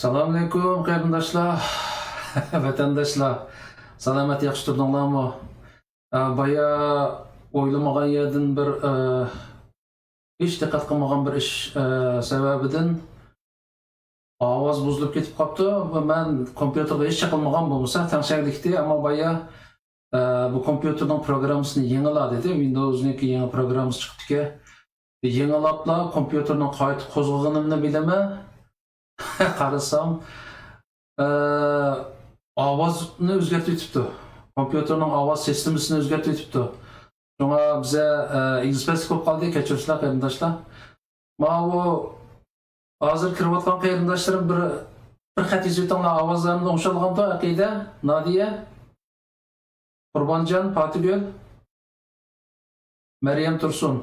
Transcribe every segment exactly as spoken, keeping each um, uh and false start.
ئەسسالامۇئەلەيكۇم، قېرىنداشلار، ۋەتەنداشلار. سالامەت، ياخشى تۇردۇڭلارمۇ؟ ئە، بايا ئويلىمىغان يەردىن بىر، ئە، ھېچ دىققەت قىلمىغان بىر ئىش، ئە، سەۋەبىدىن ئاۋاز بۇزۇلۇپ كېتىپ قاپتۇ. مەن كومپيۇتېرغا ھېچ چېقىلمىغان بولمىسا، تەڭشەكلىكتى، ئەمما بايا، ئە، بۇ كومپيۇتېرنىڭ پروگراممىسىنى يېڭىلا دېدى. ۋىندوۋزنىڭكى يېڭى پروگراممىسى چىقىپتىكەن. يېڭىلاپلا كومپيۇتېرنى قايتا قوزغىغىنىمنى بىلىمەن. قارىسام، ئە، ئاۋازنى ئۆزگەرتىۋېتىپتۇ. كومپيۇتېرنىڭ ئاۋاز سىستېمىسىنى ئۆزگەرتىۋېتىپتۇ. شۇڭا بىزە، ئە، ئېگىز-پەسلىك بولۇپ قالدى، كەچۈرۈڭلار قېرىنداشلار. ماۋۇ ھازىر كىرىۋاتقان قېرىنداشلىرىم بىر، بىر خەت يېزىۋېتىڭلار، ئاۋازلىرىمنى ئوڭشالغانتۇ، ئەقىدە، نادىيە، قۇربانجان، پاتىگۈل، مەريەم تۇرسۇن.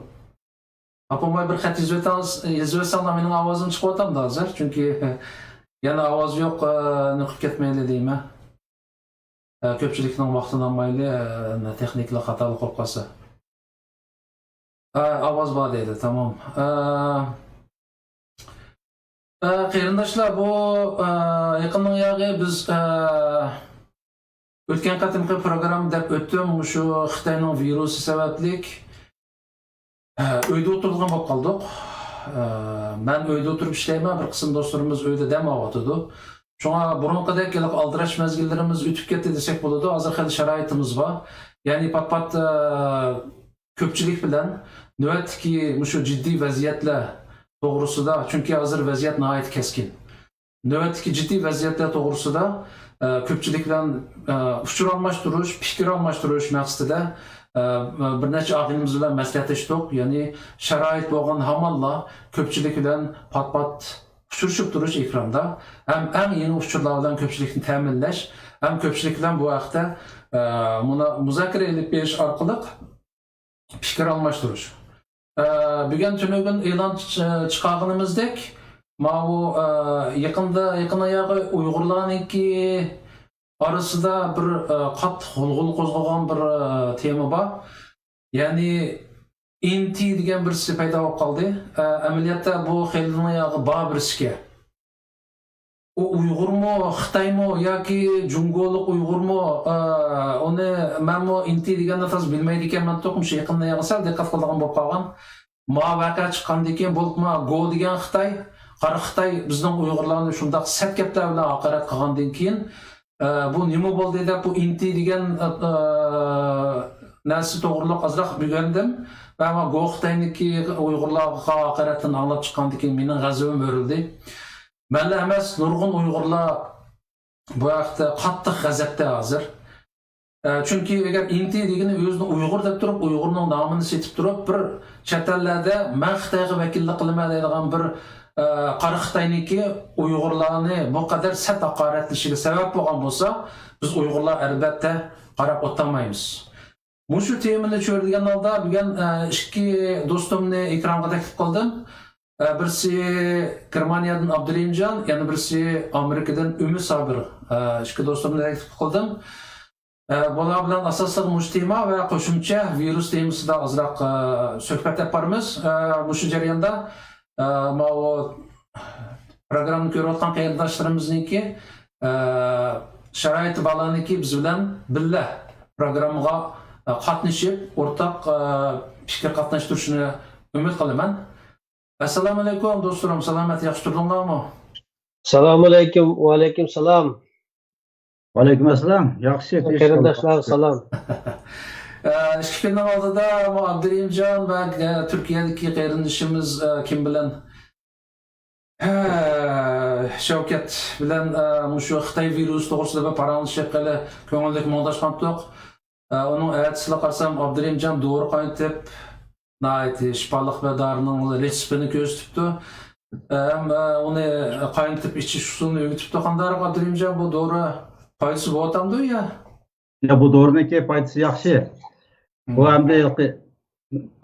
ئاپاماي بىر خەت يېزىۋېتىڭ-، يېزىۋەتسەڭلار، مېنىڭ ئاۋازىم چىقىۋاتامدۇ ھازىر؟ چۈنكى يەنە ئاۋاز يوق، ئە، نېقىپ كەتمەيلى دەيمەن. ئە، كۆپچىلىكنىڭ ۋاقتىنى ئالمايلى، ئە، تېخنىكىلار خاتالىق بولۇپ قالسا. ئە، ئاۋاز بار دەيدۇ، تامام. ئە، ئە، قېرىنداشلار، بۇ، ئە، يېقىننىڭ ياغى بىز، ئە، ئۆتكەن قېتىمقى پروگرامما دەپ ئۆتتۈم، مۇشۇ خىتاينىڭ ۋىرۇسى سەۋەبلىك، ئە، ئۆيدە ئولتۇرىدىغان بولۇپ قالدۇق. ئە، مەن ئۆيدە ئولتۇرۇپ ئىشلەيمەن، بىر قىسىم دوستلىرىمىز ئۆيدە دەم ئاۋاتىدۇ. شۇڭا بۇرۇنقىدەك ھېلىقى ئالدىراش مەزگىللىرىمىز ئۆتۈپ كەتتى دېسەك بولىدۇ. ھازىر خېلى شارائىتىمىز بار. يەنى پات-پات، ئە، كۆپچىلىك بىلەن نۆۋەتتىكى مۇشۇ جىددىي ۋەزىيەتلەر توغرىسىدا، چۈنكى ھازىر ۋەزىيەت ناھايىتى كەسكىن. نۆۋەتتىكى جىددىي ۋەزىيەتلەر توغرىسىدا، ئە، كۆپچىلىك بىلەن، ئە، ئۇچۇر ئالماشتۇرۇش، پىكىر ئالماشتۇرۇش مەقسىتىدە، ئە، بىر نەچچە ئاغىنىمىز بىلەن مەسلىھەتلەشتۇق. يەنى شارائىت بولغان ھامانلا كۆپچىلىك بىلەن پات-پات ئۇچرىشىپ تۇرۇش ئېكراندا. ھەم ئەڭ يېڭى ئۇچۇرلار بىلەن كۆپچىلىكنى تەمىنلەش، ھەم كۆپچىلىك بىلەن بۇ ھەقتە، ئە، مۇنا-، مۇزاكىرە ئېلىپ بېرىش ئارقىلىق پىكىر ئالماشتۇرۇش. ئە، بۈگۈن تۈنۈگۈن ئېلان چ-، چىقارغىنىمىزدەك، ماۋۇ، ئە، يېقىندا، يېقىن ئاياغى ئۇيغۇرلارنىڭكى ئارىسىدا بىر، ئە، قاتتىق غۇلغۇلا قوزغىغان بىر، ئە، تېما بار. يەنى ئىنتى دېگەن بىرسى پەيدا بولۇپ قالدى. ئە، ئەمەلىيەتتە بۇ خېلىنىڭ ياغى بار بىرسىكەن. ئۇ ئۇيغۇرمۇ، خىتايمۇ ياكى جۇڭگولۇق ئۇيغۇرمۇ، ئە، ئۇنى مەنمۇ ئىنتى دېگەننى تازا بىلمەيدىكەنمەن، مۇشۇ يېقىندا ياغى سەل دىققەت قىلىدىغان بولۇپ قالغان. ما ۋەقە چىققاندىن كېيىن، بولۇپمۇ گو دېگەن خىتاي، قارا خىتاي بىزنىڭ ئۇيغۇرلارنى شۇنداق سەت گەپلەر بىلەن ھاقارەت قىلغاندىن كېيىن، ئە، بۇ نېمە بولدى دەپ، بۇ ئىنتى دېگەن، ئە، ئە، نەرسە توغرىلىق ئازراق ئۆگەندىم. ۋە ما گو خىتاينىڭكى ئۇيغۇرلارغا ھاقارەتنى ئاڭلاپ چىققاندىن كېيىن مېنىڭ غەزىپىم ئۆرۈلدى. مەنلا ئەمەس، نۇرغۇن ئۇيغۇرلار بۇ ھەقتە قاتتىق غەزەپتە ھازىر. ئە، چۈنكى ئەگەر ئىنتى دېگىنى ئۆزىنى ئۇيغۇر دەپ تۇرۇپ، ئۇيغۇرنىڭ نامىنى سېتىپ تۇرۇپ، بىر چەت ئەللەردە مەن خىتايغا ۋەكىللىك قىلىمەن دەيدىغان بىر، ئە، قارا خىتاينىڭكى ئۇيغۇرلارنى بۇ قەدەر سەت ھاقارەتلىشىگە سەۋەب بولغان بولسا، بىز ئۇيغۇرلار ئەلۋەتتە قاراپ ئولتۇرمايمىز. مۇشۇ تېمىنى چۆرىدىگەن ھالدا بۈگۈن، ئە، ئىككى دوستۇمنى ئېكرانغا تەكلىپ قىلدىم. ئە، بىرسى گېرمانىيەدىن ئابدۇرېھىمجان، يەنە بىرسى ئامېرىكىدىن ئۈمىد سابىر. ئە، ئىككى دوستۇمنى تەكلىپ قىلدىم. ئە، بۇلار بىلەن ئاساسلىق مۇشۇ تېما ۋە قوشۇمچە ۋىرۇس تېمىسىدا ئازراق، ئە، سۆھبەت ئېلىپ بارىمىز. ئە، مۇشۇ جەرياندا، ئە، ماۋۇ پروگراممىنى كۆرۈۋاتقان قېرىنداشلىرىمىزنىڭكى، ئە، شارائىتى بارلارنىڭكى بىز بىلەن بىللە پروگراممىغا، ئە، قاتنىشىپ، ئورتاق، ئە، پىكىر قاتناشتۇرۇشىنى ئۈمىد قىلىمەن. ئەسسالامۇئەلەيكۇم دوستلىرىم، سالامەت، ياخشى تۇردۇڭلارمۇ؟ سالامۇئەلەيكۇم، ۋەئەلەيكۇم سالام. ۋەئەلەيكۇم ئەسسالام، ياخشى، قېرىنداشلار، سالام. ئە، ئىككى كۈننىڭ ئالدىدا بۇ ئابدۇرېھىمجان ۋە، ئە، تۈركىيەدىكى قېرىندىشىمىز، ئە، كىم بىلەن؟ ھە، شەۋكەت بىلەن، ئە، مۇشۇ خىتاي ۋىرۇسى توغرىسىدا بىر پاراڭلىشىپ، خېلى كۆڭۈللۈك مۇڭداشقانتۇق. ئە، ئۇنىڭ ئەتىسىلا قارىسام، ئابدۇرېھىمجان دورا قاينىتىپ، ناھايىتى شىپالىق بىر دارىنىڭ رېتسېپىنى كۆرسىتىپتۇ. ئە، ھەم، ئە، ئۇنى قاينىتىپ ئىچىش ئۇسۇلىنى ئۆگىتىپتۇ. قانداقراق ئابدۇرېھىمجان، بۇ دورا پايدىسى بولۇۋاتامدۇ يا؟ يا، بۇ دورىنىڭكى پايدىسى ياخشى. بۇ ئەمدى ھېلىقى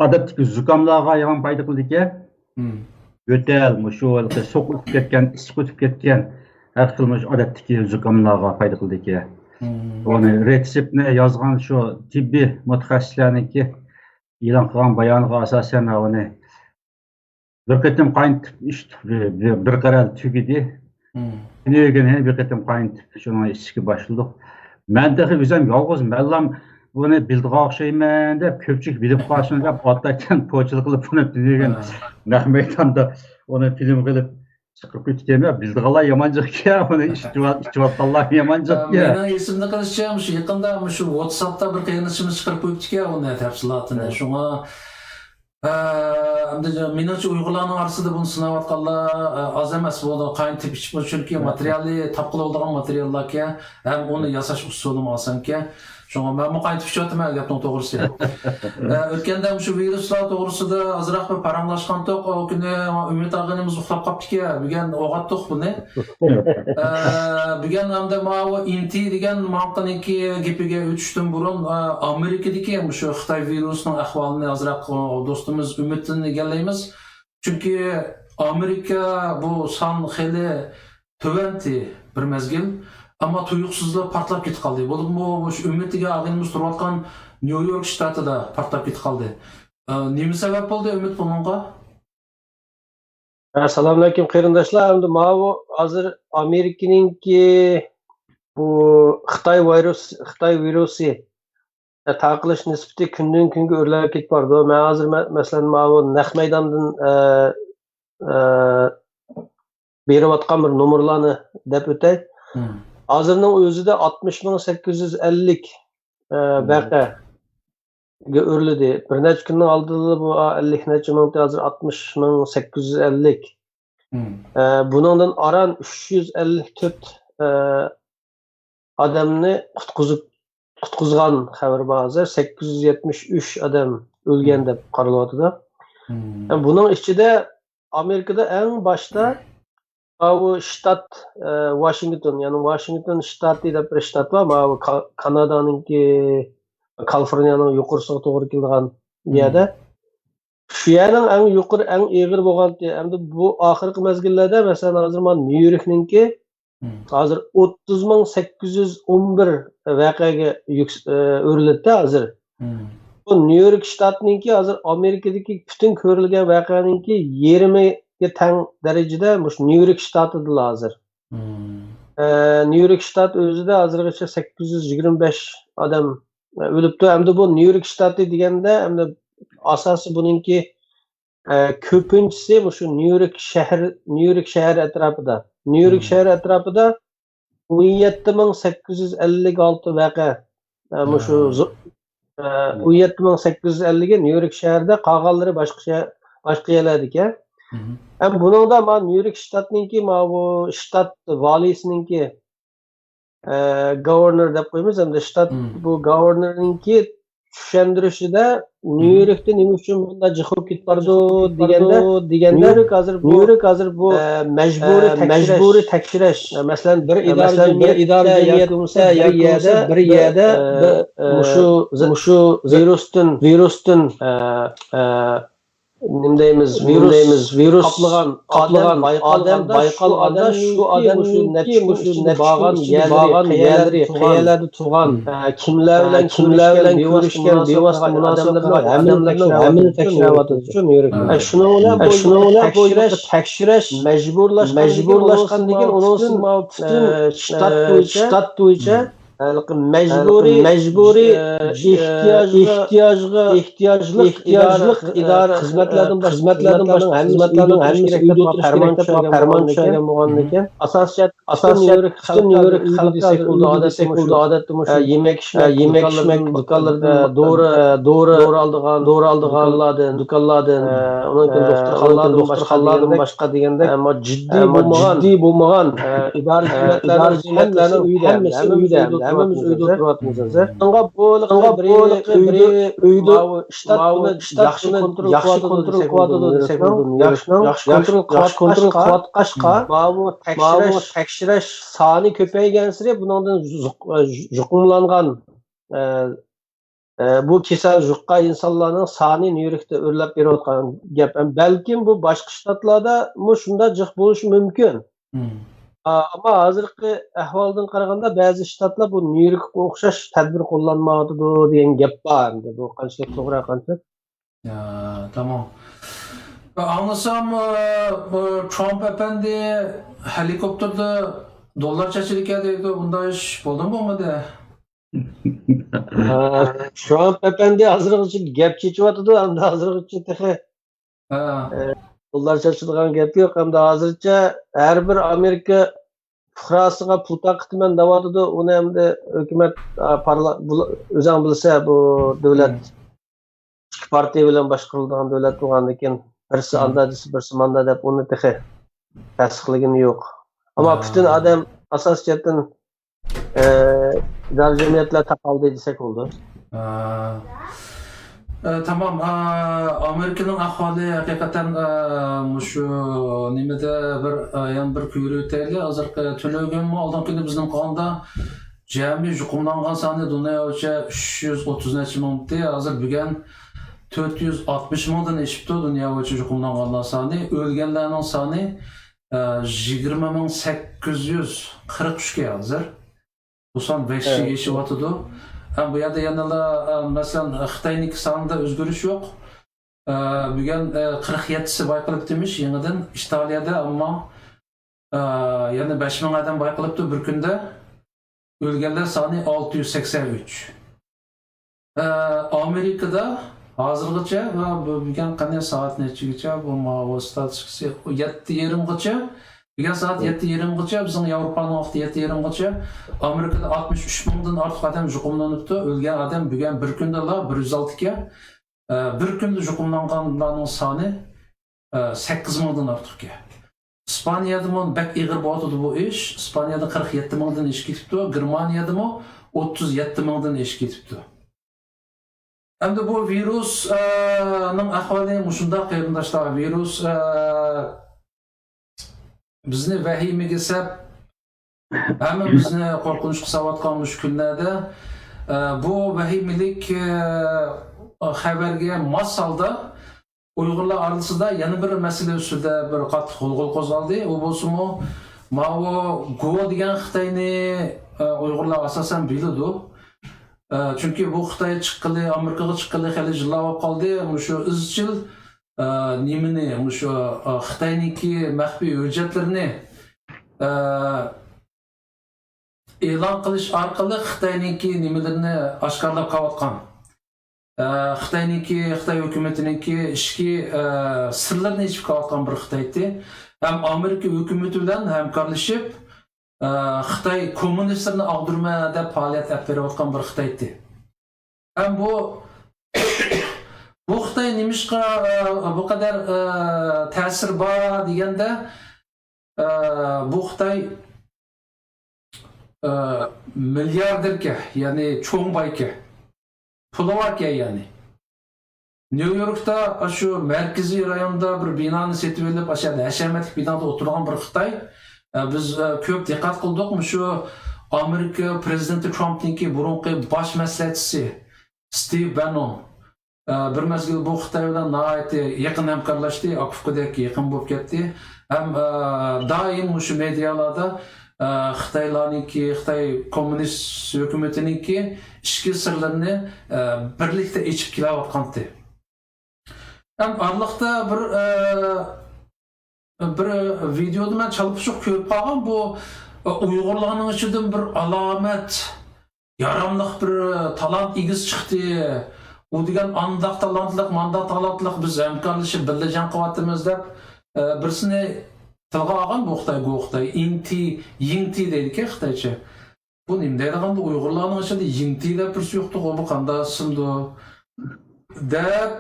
ئادەتتىكى زۇكاملارغا يامان پايدا قىلىدىكەن. يۆتەل، مۇشۇ ھېلىقى سوغۇق ئۆتۈپ كەتكەن، ئىسسىق ئۆتۈپ كەتكەن، ھەر خىل مۇشۇ ئادەتتىكى زۇكاملارغا پايدا قىلىدىكەن. ئۇنى رېتسېپنى يازغان شۇ تېببىي مۇتەخەسسىسلەرنىڭكى ئېلان قىلغان بايانىغا ئاساسەن، ئۇنى بىر قېتىم قاينىتىپ ئىچتۇق، بىر، بىر، بىر قەدەر تۈگىدى. مم. تۈنۈگۈن يەنە بىر قېتىم قاينىتىپ، شۇنىڭ ئىچىشكە باشلىدۇق. مەن تېخى ئۆزۈم يالغۇز، مەنلام بۇنى بىلىدىغان ئوخشايمەن دەپ، كۆپچىلىك بىلىپ قالسۇن دەپ، ئاتاكەن پوچىلىق قىلىپ، بۇنى تۈنۈگۈن ھە. نەق مەيداندا ئۇنى فىلىم قىلىپ چىقىرىپ قويۇپتىكەن. بىلىدىغانلار يامان جىقكەن، بۇنى ئىچىۋال-، ئىچىۋاتقانلار يامان جىقكەن. مېنىڭ ئېسىمدە قېلىشىچە، مۇشۇ يېقىندا مۇشۇ ۋاتساپتا بىر قېرىندىشىمىز چىقىرىپ قويۇپتىكەن ئۇنى تەپسىلاتىنى. ھە. شۇڭا ئە، ئەمدى مېنىڭچە ئۇيغۇرلارنىڭ ئارىسىدا بۇنى سىناۋاتقانلار، ئە، ئاز ئەمەس، بۇنى قاينىتىپ ئىچىپمۇ، چۈنكى ماتېرىيالى تاپقىلى بولىدىغان ماتېرىياللاركەن، ھەم ئۇنى ياساش ئۇسۇلىمۇ ئاسانكەن. شۇڭا مەنمۇ قاينىتىپ ئىچىۋاتىمەن گەپنىڭ توغرىسى. ئە، ئۆتكەندە مۇشۇ ۋىرۇسلار توغرىسىدا ئازراق بىر پاراڭلاشقانتۇق. ئۇ كۈنى ئۈمىد ئاغىنىمىز ئۇخلاپ قاپتىكەن، بۈگۈن ئويغاتتۇق بۇنى. ئە، بۈگۈن ئەمدى ماۋۇ ئىنتى دېگەن ماڭقىنىڭكى گېپىگە ئۆتۈشتىن بۇرۇن، ئە، ئامېرىكىدىكى مۇشۇ خىتاي ۋىرۇسىنىڭ ئەھۋالىنى ئازراق، ئۇ، دوستىمىز ئۈمىدتىن ئىگىلەيمىز. چۈنكى ئامېرىكا بۇ سان خېلى تۆۋەنتى بىر مەزگىل، ئەمما تۇيۇقسىزلا پارتلاپ كېتىپ قالدى. بولۇپمۇ مۇشۇ ئۈمىد دېگەن ئاغىنىمىز تۇرۇۋاتقان نيۇ يورك شتاتىدا پارتلاپ كېتىپ قالدى. ئە، نېمە سەۋەب بولدى ئۈمىد بۇنىڭغا؟ ئەسسالامۇئەلەيكۇم قېرىنداشلار. ئەمدى ماۋۇ ھازىر ئامېرىكىنىڭكى بۇ خىتاي ۋىرۇس، خىتاي ۋىرۇسى، ئە، تارقىلىش نىسبىتى كۈندىن كۈنگە ئۆرلەپ كېتىپ بارىدۇ. مەن ھازىر مە-، مەسىلەن، ماۋۇ نەق مەيداندىن، ئە، ئە، بېرىۋاتقان بىر نومۇرلارنى دەپ ئۆتەي. مم. ھازىرنىڭ ئۆزىدە ئاتمىش مىڭ سەككىز يۈز ئەللىك، ئە، مم. ۋەقە ئۆرلىدى. بىر نەچچە كۈننىڭ ئالدىدا بۇ ئەللىك نەچچە مىڭ، ھازىر ئاتمىش مىڭ سەككىز يۈز ئەللىك. مم. ئە، بۇنىڭدىن ئاران ئۈچ يۈز ئەللىك تۆت، ئە، ئادەمنى قۇتقۇزۇپ، قۇتقۇزغان خەۋىرى بار ھازىر. سەككىز يۈز يەتمىش ئۈچ ئادەم ئۆلگەن مم. دەپ قارىلىۋاتىدۇ. مم. ئە، بۇنىڭ ئىچىدە ئامېرىكىدا ئەڭ باشتا ئاۋۇ شتات، ئە، ۋاشىنگتون، يەنى ۋاشىنگتون شتاتى دەپ بىر شتات بار. ماۋۇ كا-، كانادانىڭكى، كالىفورنىيانىڭ يۇقىرىسىغا توغرا كېلىدىغان مم. يەردە. شۇ يەرنىڭ ئەڭ يۇقىرى، ئەڭ ئېغىر بولغانتى. ئەمدى بۇ ئاخىرقى مەزگىللەردە، مەسىلەن، ھازىر مانا نيۇ يوركنىڭكى مم. ھازىر ئوتتۇز مىڭ سەككىز يۈز ئون بىر ۋەقەگە يۈكس-، ئە، ئۆرلىدى ھازىر. مم. بۇ نيۇ يورك شتاتنىڭكى ھازىر ئامېرىكىدىكى پۈتۈن كۆرۈلگەن ۋەقەنىڭكى يېرىمىگە تەڭ دەرىجىدە مۇشۇ نيۇ يورك شتاتىدىلا ھازىر. مم. ئە، نيۇ يورك شتات ئۆزىدە ھازىرغىچە سەككىز يۈز يىگىرمە بەش ئادەم، ئە، ئۆلۈپتۇ. ئەمدى بۇ نيۇ يورك شتاتى دېگەندە، ئەمدى ئاساسىي بۇنىڭكى، ئە، كۆپىنچىسى مۇشۇ نيۇ يورك شەھەر، نيۇ يورك شەھەر ئەتراپىدا. نيۇ يورك مم. شەھەر ئەتراپىدا ئون يەتتە مىڭ سەككىز يۈز ئەللىك ئالتە ۋەقە، ئە، مۇشۇ ھە. زو-، ئە، مم. ئون يەتتە مىڭ سەككىز يۈز ئەللىكى نيۇ يورك شەھىرىدە، قالغانلىرى باشقا شەھەر، باشقا يەرلەردىكەن. مم. ھەم بۇنىڭدا مانا نيۇ يورك شتاتنىڭكى ماۋۇ شتات ۋالىيسىنىڭكى، ئە، گاۋېرنېر دەپ قويىمىز، ئەمدى شتات مم. بۇ گاۋېرنېرنىڭكى چۈشەندۈرۈشىدە مم. نيۇ يوركتا نېمە ئۈچۈن بۇنداق جىق بولۇپ كېتىپ بارىدۇ دېگەندە، دېگەندە، نيۇ يورك ھازىر بۇ، نيۇ يورك ھازىر بۇ، ئە، مەجبۇرىي ئە، تەكشۈرۈش. مەجبۇرىي تەكشۈرۈش. ئە، مەسىلەن، بىر ئە، ئىدارە مەسىلەن، بىر جەمئىيەتتە ئىدارە ياكى جەمئىيەتتە بولمىسا بىر بىر يەردە يەردە بىر، بىر، ئە، ئە، مۇشۇ، مۇشۇ ۋىرۇستىن، ۋىرۇستىن، ئە، ئە، نېمە دەيمىز، نېمە ۋىرۇس دەيمىز، ۋىرۇس قاپلىغان، قاپلىغان ئادەم بايقالغاندا، شۇ ئادەمنىڭكى مۇشۇ نەچچە كۈن ئىچىدە بارغان يەرلىرى، قەيەرلەردە تۇرغان، ئە، كىملەر بىلەن، كىملەر بىلەن كۆرۈشكەن، بىۋاسىتە مۇناسىۋەتلىك ئادەملەرنىڭ ھەممىنى تەكشۈرۈۋاتىدۇ. ئە، شۇنىڭ بىلەن بۇ تەكشۈرۈش مەجبۇرلاشقاندىن كېيىن ئۇنىڭ ئۈستىدىن، ئە، شتات بويىچە، شتات بويىچە ھېلىقى مەجبۇرىي، مەجبۇرىي، ئە، ئېھتىياجغا، ئېھتىياجغا، ئېھتىياجلىق، ئېھتىياجلىق ئىدارە، ئىدارە، خىزمەتلەردىن باشقا، خىزمەتلەردىن باشقا ئۆيدە ئۆتۈرۈش كېرەك دەپ پەرمان چۈشۈرگەن بولغاندىكىن، ئاساسىي جەھەتتىن نيۇ يورك خەلقى ئۆيدە دېسەك بولىدۇ. ئادەتتە مۇشۇ، ئە، يېمەك ئىچمەك، يېمەك ئىچمەك دۇكانلىرىدىن، دورا، دورا ئالىدىغان، دورا ئالىدىغان دۇكانلاردىن، دۇكانلاردىن، ئە، ئۇنىڭ كېيىن دوختۇرخانىلاردىن باشقا دېگەندەك، ئەمما جىددىي بولمىغان، جىددىي بولمىغان، ئە، ئىدارە خىزمەتلەرنىڭ ھەممىسى ئۆيدە، ھەممىمىز ئۆيدە ئولتۇرۇۋاتىمىز. شۇڭا بۇ ھېلىقى بىرى ئۆيدە، ماۋۇ شتات بۇنى ياخشى كونترول قىلىۋاتىدۇ دېسەك بولىدۇ. ياخشى كونترول قىلىۋاتقاچقا، ماۋۇ تەكشۈرۈش سانى كۆپەيگەنسېرى بۇنىڭدىن يۇق-، يۇقۇملانغان، ئە، ئە، بۇ كېسەل يۇققان ئىنسانلارنىڭ سانى نيۇ يوركتا ئۆرلەپ بېرىۋاتقان گەپ. بەلكىم بۇ باشقا شتاتلاردىمۇ شۇنداق جىق بولۇشى مۇمكىن. مم. ئا، ئەمما ھازىرقى ئەھۋالدىن قارىغاندا، بەزى شتاتلار بۇ نيۇ يوركقا ئوخشاش تەدبىر قوللانمايۋاتىدۇ دېگەن گەپ بار. ئەمدى بۇ قانچىلىك توغرا، قانچىلىك يا، تامام. ئاڭلىسام، ئە، بۇ ترامپ ئەپەندى، ھېلىكوپتېردا دوللار چېچىلىكەن دەيدۇ، بۇنداق ئىش بولدىمۇ بولمىدى؟ ھە، ترامپ ئەپەندى ھازىرغىچە گەپ چېچىۋاتىدۇ، ئەمدى ھازىرغىچە تېخى ھە. ئە، دوللار چېچىلىدىغان گەپ يوق. ئەمدى ھازىرچە ھەر بىر ئامېرىكا پۇقراسىغا پۇل تارقىتىمەن دەۋاتىدۇ. ئۇنى ئەمدى ھۆكۈمەت، ئا، پارلا-، بۇلا-، ئۆزەڭ بىلسە، بۇ دۆلەت ئىككى پارتىيە بىلەن باشقۇرۇلىدىغان دۆلەت بولغاندىن كېيىن، بىرسى ئاندا دېسە، بىرسى ماندا دەپ، ئۇنى تېخى تەستىقلىگىنى يوق. ئەمما پۈتۈن ئادەم ئاساسىي جەھەتتىن، ئە، ئىدارە جەمئىيەتلەر تاقالدى دېسەك بولىدۇ. ئە، ئە، تامام. ئە، ئامېرىكىنىڭ ئەھۋالى ھەقىقەتەن، ئە، مۇشۇ نېمىدە بىر، ئە، يەنە بىر كۆرۈۋېتەيلى. ھازىرقى تۈنۈگۈنمۇ، ئالدىنقى كۈنى بىزنىڭ قاندا جەمئىي يۇقۇملانغان سانى دۇنيا بويىچە ئۈچ يۈز ئوتتۇز نەچچە مىڭ ئىدى. ھازىر بۈگۈن تۆت يۈز ئاتمىش مىڭدىن ئېشىپتۇ دۇنيا بويىچە يۇقۇملانغانلار سانى. ئۆلگەنلەرنىڭ سانى، ئە، يىگىرمە مىڭ سەككىز يۈز قىرىق ئۈچكە ھازىر. بۇ سان بەشكە ئېشىۋاتىدۇ. ھەم بۇ يەردە يەنىلا، ئە، مەسىلەن، خىتاينىڭكى سانىدا ئۆزگىرىش يوق. ئە، بۈگۈن، ئە، قىرىق يەتتىسى بايقىلىپتىمىش يېڭىدىن ئىتالىيەدە، ئەمما، ئە، يەنە بەش مىڭ ئادەم بايقىلىپتۇ بىر كۈندە. ئۆلگەنلەر سانى ئالتە يۈز سەكسەن ئۈچ. ئە، ئامېرىكىدا ھازىرغىچە، ۋە بۈ-، بۈگۈن قېنى سائەت نەچچىگىچە؟ بۇ ماۋۇ ستاتىستىكىسى يەتتە يېرىمغىچە. بۈگۈن سائەت يەتتە يېرىمغىچە، بىزنىڭ ياۋروپانىڭ ۋاقتى يەتتە يېرىمغىچە ئامېرىكىدا ئاتمىش ئۈچ مىڭدىن ئارتۇق ئادەم يۇقۇملىنىپتۇ. ئۆلگەن ئادەم بۈگۈن بىر كۈندىلا بىر يۈز ئالتە ئىكەن. ئە، بىر كۈندە يۇقۇملانغانلارنىڭ سانى، ئە، سەككىز مىڭدىن ئارتۇق ئىكەن. ئىسپانىيەدىمۇ بەك ئېغىر بولۇۋاتىدۇ بۇ ئىش. ئىسپانىيەدە قىرىق يەتتە مىڭدىن ئېشىپ كېتىپتۇ. گېرمانىيەدىمۇ ئوتتۇز يەتتە مىڭدىن ئېشىپ كېتىپتۇ. ئەمدى بۇ ۋىرۇس، ئە، نىڭ ئەھۋالى مۇشۇنداق، قېرىنداشلار. ۋىرۇس، ئە، بىزنى ۋەھىمىگە سەپ، ھەممىمىزنى قورقۇنچقا ساۋاتقان مۇشۇ كۈنلەردە، ئە، بۇ ۋەھىمىلىك، ئە، خەۋەرگە ماس ھالدا ئۇيغۇرلار ئارىسىدا يەنە بىر مەسىلە ئۈستىدە بىر قاتتىق غۇلغۇلا قوزغالدى. ئۇ بولسىمۇ، ماۋۇ گو دېگەن خىتاينى، ئە، ئۇيغۇرلار ئاساسەن بىلىدۇ. ئە، چۈنكى بۇ خىتاي چىققىلى، ئامېرىكىغا چىققىلى خېلى يىللار بولۇپ قالدى. مۇشۇ ئىزچىل، ئە، نېمىنى، مۇشۇ، ئە، خىتاينىڭكى مەخپىي ھۆججەتلىرىنى، ئە، ئېلان قىلىش ئارقىلىق خىتاينىڭكى نېمىلىرىنى ئاشكارىلاپ قېلىۋاتقان. ئە، خىتاينىڭكى، خىتاي ھۆكۈمىتىنىڭكى ئىچكى، ئە، سىرلىرىنى ئېچىپ قېلىۋاتقان بىر خىتايتى. ھەم ئامېرىكا ھۆكۈمىتى بىلەن ھەمكارلىشىپ، ئە، خىتاي كوممۇنىستلىرىنى ئاغدۇرىمەن دەپ پائالىيەت ئېلىپ بېرىۋاتقان بىر خىتايتى. ھەم بۇ، بۇ خىتاي نېمىشقا، ئە، بۇ قەدەر، ئە، تەسىر بار دېگەندە، ئە، بۇ خىتاي، ئە، مىلياردېركەن، يەنى چوڭ بايكەن. پۇلى باركەن، يەنى. نيۇ يوركتا ئاشۇ مەركىزىي رايوندا بىر بىنانى سېتىۋېلىپ، ئاشۇ يەردە ھەشەمەتلىك بىنادا ئولتۇرغان بىر خىتاي. ئە، بىز، ئە، كۆپ دىققەت قىلدۇق، مۇشۇ ئامېرىكا پرېزىدېنتى ترامپنىڭكى بۇرۇنقى باش مەسلىھەتچىسى ستىۋ بەننون، ئە، بىر مەزگىل بۇ خىتاي بىلەن ناھايىتى يېقىن ھەمكارلاشتى، ئاكا-ئۇكىدەك يېقىن بولۇپ كەتتى. ھەم، ئە، دائىم مۇشۇ مېدىيالاردا، ئە، خىتايلارنىڭكى، خىتاي كوممۇنىست ھۆكۈمىتىنىڭكى ئىچكى سىرلىرىنى، ئە، بىرلىكتە ئېچىپ كېلىۋاتقانتى. ھەم ئارىلىقتا بىر، ئە، بىر ۋىدېودا مەن چالا-پۇچۇق كۆرۈپ قالغان، بۇ، ئە، ئۇيغۇرلارنىڭ ئىچىدىن بىر ئالامەت، ياراملىق بىر تالانت ئىگىسى چىقتى. ئۇ دېگەن ئانداق تالانتلىق، مانداق تالانتلىق، بىز ھەمكارلىشىپ بىللە جەڭ قىلىۋاتىمىز دەپ، ئە، بىرسىنى تىلغا ئالغان بۇ خىتاي، گو خىتاي، ئىڭتى، يىڭتى دەيدىكەن خىتايچە. بۇ نېمە دەيدىغان، بۇ ئۇيغۇرلارنىڭ ئىچىدە يىڭتى دەپ بىرسى يوقتۇغۇ، بۇ قانداق ئىسىمدۇ؟ دەپ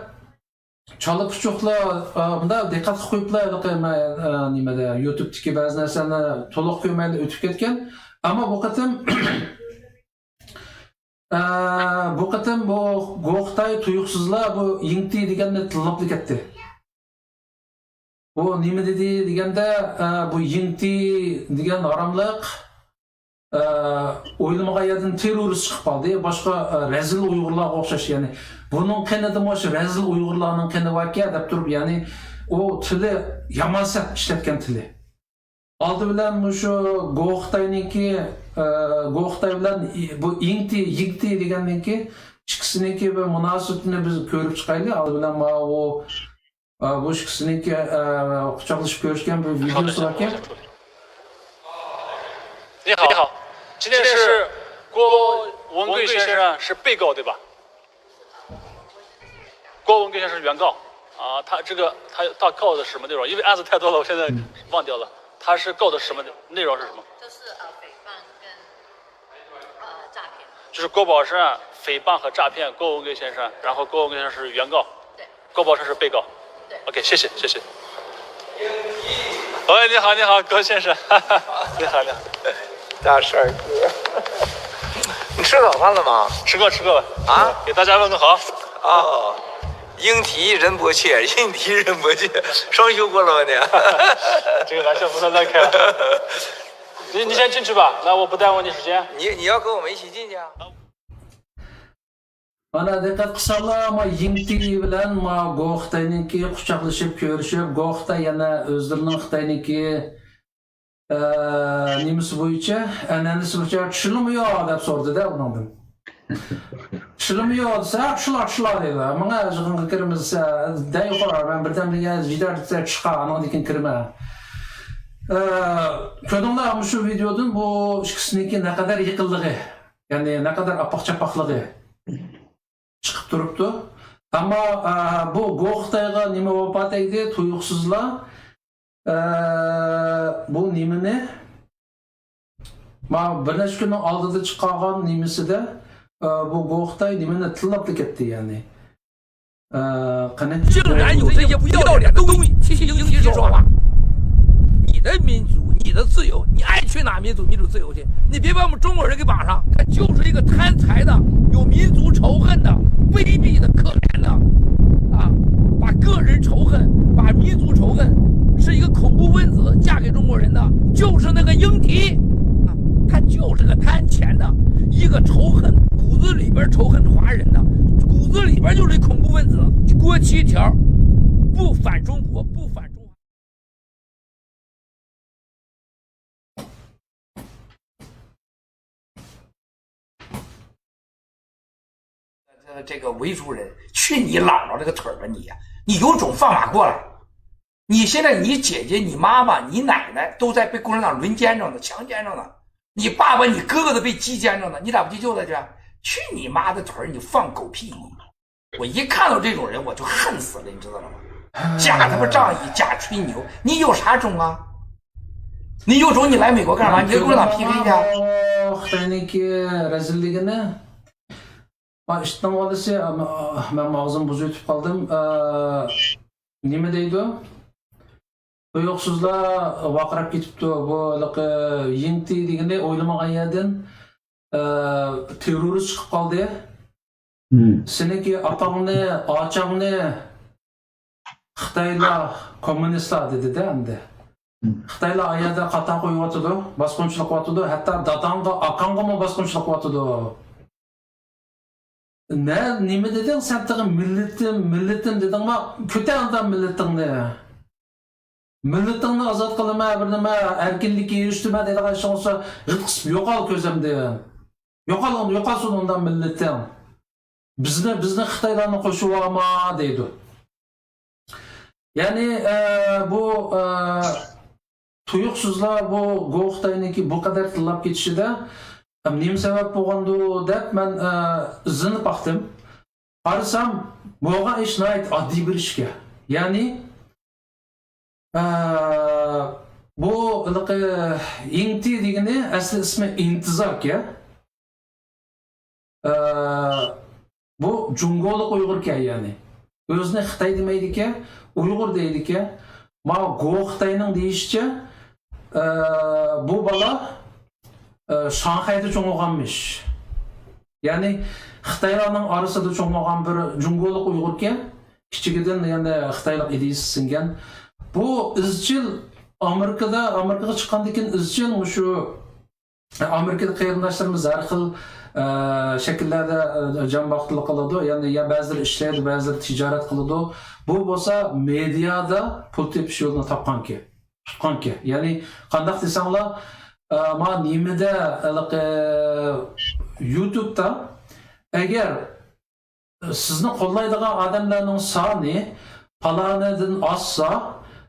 چالا پۇچۇقلا، ئا، مۇنداق دىققەتكە قويۇپلا، ھېلىقى مەن، ئا، نېمىدە، يۇتۇبتىكى بەزى نەرسىلەرنى تولۇق كۆرمەيلا ئۆتۈپ كەتكەن. ئەمما بۇ قېتىم، ئا، بۇ قېتىم بۇ گو خىتاي تۇيۇقسىزلا بۇ يىڭتى دېگەننى تىللاپلا كەتتى. بۇ نېمە دېدى دېگەندە، ئا، بۇ يىڭتى دېگەن ھاراملىق، ئە، ئويلىمىغان يەردىن تېررورىست چىقىپ قالدى. باشقا، ئە، رەزىل ئۇيغۇرلارغا ئوخشاش، يەنى بۇنىڭ قېنىدىمۇ شۇ رەزىل ئۇيغۇرلارنىڭ قېنى باركەن دەپ تۇرۇپ، يەنى ئۇ تىلى يامان سەت ئىشلەتكەن تىلى. ئالدى بىلەن مۇشۇ گو خىتاينىڭكى، ئە، گو خىتاي بىلەن ئى-، بۇ ئىڭتى، يىڭتى دېگەننىڭكى ئىككىسىنىڭكى بىر مۇناسىۋىتىنى بىز كۆرۈپ چىقايلى. ئالدى بىلەن ماۋۇ ئا، بۇ ئىككىسىنىڭكى، ئا، قۇچاقلىشىپ كۆرۈشكەن بىر ۋىدېئوسى باركەن. 你好，你好，今天是郭文贵先生是被告对吧？郭文贵先生是原告啊，他这个他他告的是什么内容？因为案子太多了，我现在忘掉了。他是告的什么内容是什么？就是呃诽谤跟呃诈骗。就是郭宝胜诽谤和诈骗郭文贵先生，然后郭文贵先生是原告。对。 郭宝胜是被告。对。OK，谢谢谢谢。喂，你好你好，郭先生，你好你好。大帅哥，你吃早饭了吗？吃过吃过了啊，给大家问个好。哦，英提仁波切，印提仁波切，双休过了吗你？这个玩笑不算乱开了。你你先进去吧，那我不耽误你时间。你你要跟我们一起进去啊？ مانا دىققەت قىلساڭلار، ما يىڭتى بىلەن ما گو خىتاينىڭكى قۇچاقلىشىپ كۆرۈشۈپ، گو خىتاي يەنە ئۆزلىرىنىڭ خىتاينىڭكى ئە، نېمىسى بويىچە، ئەنئەنىسى بويىچە چۈشىلىمۇ يوق دەپ سورىدى-دە ئۇنىڭدىن. چۈشىلىمۇ يوق دېسە، چۈشىلار، چۈشىلار دەيدۇ. ماڭا يىغىنغا كىرىمىز دەسە، دەي قويار، مەن بىردەمدىن كېيىن يېتەر دېسە چىقار، ئانىڭدىن كېيىن كىرمە. ئە، كۆردۈڭلار مۇشۇ ۋىدېودىن بۇ ئىككىسىنىڭكى نەقەدەر يېقىنلىقى، يەنى نەقەدەر ئاپاق-چاپاقلىقى چىقىپ تۇرۇپتۇ. ئەمما ئە، بۇ گو خىتايغا نېمە ۋاپا تەگدى؟ تۇيۇقسىزلا ئە، بۇ نېمىنى ما بىر نەچچە كۈننىڭ ئالدىدا چىقارغان نېمىسىدە ئە، بۇ گو خىتاي نېمىنى تىللاپلا كەتتى يەنى. ئە، قېنى؟ 竟然有这些不要脸的东西去听你说话。你的民主，你的自由，你爱去哪民主、民主、自由去？你别把我们中国人给绑上。他就是一个贪财的、有民族仇恨的、卑鄙的、可怜的，啊，把个人仇恨、把民族仇恨，是一个恐怖分子嫁给中国人的，就是那个英提。啊，他就是个贪钱的，一个仇恨，骨子里边仇恨华人的，骨子里边就是一恐怖分子。郭七条，不反中国，不反中华。 这个维族人，去你姥姥这个腿儿吧你呀！你有种放马过来！你现在你姐姐、你妈妈、你奶奶都在被共产党轮奸着呢、强奸着呢，你爸爸、你哥哥都被鸡奸着呢，你咋不去救他去？去你妈的腿儿！你放狗屁你！我一看到这种人我就恨死了，你知道了吗？假他妈仗义，假吹牛，你有啥种啊？你有种你来美国干啥？你跟共产党 PK 去啊？ خىتاينىڭكى رەزىللىكىنى ما ئىتنىڭ بالىسى، مەن ئاغزىمنى بۇزۇۋېتىپ قالدىم. ئە، نېمە دەيدۇ؟ تۇيۇقسىزلا ۋارقىراپ كېتىپتۇ. بۇ ھېلىقى يىڭتى دېگىنى ئويلىمىغان يەردىن، ئە، تېررورىست چىقىپ قالدى. سېنىڭكى ئاپاڭنى، ئاچاڭنى خىتايلار كوممۇنىستلار دېدى-دە ئەمدى. خىتايلار ئايەردە قاتار قويۇۋاتىدۇ، باسقۇنچىلىق قىلىۋاتىدۇ، ھەتتا داداڭغا، ئاكاڭغىمۇ باسقۇنچىلىق قىلىۋاتىدۇ. نە، نېمە دېدىڭ سەن تېخى؟ مىللىتىم، مىللىتىم دېدىڭما؟ كۆتەر ئاندىن مىللىتىڭنى. مىللىتىڭنى ئازاد قىلىمەن، بىر نېمە ئەركىنلىككە ئېرىشتۈرىمەن دەيدىغان ئىشىڭ بولسا، غىت قىسىپ يوقال كۆزۈمدىن. يوقال، يوقالسۇن ئۇنداق مىللىتىڭ. بىزنى، بىزنى خىتايلارنى قوشۇۋالما دەيدۇ. يەنى، ئە، بۇ، ئە، تۇيۇقسىزلا بۇ گو خىتاينىڭكى بۇ قەدەر تىللاپ كېتىشىدە، ئە، نېمە سەۋەب بولغاندۇ دەپ مەن، ئە، ئىزدىنىپ باقتىم. قارىسام، بولغان ئىش ناھايىتى ئاددىي بىر ئىشكەن. يەنى، ئە، بۇ ھېلىقى يىڭتى دېگىنى ئەسلى ئىسمى ئىنتىزاركەن. ئە، بۇ جۇڭگولۇق ئۇيغۇركەن، يەنى ئۆزىنى خىتاي دېمەيدىكەن، ئۇيغۇر دەيدىكەن. ماۋۇ گو خىتاينىڭ دېيىشىچە، ئە، بۇ بالا، ئە، شاڭخەيدە چوڭ بولغانمىش. يەنى خىتايلارنىڭ ئارىسىدا چوڭ بولغان بىر جۇڭگولۇق ئۇيغۇركەن. كىچىكىدىن يەنە خىتايلىق ئىدىيىسى سىڭگەن. بۇ ئىزچىل ئامېرىكىدا، ئامېرىكىغا چىققاندىن كېيىن ئىزچىل مۇشۇ ئامېرىكىدا قېرىنداشلىرىمىز ھەر خىل، ئە، شەكىللەردە، ئە، جان باققۇچىلىق قىلىدۇ. يەنى يا بەزىلىرى ئىشلەيدۇ، بەزىلىرى تىجارەت قىلىدۇ. بۇ بولسا مېدىيادا پۇل تېپىش يولىنى تاپقانكەن، تۇتقانكەن. يەنى قانداق دېسەڭلار، ئە، ما نېمىدە، ھېلىقى يۇتۇبتا ئەگەر سىزنى قوللايدىغان ئادەملەرنىڭ سانى پالانىدىن ئاشسا،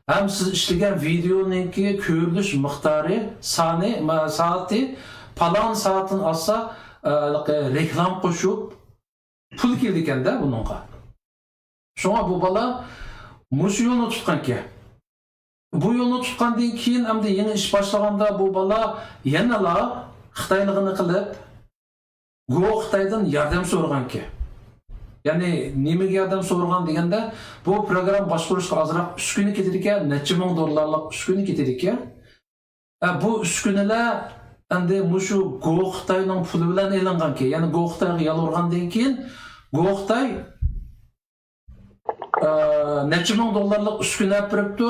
ھەم سىز ئىشلىگەن ۋىدېئونىڭكى كۆرۈلۈش مىقدارى، سانى، ما-، سائىتى پالان سائەتتىن ئاشسا، ئە، رېكلام قوشۇپ، پۇل كېلىدىكەن-دە بۇنىڭغا. شۇڭا بۇ بالا مۇشۇ يولنى تۇتقانكەن. بۇ يولنى تۇتقاندىن كېيىن، ئەمدى يېڭى ئىش باشلىغاندا بۇ بالا يەنىلا خىتايلىقىنى قىلىپ، گو خىتايدىن ياردەم سورىغانكەن. يەنى نېمىگە ياردەم سورىغان دېگەندە، بۇ پروگرامما باشقۇرۇشقا ئازراق ئۈسكۈنە كېتىدىكەن، نەچچە مىڭ دوللارلىق ئۈسكۈنە كېتىدىكەن. ئە، بۇ ئۈسكۈنىلەر ئەمدى مۇشۇ گو خىتاينىڭ پۇلى بىلەن ئېلىنغانكەن. يەنى گو خىتايغا يالۋۇرغاندىن كېيىن، گو خىتاي، ئە، نەچچە مىڭ دوللارلىق ئۈسكۈنە ئەپ بېرىپتۇ.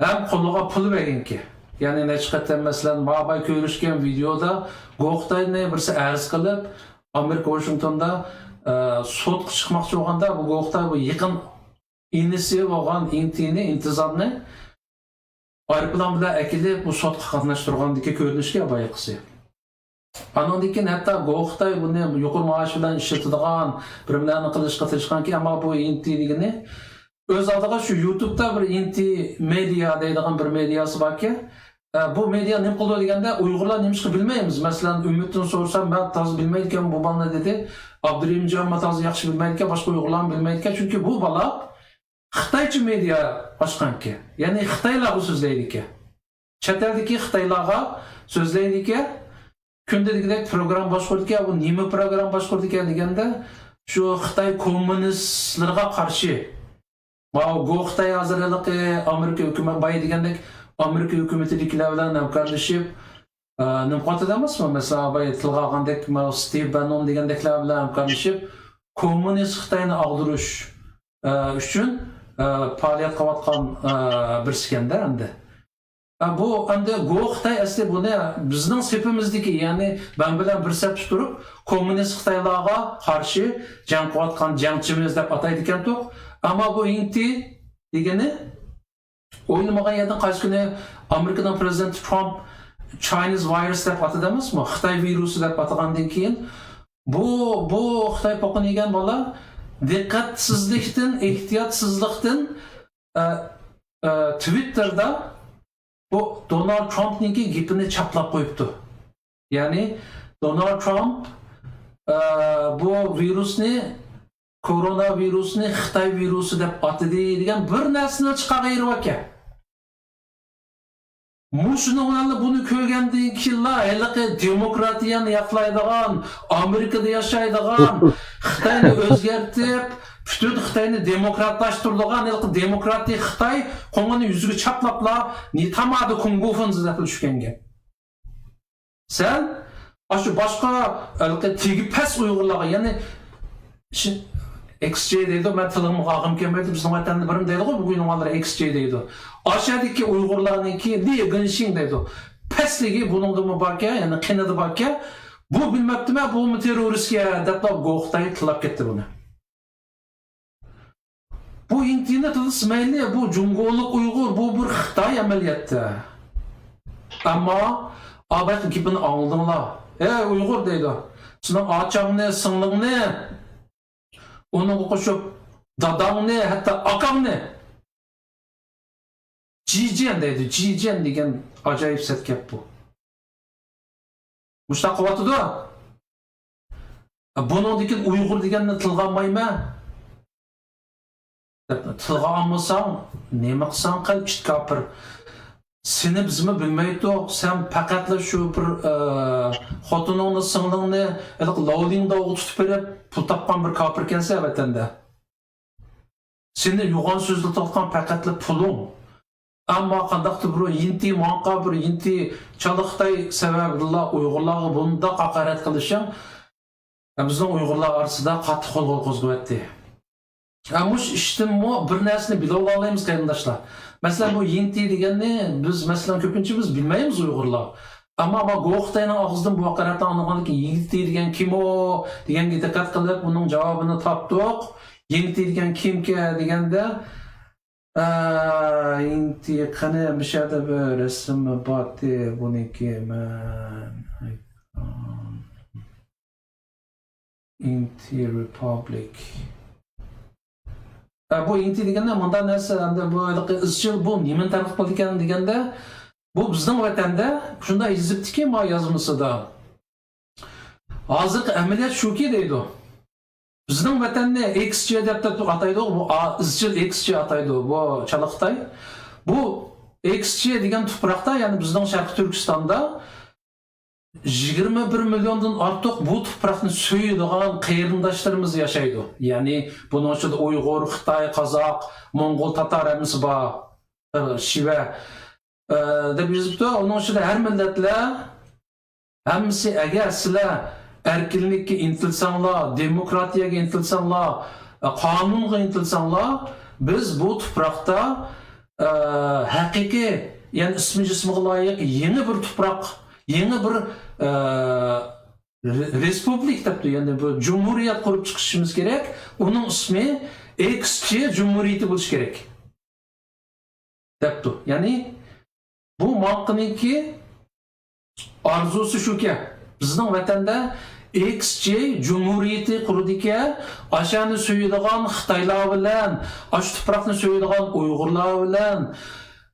ھەم قولىغا پۇل بەرگەنكەن. يەنى نەچچە قېتىم، مەسىلەن، ماباي كۆرۈشكەن ۋىدېئودا گو خىتاينى بىرسى ئەرز قىلىپ، ئامېرىكا ۋاشىنگتوندا، ئە، سوتقا چىقماقچى بولغاندا، بۇ گو خىتاي بۇ يېقىن ئىنىسى بولغان ئىنتىنى، ئىنتىزامنى ئايروپىلان بىلەن ئەكېلىپ، بۇ سوتقا قاتناشتۇرغاندىكى كۆرۈنۈشكە بايىقىسى. ئانىڭدىن كېيىن ھەتتا گو خىتاي بۇنى يۇقىرى مائاش بىلەن ئىشلىتىدىغان بىرمىلەرنى قىلىشقا تىرىشقانكەن، ئەمما بۇ ئىنتى دېگىنى ئۆز ئالدىغا شۇ يۇتۇبتا بىر ئىنتى مېدىيا دەيدىغان بىر مېدىياسى باركەن. ئە، بۇ مېدىيا نېمە قىلىدۇ دېگەندە، ئۇيغۇرلار نېمىشقا بىلمەيمىز؟ مەسىلەن، ئۈمىدتىن سورىسام، مەن تازا بىلمەيدىكەن بۇ بالىنى دېدى. ئابدۇرېھىمجانمۇ تازا ياخشى بىلمەيدىكەن، باشقا ئۇيغۇرلارمۇ بىلمەيدىكەن. چۈنكى بۇ بالا خىتايچە مېدىيا ئاچقانكەن. يەنى خىتايلارغا سۆزلەيدىكەن. چەت ئەلدىكى خىتايلارغا سۆزلەيدىكەن. كۈندە دېگۈدەك پروگرامما باشقۇرىدىكەن. بۇ نېمە پروگرامما باشقۇرىدىكەن دېگەندە، شۇ خىتاي كوممۇنىستلىرىغا قارشى. ماۋۇ گو خىتاي ھازىر ھېلىقى ئامېرىكا ھۆكۈمەت، بايا دېگەندەك ئامېرىكا ھۆكۈمىتىدىكىلەر بىلەن ھەمكارلىشىپ، ئە، نېمە قىلىۋاتىدۇ ئەمەسمۇ؟ مەسىلەن، بايا تىلغا ئالغاندەك، ماۋۇ ستىۋ بەننون دېگەندەكلەر بىلەن ھەمكارلىشىپ، كوممۇنىست خىتاينى ئاغدۇرۇش، ئە، ئۈچۈن، ئە، پائالىيەت قىلىۋاتقان، ئە، بىرسىكەندە ئەمدى. ئە، بۇ ئەمدى گو خىتاي ئەسلى بۇنى بىزنىڭ سېپىمىزدىكى، يەنى مەن بىلەن بىر سەپتە تۇرۇپ، كوممۇنىست خىتايلارغا قارشى جەڭ قىلىۋاتقان جەڭچىمىز دەپ ئاتايدىكەنتۇق. ئەمما بۇ ئىنتى دېگىنى ئويلىمىغان يەردىن قايسى كۈنى ئامېرىكىنىڭ پرېزىدېنتى ترامپ Chinese virus دەپ ئاتىدى ئەمەسمۇ؟ خىتاي ۋىرۇسى دەپ ئاتىغاندىن كېيىن، بۇ، بۇ خىتاي پوقىنى يېگەن بالا دىققەتسىزلىكتىن، ئېھتىياتسىزلىقتىن، ئە، ئە، تۋىتتېردا بۇ دونالد ترامپنىڭكى گېپىنى چاپلاپ قويۇپتۇ. يەنى دونالد ترامپ، ئە، بۇ ۋىرۇسنى، كورونا ۋىرۇسنى خىتاي ۋىرۇسى دەپ ئاتىدى دېگەن بىر نەرسىنى چىقارغا ئېرىۋەتكەن. مۇشۇنىڭ بىلەنلا بۇنى كۆرگەندىن كېيىنلا ھېلىقى دېموكراتىيەنى ياقلايدىغان، ئامېرىكىدا ياشايدىغان، خىتاينى ئۆزگەرتىپ، پۈتۈن خىتاينى دېموكراتلاشتۇرىدىغان ھېلىقى دېموكراتىك خىتاي قوڭىنى يۈزىگە چاپلاپلا، نى تامادى كۇڭگۇفېنزى دەپلا چۈشكەن گەپ. سەن ئاشۇ باشقا ھېلىقى تېگى پەس ئۇيغۇرلارغا، يەنى شى-، ئېكس جەي دەيدۇ، مەن تىلىمغا ئالغۇم كەلمەيدۇ، بىزنىڭ ۋەتەندە بىرمۇ دەيدىغۇ، بۈگۈن ئۇلار ئېكس جەي دەيدۇ. ئاشۇ يەردىكى ئۇيغۇرلارنىڭكى لى گېنشىڭ دەيدۇ. پەسلىكى بۇنىڭدىمۇ باركەن، يەنى قېنىدا باركەن. بۇ بىلمەپتىمەن، بۇمۇ تېررورىستكەن دەپلا گو خىتاي تىللاپ كەتتى بۇنى. بۇ ئىنتىنى تىللىسا مەيلى، بۇ جۇڭگولۇق ئۇيغۇر، بۇ بىر خىتاي ئەمەلىيەتتە. ئەمما ئاباينىڭ گېپىنى ئاڭلىدىڭلار. ئەي ئۇيغۇر دەيدۇ. سېنىڭ ئاچاڭنى، سىڭلىڭنى، ئۇنىڭغا قوشۇپ داداڭنى، ھەتتا ئاكاڭنى. جىجيەن دەيدۇ، جىجيەن دېگەن ئاجايىپ سەت گەپ بۇ. مۇشۇنداق قىلىۋاتىدۇ. بۇنىڭدىن كېيىن ئۇيغۇر دېگەننى تىلغا ئالمايمەن. تىلغا ئالمىساڭ، نېمە قىلساڭ قىل، ئىت كاپىر. سېنى بىزمۇ بىلمەيتتۇق. سەن پەقەتلا شۇ بىر، ئە، خوتۇنۇڭنى، سىڭلىڭنى ھېلىقى لاۋلىڭداۋغا تۇتۇپ بېرىپ، پۇل تاپقان بىر كاپىركەنسەن ۋەتەندە. سېنى يوغان سۆزلىتىۋاتقان پەقەتلا پۇلۇڭ. ئەمما قانداقتۇر بىر يىنتى ماڭقا، بىر يىنتى چالا خىتاي سەۋەبىدىنلا ئۇيغۇرلارغا بۇنداق ھاقارەت قىلىشىڭ بىزنىڭ ئۇيغۇرلار ئارىسىدا قاتتىق غۇلغۇلا قوزغىۋەتتى. ھە، مۇشۇ ئىشتىنمۇ بىر نەرسىنى بىلىۋالالايمىز، قېرىنداشلار. مەسىلەن، بۇ يىنتى دېگەننى بىز، مەسىلەن، كۆپىنچە بىز بىلمەيمىز ئۇيغۇرلار. ئەمما مانا گو خىتاينىڭ ئاغزىدىن بۇ ھاقارەتنى ئاڭلىغاندىن كېيىن، يىنتى دېگەن كىم ئۇ دېگەنگە دىققەت قىلىپ، ئۇنىڭ جاۋابىنى تاپتۇق. يىنتى دېگەن كىمكەن دېگەندە، ئە، يىنتى قېنى، مۇشۇ يەردە بىر رەسىمى بارتى، بۇنىڭكى مەن. ئىنتى رېپابلىك. بۇ ئىڭتى دېگەندە مۇنداق نەرسە، ئەمدى بۇ ھېلىقى ئىزچىل بۇ نېمىنى تەنقىد قىلىدىكەن دېگەندە، بۇ بىزنىڭ ۋەتەندە شۇنداق يېزىپتىكى ما يازمىسىدا. ھازىرقى ئەمەلىيەت شۇكى دەيدۇ. بىزنىڭ ۋەتەننى ئېكس جې دەپ، دەپ ئاتايدۇ، بۇ ئا-، ئىزچىل ئېكس جې ئاتايدۇ، بۇ چالا خىتاي. بۇ ئېكس جې دېگەن تۇپراقتا، يەنى بىزنىڭ شەرقىي تۈركىستاندا يىگىرمە بىر مىليوندىن ئارتۇق بۇ تۇپراقنى سۆيىدىغان قېرىنداشلىرىمىز ياشايدۇ. يەنى بۇنىڭ ئىچىدە ئۇيغۇر، خىتاي، قازاق، موڭغۇل، تاتار ھەممىسى بار. ئە، شىۋە، ئە، دەپ يېزىپتۇ. ئۇنىڭ ئىچىدە ھەر مىللەتلەر ھەممىسى، ئەگەر سىلەر ئەركىنلىككە ئىنتىلسەڭلار، دېموكراتىيەگە ئىنتىلسەڭلار، ئە، قانۇنغا ئىنتىلسەڭلار، بىز بۇ تۇپراقتا، ئە، ھەقىقىي، يەنى ئىسمى جىسمىغا لايىق يېڭى بىر تۇپراق، يېڭى بىر، ئە، رې-، رېسپۇبلىك دەپتۇ، يەنى بىر جۇمھۇرىيەت قۇرۇپ چىقىشىمىز كېرەك. ئۇنىڭ ئىسمى ئېكس جې جۇمھۇرىيىتى بولۇشى كېرەك، دەپتۇ. يەنى بۇ ماڭقىنىڭكى ئارزۇسى شۇكى، بىزنىڭ ۋەتەندە ئېكس جې جۇمھۇرىيىتى قۇرىدىكەن، ئاشۇنى سۆيىدىغان خىتايلار بىلەن، ئاشۇ تۇپراقنى سۆيىدىغان ئۇيغۇرلار بىلەن،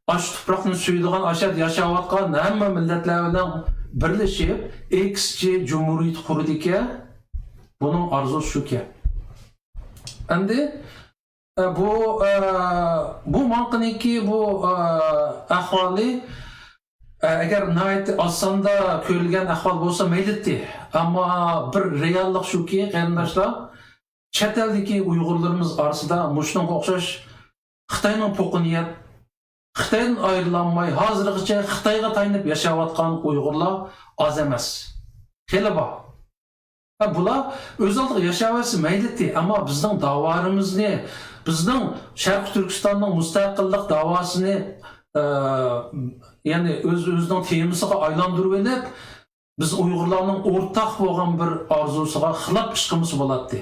ئاشۇ تۇپراقنى سۆيىدىغان، ئاشۇ يەردە ياشاۋاتقان ھەممە مىللەتلەر بىلەن بىرلىشىپ، ئېكس جې جۇمھۇرىيىتى قۇرىدىكەن. بۇنىڭ ئارزۇسى شۇكى. ئەمدى ئە، بۇ، ئە، بۇ ماڭقىنىڭكى بۇ، ئە، ئەھۋالى، ئە، ئەگەر ناھايىتى ئاز ساندا كۆرۈلگەن ئەھۋال بولسا مەيلىتى. ئەمما بىر رېئاللىق شۇكى، قېرىنداشلار، چەت ئەلدىكى ئۇيغۇرلىرىمىز ئارىسىدا مۇشۇنىڭغا ئوخشاش خىتاينىڭ پوقىنى يەپ، خىتايدىن ئايرىلالماي، ھازىرغىچە خىتايغا تايىنىپ ياشاۋاتقان ئۇيغۇرلار ئاز ئەمەس. خېلى بار. ھە، بۇلار ئۆز ئالدىغا ياشاۋەرسە مەيلىتى، ئەمما بىزنىڭ داۋالىرىمىزنى، بىزنىڭ شەرقىي تۈركىستاننىڭ مۇستەقىللىق داۋاسىنى، ئە، يەنى ئۆز-، ئۆزىنىڭ تېمىسىغا ئايلاندۇرۇۋېلىپ، بىز ئۇيغۇرلارنىڭ ئورتاق بولغان بىر ئارزۇسىغا خىلاپ ئىش قىلمىسا بولاتتى.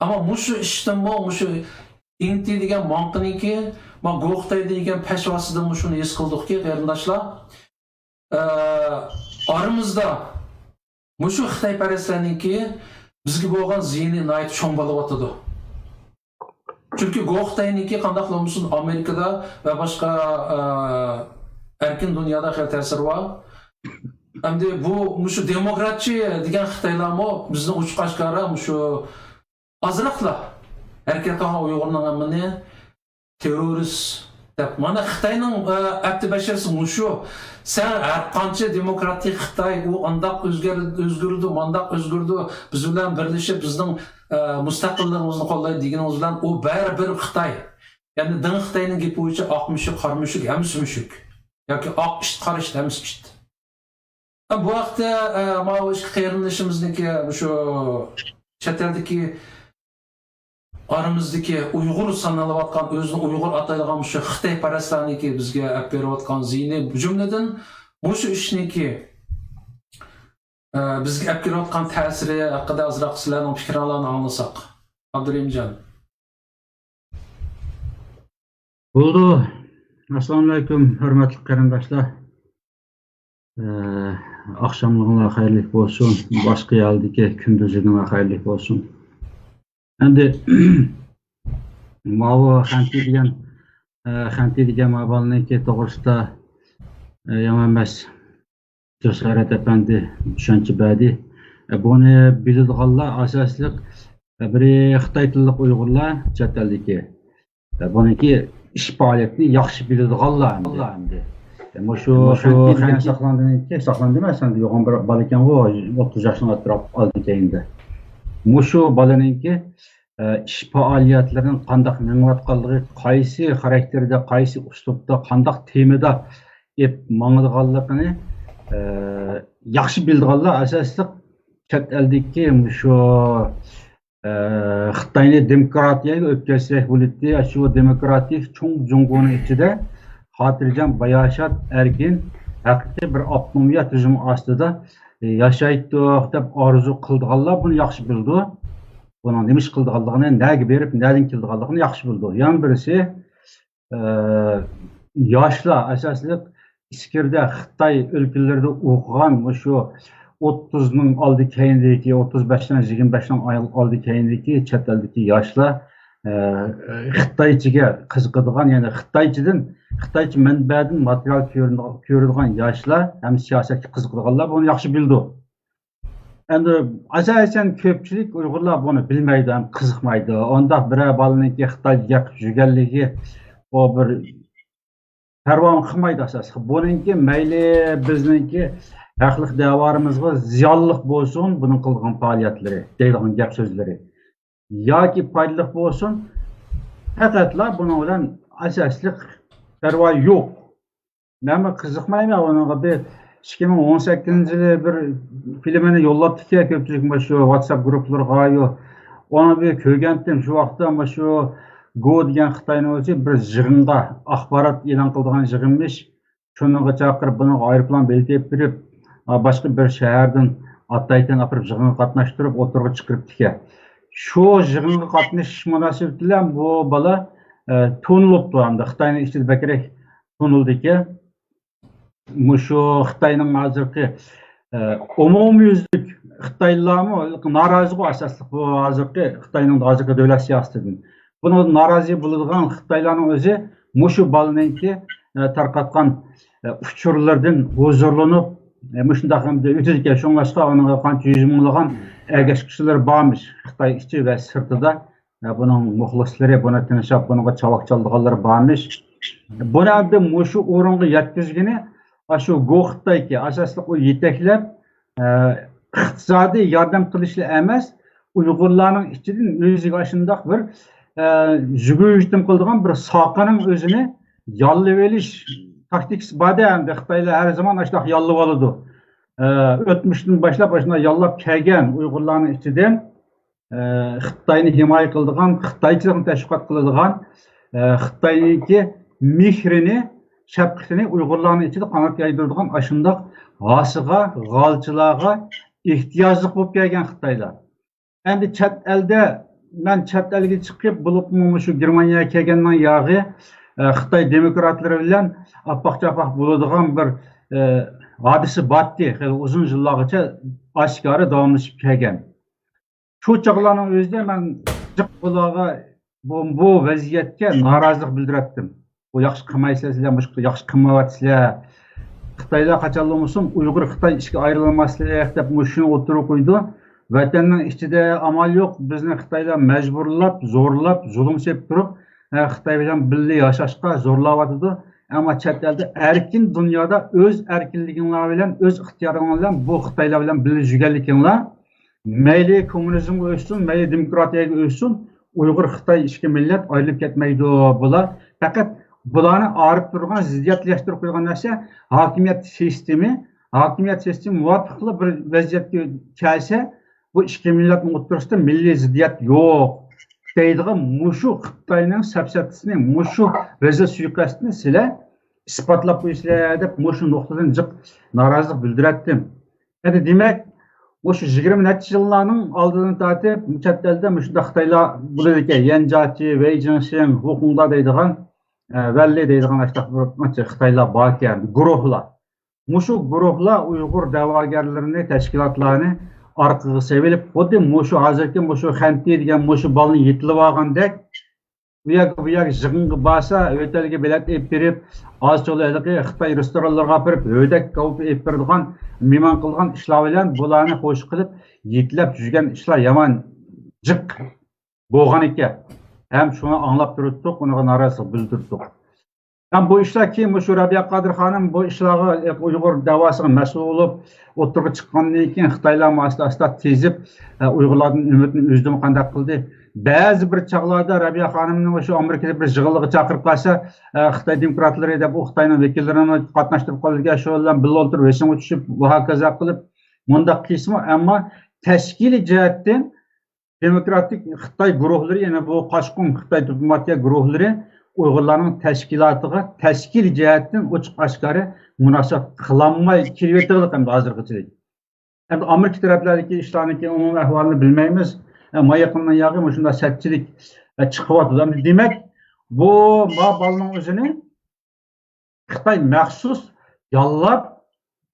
ئەمما مۇشۇ ئىشتىنمۇ، مۇشۇ ئىڭتى دېگەن ماڭقىنىڭكى، ما گوختەي دېگەن پەشۋاسىدىنمۇ شۇنى ھېس قىلدۇقكى، قېرىنداشلار، ئە، ئارىمىزدا مۇشۇ خىتايپەرەسلەرنىڭكى بىزگە بولغان زىيىنى ناھايىتى چوڭ بولۇۋاتىدۇ. چۈنكى گوختەينىڭكى قانداقلا بولمىسۇن، ئامېرىكىدا ۋە باشقا، ئە، ئەركىن دۇنيادا خېلى تەسىرى بار. ئەمدى بۇ، مۇشۇ دېموكراتچى دېگەن خىتايلارمۇ بىزنى ئوچۇق ئاشكارا مۇشۇ ئازراقلا ھەرىكەت قىلغان ئۇيغۇرنىڭ ھەممىنى تېررورىست دەپ، مانا خىتاينىڭ، ئە، ئەپتى بەشىرىسى مۇشۇ. سەن ھەر قانچە دېموكراتىك خىتاي، ئۇ ئانداق ئۆزگەر-، ئۆزگىرىدۇ، مانداق ئۆزگىرىدۇ، بىز بىلەن بىرلىشىپ بىزنىڭ، ئە، مۇستەقىللىقىمىزنى قوللايدۇ دېگىنىڭىز بىلەن ئۇ بەرىبىر خىتاي. يەنى دىڭ خىتاينىڭ گېپى بويىچە ئاق مۈشۈك، قارا مۈشۈك، ھەممىسى مۈشۈك. ياكى ئاق ئىت، قارا ئىت، ھەممىسى ئىت. بۇ ھەقتە، ئە، ماۋۇ ئىككى قېرىندىشىمىزنىڭكى مۇشۇ چەت ئەلدىكى ئارىمىزدىكى ئۇيغۇر سانىلىۋاتقان، ئۆزىنى ئۇيغۇر ئاتايدىغان مۇشۇ خىتايپەرەسلەرنىڭكى بىزگە ئەپ بېرىۋاتقان زىيىنى، جۈملىدىن مۇشۇ ئىشنىڭكى، ئە، بىزگە ئەپ كېلىۋاتقان تەسىرى ھەققىدە ئازراق سىلەرنىڭ پىكرىڭلارنى ئاڭلىساق. ئابدۇرېھىمجان. بولىدۇ. ئەسسالامۇئەلەيكۇم، ھۆرمەتلىك قېرىنداشلار. ئە، ئاخشاملىقىڭلار خەيرلىك بولسۇن. باشقا يەردىكى كۈندۈزلىرىڭلار خەيرلىك بولسۇن. ئەمدى ماۋۇ خەنتى دېگەن، ئە، خەنتى دېگەن ما بالىنىڭكى توغرىسىدا، ئە، يامان ئەمەس. جاسارەت ئەپەندى چۈشەنچە بەردى. ئە، بۇنى بىلىدىغانلار ئاساسلىق، ئە، بىرى خىتاي تىللىق ئۇيغۇرلار چەت ئەلدىكى. ئە، بۇنىڭكى ئىش پائالىيەتنى ياخشى بىلىدىغانلار ئەمدى. ئە، مۇشۇ، مۇشۇ خەنتى دېگەن خەنتى ساقلاندى، ساقلاندى ئەمەس، ئەمدى يوغان بىر بالا ئىكەنغۇ، ئوتتۇز ياشنىڭ ئەتراپ ئالدى كەينىدە. مۇشۇ بالىنىڭكى ئىش پائالىيەتلىرىنىڭ قانداق مېڭىۋاتقانلىقى، قايسى خاراكتېردا، قايسى ئۇسلۇبتا، قانداق تېمىدا ئېلىپ ماڭىدىغانلىقىنى ياخشى بىلىدىغانلار ئاساسلىق چەت ئەلدىكى مۇشۇ خىتاينى دېموكراتىيەگە ئۆتكەزسەك بولىدۇ، شۇ دېموكراتىك چوڭ جۇڭگونىڭ ئىچىدە خاتىرجەم، باياشات، ئەركىن، ھەقىقىي بىر ئاپتونومىيە تۈزۈمى ئاستىدا ياشايتتۇق دەپ ئارزۇ قىلىدىغانلار بۇنى ياخشى بىلىدۇ. بۇنىڭ نېمە ئىش قىلىدىغانلىقىنى، نەگە بېرىپ، نەدىن كېلىدىغانلىقىنى ياخشى بىلىدۇ. يەنە بىرسى، ئە، ياشلار، ئاساسلىق ئىچكىرىدە خىتاي ئۆلكىلىرىدە ئوقۇغان مۇشۇ ئوتتۇزنىڭ ئالدى كەينىدىكى، ئوتتۇز بەشنىڭ، يىگىرمە بەشنىڭ ئالدى كەينىدىكى چەت ئەلدىكى ياشلار ئە، خىتايچىگە قىزىقىدىغان، يەنى خىتايچىدىن، خىتايچە مەنبەدىن ماتېرىيال كۆرىدىغان ياشلار ھەم سىياسەتكە قىزىقىدىغانلار بۇنى ياخشى بىلىدۇ. ئەمدى ئاساسەن كۆپچىلىك ئۇيغۇرلار بۇنى بىلمەيدۇ ھەم قىزىقمايدۇ. ئۇنداق بىرەر بالىنىڭكى خىتايچە گەپ يۈرگەنلىكى ئۇ بىر پەرۋامۇ قىلمايدۇ ئاساسلىق. بۇنىڭكى مەيلى بىزنىڭكى ھەقلىق دەۋالىرىمىزغا زىيانلىق بولسۇن، بۇنىڭ قىلغان پائالىيەتلىرى، دەيدىغان گەپ سۆزلىرى. ياكى پايدىلىق بولسۇن، پەقەتلا بۇنىڭ بىلەن ئاساسلىق پەرۋا يوق. مەنمۇ قىزىقمايمەن ئۇنىڭغا. بىر ئىككى مىڭ ئون سەككىزىنچى يىلى بىر فىلىمىنى يوللاپتىكەن كۆپچىلىك مۇشۇ ۋاتساپ گۇرۇپپىلىرىغا. ئۇنى بىر كۆرگەنتىم. شۇ ۋاقىتتا مۇشۇ گو دېگەن خىتاينىڭ ئۆزى بىر يىغىنغا، ئاخبارات ئېلان قىلىدىغان يىغىنمىش. شۇنىڭغا چاقىرىپ، بۇنىڭغا ئايروپىلان بېلىتى ئېلىپ بېرىپ، باشقا بىر شەھەردىن ئاتايتىن ئاپىرىپ يىغىنغا قاتناشتۇرۇپ ئوتتۇرىغا چىقىرىپتىكەن. شۇ يىغىنغا قاتنىشىش مۇناسىۋىتى بىلەن بۇ بالا، ئە، تونۇلۇپتۇ، ھەمدە خىتاينىڭ ئىچىدە بەكرەك تونۇلىدىكەن. مۇشۇ خىتاينىڭ ھازىرقى، ئە، ئومۇميۈزلۈك خىتايلارمۇ نارازىغۇ ئاساسلىق بۇ ھازىرقى خىتاينىڭ ھازىرقى دۆلەت سىياسىتىدىن. بۇنىڭدىن نارازى بولىدىغان خىتايلارنىڭ ئۆزى مۇشۇ بالىنىڭكى، ئە، تارقاتقان، ئە، ئۇچۇرلىرىدىن ھۇزۇرلىنىپ، ئە، مۇشۇنداق ئەمدى ئۆتىدىكەن. شۇڭلاشقا ئۇنىڭغا قانچە يۈز مىڭلىغان ئەگەشكۈچىلىرى بارمىش خىتاي ئىچى ۋە سىرتىدا. ئە، بۇنىڭ مۇخلىسلىرى، بۇنى تىڭشاپ، بۇنىڭغا چاۋاك چالىدىغانلىرى بارمىش. بۇنى ئەمدى مۇشۇ ئورۇنغا يەتكۈزگىنى، ئاشۇ گو خىتايكى، ئاساسلىق ئۇ يېتەكلەپ، ئە، ئىقتىسادىي ياردەم قىلىشلا ئەمەس، ئۇيغۇرلارنىڭ ئىچىدىن ئۆزىگە ئاشۇنداق بىر، ئە، يۈگۈرۈشتۈم قىلىدىغان بىر ساقىنىڭ ئۆزىنى ياللىۋېلىش تاكتىكىسى بار-دە، ئەمدى خىتايلار ھەر زامان ئاشۇنداق ياللىۋالىدۇ. ئە، ئۆتمۈشتىن باشلاپ ئاشۇنداق ياللاپ كەلگەن ئۇيغۇرلارنىڭ ئىچىدىن، ئە، خىتاينى ھىمايە قىلىدىغان، خىتايچىلىقنى تەشۋىقات قىلىدىغان، ئە، خىتاينىڭكى مېھرىنى، شەپقىتىنى ئۇيغۇرلارنىڭ ئىچىدە قانات يايدۇرىدىغان ئاشۇنداق ھاسىغا، غالچىلارغا ئېھتىياجلىق بولۇپ كەلگەن خىتايلار. ئەمدى چەت ئەلدە، مەن چەت ئەلگە چىقىپ، بولۇپمۇ مۇشۇ گېرمانىيەگە كەلگەندىن ياغى، ئە، خىتاي دېموكراتلىرى بىلەن ئاپئاق-چاپئاق بولىدىغان بىر، ئە، ھادىسە بارتتى. خېلى ئۇزۇن يىللارغىچە ئاشكارا داۋاملىشىپ كەلگەن. شۇ چاغلارنىڭ ئۆزىدە مەن جىق بۇلارغا، بۇ، بۇ ۋەزىيەتكە نارازىلىق بىلدۈرەتتىم. بۇ ياخشى قىلمايسىلەر، سىلەر مۇشۇ ياخشى قىلمايۋاتىسىلەر. خىتايلار قاچانلا بولمىسۇن ئۇيغۇر خىتاي ئىككى ئايرىلماسلىق دەپ مۇشۇنى ئوتتۇرىغا قويىدۇ. ۋەتەننىڭ ئىچىدە ئامال يوق، بىزنى خىتايلار مەجبۇرلاپ، زورلاپ، زۇلۇم سېلىپ تۇرۇپ، ئە، خىتاي بىلەن بىللە ياشاشقا زورلاۋاتىدۇ. ئەمما چەت ئەلدە ئەركىن دۇنيادا ئۆز ئەركىنلىكىڭلار بىلەن، ئۆز ئىختىيارىڭلار بىلەن بۇ خىتايلار بىلەن بىللە يۈرگەنلىكىڭلار مەيلى كوممۇنىزمغا ئۆتسۇن، مەيلى دېموكراتىيەگە ئۆتسۇن، ئۇيغۇر خىتاي ئىككى مىللەت ئايرىلىپ كەتمەيدۇ. بۇلار پەقەت بۇلارنى ئايرىپ تۇرغان، زىددىيەتلەشتۈرۈپ قويغان نەرسە ھاكىمىيەت سىستېمى، ھاكىمىيەت سىستېمى مۇۋاپىقلا بىر ۋەزىيەتكە كەلسە، بۇ ئىككى مىللەتنىڭ ئوتتۇرىسىدا مىللىي زىددىيەت يوق دەيدىغان مۇشۇ خىتاينىڭ سەپسەتىسىنى، مۇشۇ رەزىل سۇيىقەستىنى سىلەر ئىسپاتلاپ قويىسىلەر دەپ مۇشۇ نۇقتىدىن جىق نارازىلىق بىلدۈرەتتىم. ئەمدى دېمەك، مۇشۇ يىگىرمە نەچچە يىللارنىڭ ئالدىدىن تارتىپ چەت ئەلدە مۇشۇنداق خىتايلار بولىدىكەن، يەنجاچى، ۋېيجىڭشېڭ، ۋۇخۇڭدا دەيدىغان، ئە، ۋەنلى دەيدىغان ئاشۇنداق بىر قانچە خىتايلار باركەن، گۇرۇھلار. مۇشۇ گۇرۇھلار ئۇيغۇر دەۋاگەرلىرىنى، تەشكىلاتلارنى ئارقىغا سېلىۋېلىپ، خۇددى مۇشۇ ھازىرقى مۇشۇ خەنتى دېگەن مۇشۇ بالىنى يېتىلىۋالغاندەك، ئۇ يەرگە، بۇ يەرگە يىغىنغا بارسا، ئۆتەلگە بېلەت ئېلىپ بېرىپ، ئاز-تولا ھېلىقى خىتاي رېستورانلىرىغا ئاپىرىپ، ھۆدەك كاۋىپى ئېلىپ بېرىدىغان، مېھمان قىلغان ئىشلار بىلەن بۇلارنى خوش قىلىپ، يېتىلەپ يۈرگەن ئىشلار يامان جىق بولغان ئىكەن. ھەم شۇنى ئاڭلاپ تۇرۇپتۇق، ئۇنىڭغا نارازىلىق بىلدۈردۇق. ھەم بۇ ئىشلار كېيىن مۇشۇ رەبىيە قادىر خانىم بۇ ئىشلارغا، ئۇيغۇر دەۋاسىغا مەسئۇل بولۇپ ئوتتۇرىغا چىققاندىن كېيىن، خىتايلارمۇ ئاستا-ئاستا تېزىپ، ئۇيغۇرلاردىن ئۈمىدىنى ئۈزدىمۇ قانداق قىلدى؟ بەزى بىر چاغلاردا رەبىيە خانىمنى شۇ ئامېرىكىدا بىر يىغىنلىرىغا چاقىرىپ قالسا، خىتاي دېموكراتلىرى دەپ ئۇ خىتاينىڭ ۋەكىللىرىنى قاتناشتۇرۇپ قالىدىكەن، شۇ بىلەن بىللە ئولتۇرۇپ ھۆسنىگە چۈشۈپ، بۇ ھاكازا قىلىپ، مۇنداق قىلسىمۇ، ئەمما تەشكىلىي جەھەتتىن دېموكراتىك خىتاي گۇرۇھلىرى، يەنى بۇ قاچقۇن خىتاي دىپلوماتىيە گۇرۇھلىرى ئۇيغۇرلارنىڭ تەشكىلاتىغا تەشكىلىي جەھەتتىن ئوچۇق ئاشكارا مۇناسىۋەت قىلالماي كېلىۋېتىۋاتىدۇ ئەمدى ھازىرغىچىلىك. ئەمدى ئامېرىكا تەرەپلەردىكى ئىشلارنىڭكى ئومۇمىي ئەھۋالىنى بىلمەيمىز. ئە، ما يېقىندىن ياغى مۇشۇنداق سەتچىلىك، ئە، چىقىۋاتىدۇ. ئەمدى دېمەك، بۇ، ما بالىنىڭ ئۆزىنى خىتاي مەخسۇس ياللاپ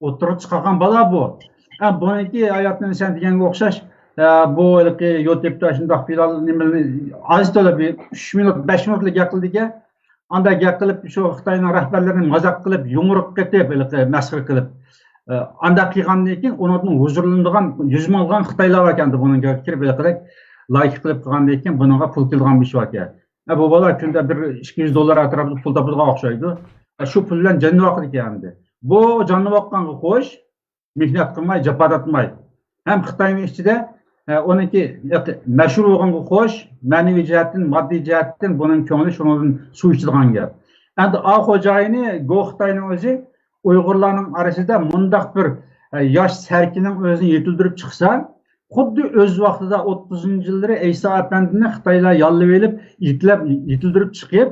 ئوتتۇرىغا چىقارغان بالا بۇ. ھە، بۇنىڭكى ھاياتىنى سەن دېگەنگە ئوخشاش، ئە، بۇ ھېلىقى يۇتۇبتا شۇنداق پىلان نېمىلەرنى ئاز تولا بىر ئۈچ مىنۇت، بەش مىنۇتلا گەپ قىلىدىكەن. ئاندا گەپ قىلىپ، شۇ خىتاينىڭ رەھبەرلىرىنى مازاق قىلىپ، يۇمرۇق قېتىپ، ھېلىقى مەسخىرە قىلىپ، ئە، ئاندا قىلغاندىن كېيىن ئۇنىڭدىن ھۇزۇرلىنىدىغان يۈز مىڭلىغان خىتايلار باركەن، بۇنىڭغا كىرىپ ھېلىقىدەك لايك قىلىپ قىلغاندىن كېيىن بۇنىڭغا پۇل كېلىدىغان بىر ئىش باركەن. ئە، بۇ بالا كۈندە بىر ئىككى يۈز دوللار ئەتراپىدا پۇل تاپىدىغان ئوخشايدۇ. ئە، شۇ پۇل بىلەن جاننى باقىدىكەن ئەمدى. بۇ جاننى باققانغا خوش، مېھنەت قىلماي، جاپا تارتماي. ھەم خىتاينىڭ ئىچىدە، ئە، ئۇنىڭكى مەشھۇر بولغانغا خوش، مەنىۋى جەھەتتىن، ماددىي جەھەتتىن بۇنىڭ كۆڭلى شۇنىڭدىن سۇ ئىچىدىغان گەپ. ئەمدى ئا خوجايىنى گو خىتاينىڭ ئۆزى ئۇيغۇرلارنىڭ ئارىسىدا مۇنداق بىر، ئە، ياش سەركىنىڭ ئۆزىنى يېتىلدۈرۈپ چىقسا، خۇددى ئۆز ۋاقتىدا ئوتتۇزىنچى يىللىرى ئەيسا ئەپەندىنى خىتايلار ياللىۋېلىپ، يېتىلەپ، يېتىلدۈرۈپ چىقىپ،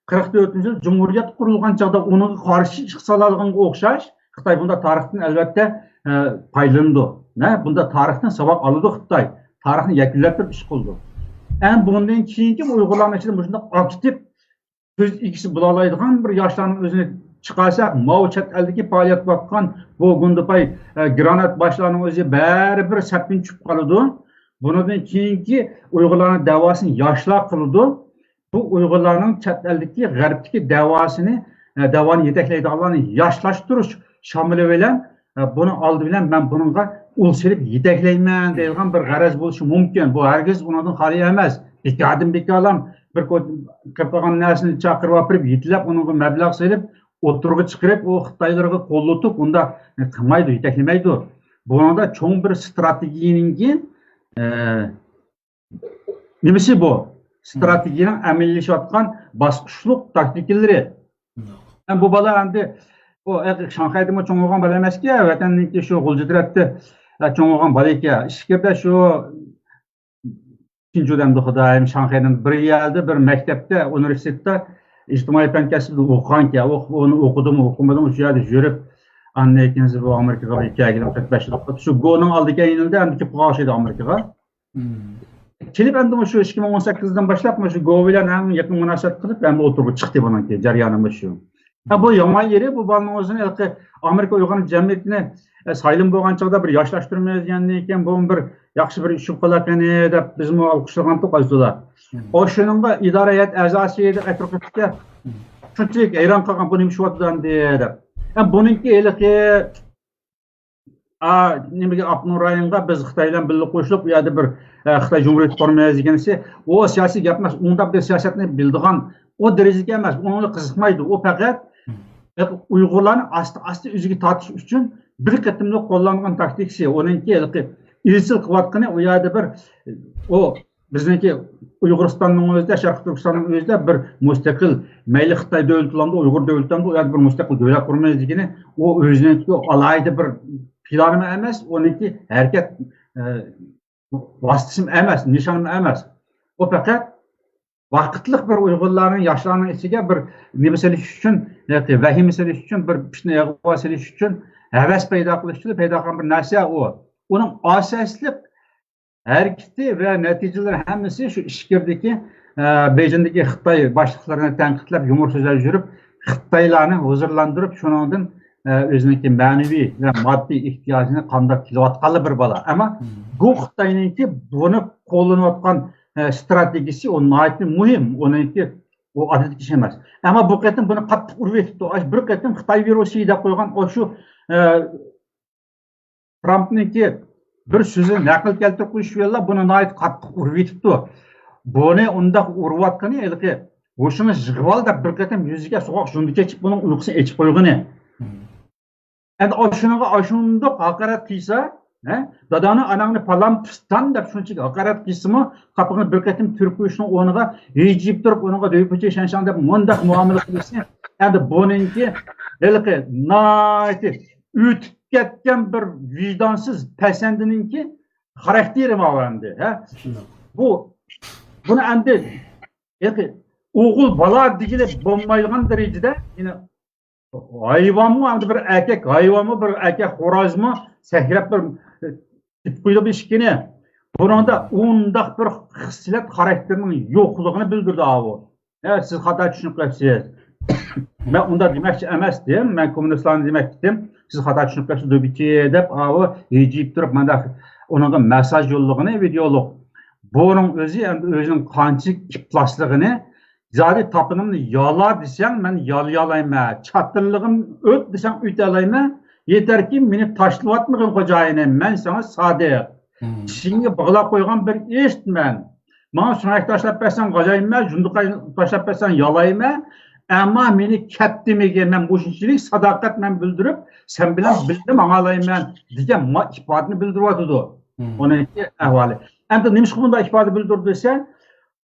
قىرىق تۆتىنچى يىل جۇمھۇرىيەت قۇرۇلغان چاغدا ئۇنىڭغا قارشى چىقسالىغانغا ئوخشاش، خىتاي بۇنداق تارىختىن ئەلۋەتتە، ئە، پايدىلىنىدۇ. نە؟ بۇنداق تارىختىن ساۋاق ئالىدۇ خىتاي. تارىخنى يەكۈنلەپ تۇرۇپ ئىش قىلىدۇ. ئەمما بۇندىن كېيىنكى ئۇيغۇرلارنىڭ ئىچىدە مۇشۇنداق ئاكتىپ سۆز ئىگىسى بولالايدىغان بىر ياشلارنىڭ ئۆزىنى چىقارساق، ماۋۇ چەت ئەلدىكى پائالىيەت باققان بۇ گۇندىپاي، ئە، گرانات باشلارنىڭ ئۆزى بەرىبىر سەپتىن چۈشۈپ قالىدۇ. بۇنىڭدىن كېيىنكى ئۇيغۇرلارنىڭ دەۋاسىنى ياشلار قىلىدۇ. بۇ ئۇيغۇرلارنىڭ چەت ئەلدىكى، غەربتىكى دەۋاسىنى، ئە، دەۋانى يېتەكلەيدىغانلارنى ياشلاشتۇرۇش شامىلى بىلەن، ئە، بۇنىڭ ئالدى بىلەن مەن بۇنىڭغا ئۇل سېلىپ يېتەكلەيمەن دەيدىغان بىر غەرەز بولۇشى مۇمكىن. بۇ ھەرگىز ئۇنىڭدىن خالىي ئەمەس. بىكاردىن بىكارلام بىر كو-، قېلىپ قالغان نەرسىنى چاقىرىپ ئاپىرىپ، يېتىلەپ ئۇنىڭغا مەبلەغ سېلىپ، ئوتتۇرىغا چىقىرىپ، ئۇ خىتايلارغا قوللىتىپ، ئۇنداق قىلمايدۇ، يېتەكلىمەيدۇ. بۇنىڭدا چوڭ بىر ستراتېگىيىنىڭكى، ئە، نېمىسى بۇ؟ ستراتېگىيەنىڭ ئەمەلىيلىشىۋاتقان باسقۇچلۇق تاكتىكىلىرى. ھەم بۇ بالا ئەمدى ئۇ شاڭخەيدىمۇ چوڭ بولغان بالا ئەمەسكەن، ۋەتەننىڭكى شۇ غۇلجا تەرەپتە چوڭ بولغان بالا ئىكەن. ئىچكىرىدە شۇ شىنجۇدەمدۇ خۇدايىم، شاڭخەيدىن بىر يەردە بىر مەكتەپتە، ئۇنىۋېرسىتېتتا ئىجتىمائىي پەن كەسپىدە ئوقۇغانكەن. ئۇ، ئۇنى ئوقۇدىمۇ، ئوقۇمىدىمۇ، شۇ يەردە يۈرۈپ، ئاندىن كېيىن بۇ ئامېرىكىغا بىر كەلگىلى قىرىق بەش يىل بولدى. شۇ گونىڭ ئالدى كەينىدە ئەمدى كېلىپ قالغان ئوخشايدۇ ئامېرىكىغا. كېلىپ ئەمدى مۇشۇ ئىككى مىڭ ئون سەككىزدىن باشلاپ مۇشۇ گو بىلەن ئەڭ يېقىن مۇناسىۋەت قىلىپ، ئەمدى ئوتتۇرىغا چىقتى بۇنىڭكى جەريانى مۇشۇ. ھە، بۇ يامان يېرى، بۇ بالىنىڭ ئۆزىنى ھېلىقى ئامېرىكا ئۇيغۇر جەمئىيىتىنى، ئە، سايلىم بولغان چاغدا بىر ياشلاشتۇرىمىز دېگەندىن كېيىن، بۇ بىر ياخشى بىر ئىش بولۇپ قالار قېنى دەپ بىزمۇ ئالقىشلىغانتۇق ئاز تولا. ئۇ شۇنىڭغا ئىدارە ھەيئەت ئەزاسى دەپ ئەتراپىدىكى شۇنچىلىك ھەيران قالغان، بۇ نېمە ئىش بولۇۋاتىدۇ ئەمدى دەپ. ھە، بۇنىڭكى ھېلىقى ئا، نېمىگە، ئاپتونوم رايونغا بىز خىتاي بىلەن بىللە قوشۇلۇپ، ئۇ يەردە بىر، ئە، خىتاي جۇمھۇرىيىتى قۇرىمىز دېگەنسى، ئۇ سىياسىي گەپ ئەمەس. ئۇنداق بىر سىياسەتنى بىلىدىغان ئۇ دەرىجىگە ئەمەس، ئۇنىڭغا قىزىقمايدۇ. ئۇ پەقەت ئۇيغۇرلارنى ئاستا-ئاستا ئۆزىگە تارتىش ئۈچۈن بىر قېتىملىق قوللانغان تاكتىكىسى. ئۇنىڭكى ھېلىقى ئىزچىل قىلىۋاتقىنى ئۇ يەردە بىر، ئۇ بىزنىڭكى ئۇيغۇرىستاننىڭ ئۆزىدە، شەرقىي تۈركىستاننىڭ ئۆزىدە بىر مۇستەقىل، مەيلى خىتاي دۆلىتى بولامدۇ، ئۇيغۇر دۆلىتى بولامدۇ، ئۇ يەردە بىر مۇستەقىل دۆلەت قۇرىمىز دېگىنى، ئۇ ئۆزىنىڭكى ئالاھىدە بىر پىلانىمۇ ئەمەس، ئۇنىڭكى ھەرىكەت، ئە، ۋاسىتىسىمۇ ئەمەس، نىشانىمۇ ئەمەس. ئۇ پەقەت ۋاقىتلىق بىر ئۇيغۇرلارنىڭ، ياشلارنىڭ ئىچىگە بىر نېمە سېلىش ئۈچۈن، ياكى ۋەھىمە سېلىش ئۈچۈن، بىر پىتنە ئىغۋا سېلىش ئۈچۈن، ھەۋەس پەيدا قىلىش ئۈچۈن پەيدا قىلغان بىر نەرسە ئۇ. ئۇنىڭ ئاساسلىق ھەرىكىتى ۋە نەتىجىلىرى ھەممىسى شۇ ئىچكىرىدىكى، ئە، بېيجىڭدىكى خىتاي باشلىقلىرىنى تەنقىدلەپ، يۇمۇر سۆزلەپ يۈرۈپ، خىتايلارنى ھۇزۇرلاندۇرۇپ، شۇنىڭدىن، ئە، ئۆزىنىڭكى مەنىۋى ۋە ماددىي ئېھتىياجىنى قامداپ كېلىۋاتقانلا بىر بالا. ئەمما بۇ خىتاينىڭكى بۇنى قوللىنىۋاتقان، ئە، ستراتېگىيىسى ئۇ ناھايىتى مۇھىم، ئۇنىڭكى ئۇ ئاددىي ئىش ئەمەس. ئەمما بۇ قېتىم بۇنى قاتتىق ئۇرۇۋېتىپتۇ. ئاش بىر قېتىم خىتاي ۋىرۇسى دەپ قويغان ئاشۇ، ئە، ترامپنىڭكى بىر سۆزىنى نەقىل كەلتۈرۈپ قويۇش بىلەنلا بۇنى ناھايىتى قاتتىق ئۇرۇۋېتىپتۇ. بۇنى ئۇنداق ئۇرۇۋاتقىنى ھېلىقى ھوشىڭىز يىغىۋال دەپ بىر قېتىم يۈزىگە سوغۇق جۇندى چېچىپ بۇنىڭ ئۇيقۇسىنى ئېچىپ قويغىنى. ئەمدى ئاشۇنىڭغا ئاشۇنداق ھاقارەت قىلسا، ھە؟ داداڭنى، ئاناڭنى پالان پىستان دەپ شۇنچىلىك ھاقارەت قىلسىمۇ، قاپىقىنى بىر قېتىم تۈرۈپ قويۇشنىڭ ئورنىغا ھىجىيىپ تۇرۇپ، ئۇنىڭغا دۆيپۇچى شەنشاڭ دەپ مۇنداق مۇئامىلە قىلىشنى، ئەمدى بۇنىڭكى ھېلىقى ناھايىتى ئۆتۈپ كەتكەن بىر ۋىجدانسىز پەسەندىنىڭكى خاراكتېرى ماۋۇ ئەمدى، ھە؟ شۇنداق. بۇ، بۇنى ئەمدى ھېلىقى ئوغۇل بالا دېگىلى بولمايدىغان دەرىجىدە، يەنە ھايۋانمۇ، ئەمدى بىر ئەركەك ھايۋانمۇ، بىر ئەركەك خورازمۇ سەكرەپ بىر تېپىپ قويىدۇ بىر ئىشىكىنى. بۇنىڭدا ئۇنداق بىر خىسلەت خاراكتېرنىڭ يوقلۇقىنى بىلدۈرىدۇ ئاۋۇ. ھە، سىز خاتا چۈشىنىپ قېلىپسىز. مەن ئۇنداق دېمەكچى ئەمەستىم، مەن كوممۇنىستلارنى دېمەكچىدىم. سىز خاتا چۈشىنىپ قېلىپسىز، دۆبىچى دەپ ئاۋۇ ھىجىيىپ تۇرۇپ، مانداق ئۇنىڭغا مېسساژ يوللىغىنى ۋىدېئولۇق. بۇنىڭ ئۆزى ئەمدى ئۆزىنىڭ قانچىلىك ئىپلاسلىقىنى، زادى تاپىنىمنى يالا دېسەڭ، مەن يالىيالايمەن. چاتىلىغىم ئۆت دېسەڭ، ئۆتەلەيمەن. يېتەركى، مېنى تاشلىۋاتمىغىن، خوجايىنىم. مەن ساڭا سادىق. مم. چىشىڭگە باغلاپ قويغان بىر ئىتمەن. ماڭا سۆڭەك تاشلاپ بەرسەڭ، غاجايمەن، جۇندىقاي تاشلاپ بەرسەڭ، يالايمەن. ئەمما مېنى كەتتىمىگە، مەن مۇشۇنچىلىك ساداقەت مەن بىلدۈرۈپ، سەن بىلەن بىللە ماڭالايمەن، دېگەن ما-، ئىپادىنى بىلدۈرۈۋاتىدۇ. مم. ئۇنىڭكى ئەھۋالى. ئەمدى نېمىشقا بۇنداق ئىپادە بىلدۈردى دېسە،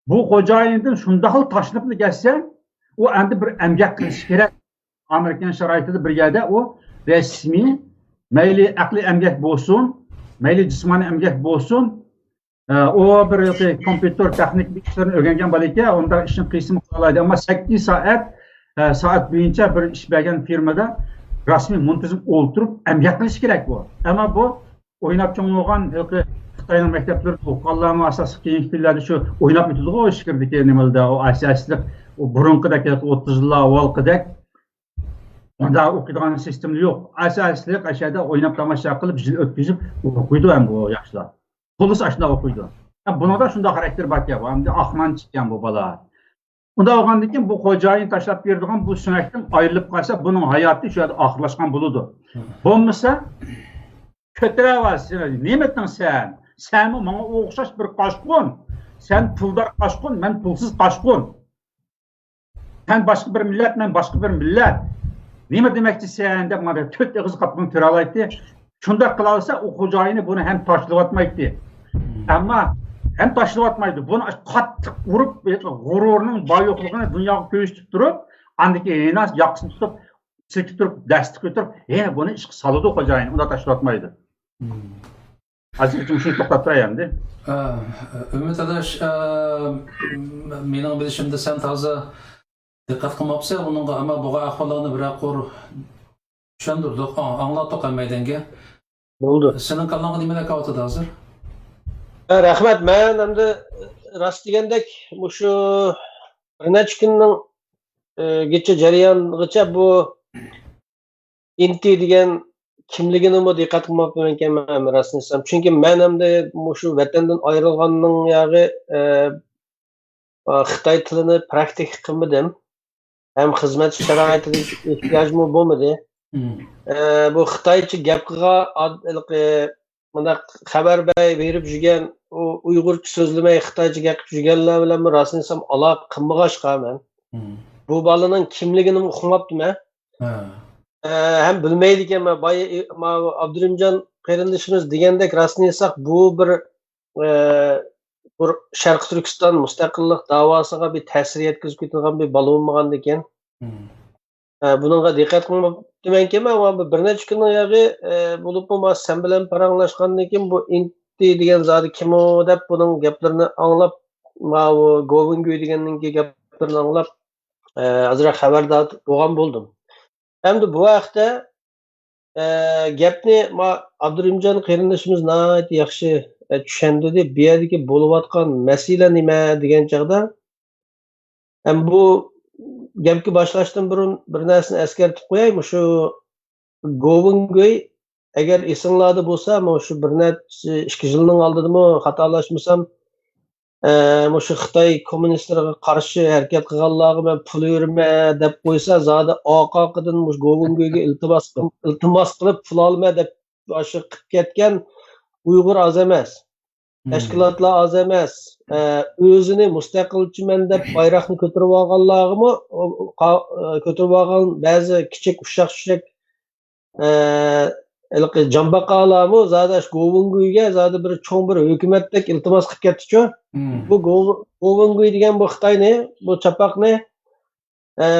بۇ خوجايىندىن شۇنداقلا تاشلىنىپلا كەتسە، ئۇ ئەمدى بىر ئەمگەك قىلىشى كېرەك. ئامېرىكىنىڭ شارائىتىدا بىر يەردە ئۇ رەسمىي، مەيلى ئەقلىي ئەمگەك بولسۇن، مەيلى جىسمانىي ئەمگەك بولسۇن، ئە، ئۇ بىر كومپيۇتېر تېخنىك ئىشلىرىنى ئۆگەنگەن بالا ئىكەن، ئۇنداق ئىشنى قىلسىمۇ قىلالايدۇ. ئەمما سەككىز سائەت، ئە، سائەت بويىچە بىر ئىش بەرگەن فىرمىدا رەسمىي مۇنتىزىم ئولتۇرۇپ ئەمگەك قىلىشى كېرەك بۇ. ئەمما بۇ ئويناپ چوڭ بولغان ھېلىقى خىتاينىڭ مەكتەپلىرىدە ئوقۇغانلارمۇ ئاساسلىق كېيىنكى كۈنلەردە شۇ ئويناپ ئۆتىدىغۇ ئىچكىرىدىكى نېمىلەردە، ئۇ ئاساسلىق ئۇ بۇرۇنقىدەك، ھېلىقى ئوتتۇز يىللار ئاۋۋالقىدەك ئۇنداق ئوقۇيدىغان سىستېما يوق. ئاساسلىق ئاشۇ يەردە ئويناپ تاماشا قىلىپ، يىل ئۆتكۈزۈپ ئوقۇيدۇ ئەمدى ئۇ ياشلار. خۇلاسە ئاشۇنداق ئوقۇيدۇ. بۇنىڭدا شۇنداق خاراكتېر باركەن، ئەمدى ئاقمانچىكەن بۇ بالا. ئۇنداق بولغاندىن كېيىن بۇ خوجايىن تاشلاپ بېرىدىغان بۇ سۆڭەكتىن ئايرىلىپ قالسا، بۇنىڭ ھاياتى شۇ يەردە ئاخىرلاشقان بولىدۇ. بولمىسا، كۆتۈرەۋالسىڭىز، نېمە ئېتىڭ سەن؟ سەنمۇ ماڭا ئوخشاش بىر قاچقۇن. سەن پۇلدار قاچقۇن، مەن پۇلسىز قاچقۇن. سەن باشقا بىر مىللەت، مەن باشقا بىر مىللەت. نېمە دېمەكچىسەن دەپ ماڭا تۆت ئېغىز قاپىقىنى تۈرەلەيتتى. شۇنداق قىلالىسا، ئۇ خوجايىنى بۇنى ھەم تاشلىۋاتمايتتى. ئەمما ھەم تاشلىۋاتمايدۇ. بۇنى قاتتىق ئۇرۇپ، غۇرۇرىنىڭ بار يوقلۇقىنى دۇنياغا كۆرسىتىپ تۇرۇپ، ئاندىن كېيىن يەنە ياقىسىنى تۇتۇپ، سىلكىپ تۇرۇپ، دەستە كۆتۈرۈپ، يەنە بۇنى ئىشقا سالىدۇ خوجايىن. ئۇنداق تاشلىۋاتمايدۇ. ھازىرغىچە مۇشۇنى توختاپ تۇراي ئەمدى. ئە، ئۈمىد ئاداش، ئە، مېنىڭ بىلىشىمدە سەن تازا دىققەت قىلماپسەن ئۇنىڭغا، ئەمما بولغان ئەھۋاللارنى بىرەر قۇر چۈشەندۈردۇق، ئاڭ-، ئاڭلاتتۇق ھەممەيلەنگە. بولدى. سېنىڭ كاللاڭغا نېمىلەر كېلىۋاتىدۇ ھازىر؟ ئە، رەھمەت. مەن ئەمدى راست دېگەندەك مۇشۇ بىر نەچچە كۈننىڭ، ئە، گىچە جەريانغىچە بۇ ئىنتى دېگەن كىملىكىنىمۇ دىققەت قىلماپتىمەنكەن مەن، راستىنى ئېيتسام. چۈنكى مەن ئەمدى مۇشۇ ۋەتەندىن ئايرىلغاندىن ياغى، ئە، خىتاي تىلىنى پراكتىكا قىلمىدىم. ھەم خىزمەت شارائىتىدىكى ئېھتىياجمۇ بولمىدى. مم. ئە، بۇ خىتايچە گەپ قىلغان ئاد-، ھېلىقى مۇنداق خەۋەر بەي-، بېرىپ يۈرگەن، ئۇ ئۇيغۇرچە سۆزلىمەي خىتايچە گەپ قىلىپ يۈرگەنلەر بىلەنمۇ راستىنى ئېيتسام ئالاقە قىلمىغاچقا مەن. مم. بۇ بالىنىڭ كىملىكىنىمۇ ئۇقماپتىمەن. ھە. ئە، ھەم بىلمەيدىكەنمەن. بايا، ئى، ماۋۇ ئابدۇرېھىمجان قېرىندىشىمىز دېگەندەك، راستىنى ئېيتساق، بۇ بىر، ئە، بىر شەرقىي تۈركىستان مۇستەقىللىق داۋاسىغا بىر تەسىر يەتكۈزۈپ كېتىدىغان بىر بالا بولمىغاندىكىن. مم. ئە، بۇنىڭغا دىققەت قىلماپتىمەنكەن، مەن بىر نەچچە كۈننىڭ ياغى، ئە، بولۇپمۇ ما سەن بىلەن پاراڭلاشقاندىن كېيىن بۇ ئىنتى دېگەن زادى كىمۇ دەپ بۇنىڭ گەپلىرىنى ئاڭلاپ، ماۋۇ گوۋېنگۈي دېگەننىڭكى گەپلىرىنى ئاڭلاپ، ئە، ئازراق خەۋەردار بولغان بولدۇم. ئەمدى بۇ ھەقتە، ئە، گەپنى ما ئابدۇرېھىمجان قېرىندىشىمىز ناھايىتى ياخشى، ئە، چۈشەندۈردى. بۇ يەردىكى بولۇۋاتقان مەسىلە نېمە دېگەن چاغدا، ھەم بۇ گەپكە باشلاشتىن بۇرۇن بىر نەرسىنى ئەسكەرتىپ قوياي. مۇشۇ گوۋېنگۈي، ئەگەر ئېسىڭلاردا بولسا، مۇشۇ بىر نەچچە، ئىككى يىلنىڭ ئالدىدىمۇ خاتالاشمىسام، ئە، مۇشۇ خىتاي كوممۇنىستلىرىغا قارشى ھەرىكەت قىلغانلارغا مەن پۇل بېرىمەن دەپ قويسا، زادى ئارقا-ئارقىدىن مۇشۇ گوۋېنگۈيگە ئىلتىماس قىل-، ئىلتىماس قىلىپ پۇل ئالىمەن دەپ ئاشۇ قىلىپ كەتكەن ئۇيغۇر ئاز ئەمەس. مم. تەشكىلاتلار ئاز ئەمەس. ئە، ئۆزىنى مۇستەقىلچىمەن دەپ بايراقنى كۆتۈرۈۋالغانلارغىمۇ، ئۇ، ئۇ، قا-، ئە، كۆتۈرۈۋالغان بەزى كىچىك ئۇششاق-چۈششەك، ئە، ھېلىقى جانباقالارمۇ زادى شۇ گوۋېنگۈيگە زادى بىر چوڭ بىر ھۆكۈمەتتەك ئىلتىماس قىلىپ كەتتىچۇ. مم. بۇ گوۋ-، گوۋېنگۈي دېگەن بۇ خىتاينى، بۇ چاپاقنى، ئە،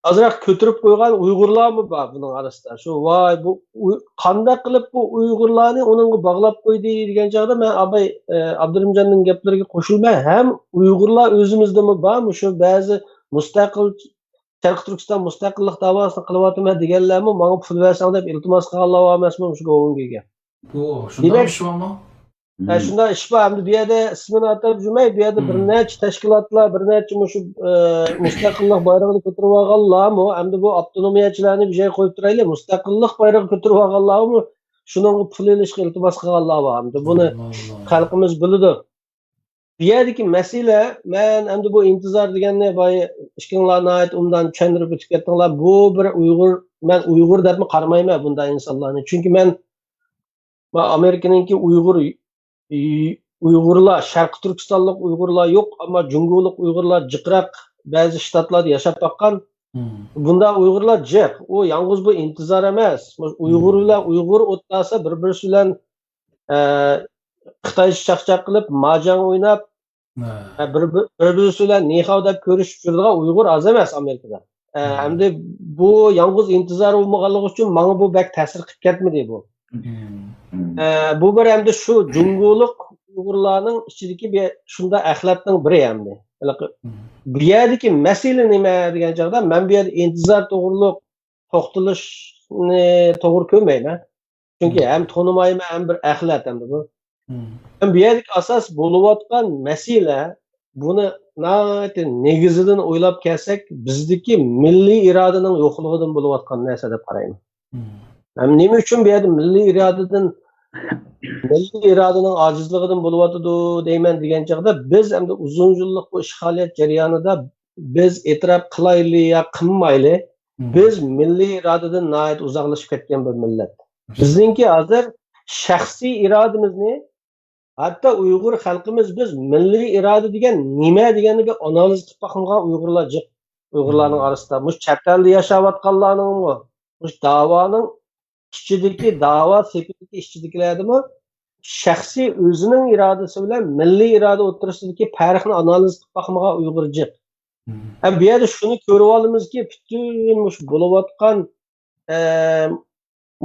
ئازراق كۆتۈرۈپ قويغان ئۇيغۇرلارمۇ بار بۇنىڭ ئارىسىدا. شۇ، ۋاي، بۇ ئۇي-، قانداق قىلىپ بۇ ئۇيغۇرلارنى ئۇنىڭغا باغلاپ قويدى دېگەن چاغدا مەن ئاباي، ئە، ئابدۇرېھىمجاننىڭ گەپلىرىگە قوشۇلىمەن. ھەم ئۇيغۇرلار ئۆزىمىزدىمۇ بار، مۇشۇ بەزى مۇستەقىل، شەرقىي تۈركىستان مۇستەقىللىق داۋاسىنى قىلىۋاتىمەن دېگەنلەرمۇ ماڭا پۇل بەرسەڭ دەپ ئىلتىماس قىلغانلار بار ئەمەسمۇ مۇشۇ گوۋېنگۈيگە؟ ئۇ، شۇنداق دېمەك، ئىش بارمۇ؟ ھە، شۇنداق ئىش بار. ئەمدى بۇ يەردە ئىسمىنى ئاتاپ يۈرمەي، بۇ يەردە بىر نەچچە تەشكىلاتلار، بىر نەچچە مۇشۇ، ئە، مۇستەقىللىق بايرىقىنى كۆتۈرۈۋالغانلارمۇ، ئەمدى بۇ ئاپتونومىيەچىلەرنى بىر جايغا قويۇپ تۇرايلى، مۇستەقىللىق بايرىقى كۆتۈرۈۋالغانلارمۇ شۇنىڭغا پۇل ئېلىشقا ئىلتىماس قىلغانلار بار. ئەمدى بۇنى خەلقىمىز بىلىدۇ. بۇ يەردىكى مەسىلە، مەن ئەمدى بۇ ئىنتىزار دېگەننى بايا ئىككىڭلار ناھايىتى ئوبدان چۈشەندۈرۈپ ئۆتۈپ كەتتىڭلار. بۇ بىر ئۇيغۇر، مەن ئۇيغۇر دەپمۇ قارىمايمەن بۇنداق ئىنسانلارنى. چۈنكى مەن، مەن ئامېرىكىنىڭكى ئۇيغۇر، ئۇيغۇرلار، شەرقىي تۈركىستانلىق ئۇيغۇرلار يوق، ئەمما جۇڭگولۇق ئۇيغۇرلار جىقراق بەزى شتاتلاردا ياشاپ باققان. بۇنداق ئۇيغۇرلار جىق. ئۇ يالغۇز بۇ ئىنتىزار ئەمەس. ئۇيغۇر بىلەن ئۇيغۇر ئوتتۇراسىدا بىر-بىرسى بىلەن ئە، خىتايچە چاقچاق قىلىپ، ماجاڭ ئويناپ، ھە. ئە، بىر-، بىر-، بىر-، بىرسى بىلەن نىخاۋ دەپ كۆرۈشۈپ يۈرىدىغان ئۇيغۇر ئاز ئەمەس ئامېرىكىدا. ئە، ھە. ئەمدى بۇ يالغۇز ئىنتىزار بولمىغانلىقى ئۈچۈن ماڭا بۇ بەك تەسىر قىلىپ كەتمىدى بۇ. مم. ئە، بۇ بىر ئەمدى شۇ جۇڭگولۇق ئۇيغۇرلارنىڭ ئىچىدىكى بىر شۇنداق ئەخلەتنىڭ بىرى ئەمدى. ھېلىقى مم. بۇ يەردىكى مەسىلە نېمە دېگەن چاغدا، مەن بۇ يەردە ئىنتىزار توغرۇلۇق توختىلىشنى توغرا كۆرمەيمەن. چۈنكى مم. ھەم تونۇمايمەن، ھەم بىر ئەخلەت ئەمدى بۇ. مم. ھەم بۇ يەردىكى ئاساس بولۇۋاتقان مەسىلە، بۇنى ناھايىتى نېگىزىدىن ئويلاپ كەلسەك، بىزدىكى مىللىي ئىرادىنىڭ يوقلۇقىدىن بولۇۋاتقان نەرسە دەپ قارايمەن. مم. ھەم نېمە ئۈچۈن بۇ يەردە مىللىي ئىرادىدىن، مىللىي ئىرادىنىڭ ئاجىزلىقىدىن بولۇۋاتىدۇ دەيمەن دېگەن چاغدا، بىز ئەمدى ئۇزۇن يىللىق بۇ ئىشغالىيەت جەريانىدا بىز ئېتىراپ قىلايلى يا قىلمايلى، مم. بىز مىللىي ئىرادىدىن ناھايىتى ئۇزاقلىشىپ كەتكەن بىر مىللەت. بىزنىڭكى ھازىر شەخسىي ئىرادىمىزنى، ھەتتا ئۇيغۇر خەلقىمىز بىز مىللىي ئىرادە دېگەن نېمە دېگەننى بىر ئانالىز قىلىپ باقمىغان ئۇيغۇرلار جىق. ئۇيغۇرلارنىڭ مم. ئارىسىدا، مۇشۇ چەت ئەلدە ياشاۋاتقانلارنىڭمۇ، مۇشۇ داۋانىڭ ئىچىدىكى، داۋا سېپىدىكى ئىچىدىكىلەردىمۇ شەخسىي ئۆزىنىڭ ئىرادىسى بىلەن مىللىي ئىرادە ئوتتۇرىسىدىكى پەرقنى ئانالىز قىلىپ باقمىغان ئۇيغۇر جىق. مم. ھەم بۇ يەردە شۇنى كۆرۈۋالىمىزكى، پۈتۈن مۇشۇ بولۇۋاتقان، ئە،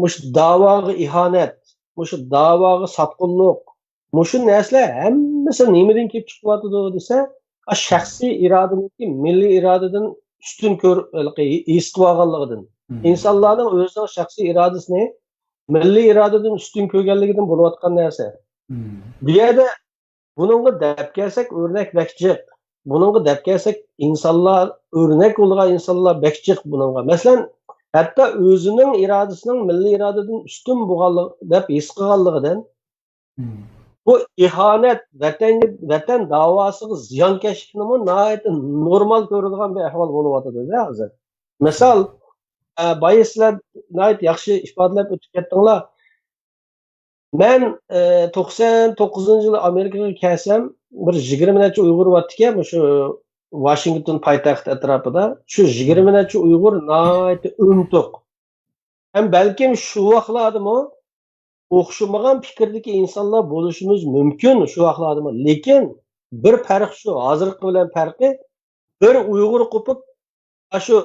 مۇشۇ داۋاغا ئىھانەت، مۇشۇ داۋاغا ساتقۇنلۇق، مۇشۇ نەرسىلەر ھەممىسى نېمىدىن كېلىپ چىقىۋاتىدۇ دېسە، ئا، شەخسىي ئىرادىنىڭكى مىللىي ئىرادىدىن ئۈستۈن كۆر-، ھېس قىلىۋالغانلىقىدىن. مم. ئىنسانلارنىڭ ئۆزىنىڭ شەخسىي ئىرادىسىنى مىللىي ئىرادىدىن ئۈستۈن كۆرگەنلىكىدىن بولۇۋاتقان نەرسە. مم. بۇ يەردە بۇنىڭغا دەپ كەلسەك، ئۆرنەك بەك جىق. بۇنىڭغا دەپ كەلسەك، ئىنسانلار، ئۆرنەك بولىدىغان ئىنسانلار بەك جىق بۇنىڭغا. مەسىلەن، ھەتتا ئۆزىنىڭ ئىرادىسىنىڭ مىللىي ئىرادىدىن ئۈستۈن بولغانلىقى دەپ ھېس قىلغانلىقىدىن، مم. بۇ ئىھانەت، ۋەتەنگە، ۋەتەن داۋاسىغا زىيانكەشلىكنىمۇ ناھايىتى نورمال كۆرىدىغان بىر ئەھۋال بولۇۋاتىدۇ-دە ھازىر. مىسال، ئە، بايا سىلەر ناھايىتى ياخشى ئىپادىلەپ ئۆتۈپ كەتتىڭلار. مەن، ئە، توقسان توققۇزىنچى يىلى ئامېرىكىغا كەلسەم، بىر يىگىرمە نەچچە ئۇيغۇر بارتىكەن، مۇشۇ ۋاشىنگتون پايتەخت ئەتراپىدا. شۇ يىگىرمە نەچچە ئۇيغۇر ناھايىتى ئۆمتۇق. ھەم بەلكىم شۇ ۋاقىتلاردىمۇ ئوخشىمىغان پىكىردىكى ئىنسانلار بولۇشىمىز مۇمكىن شۇ ۋاقىتلاردىمۇ. لېكىن بىر پەرق شۇ، ھازىرقى بىلەن پەرقى، بىر ئۇيغۇر قوپۇپ، ئاشۇ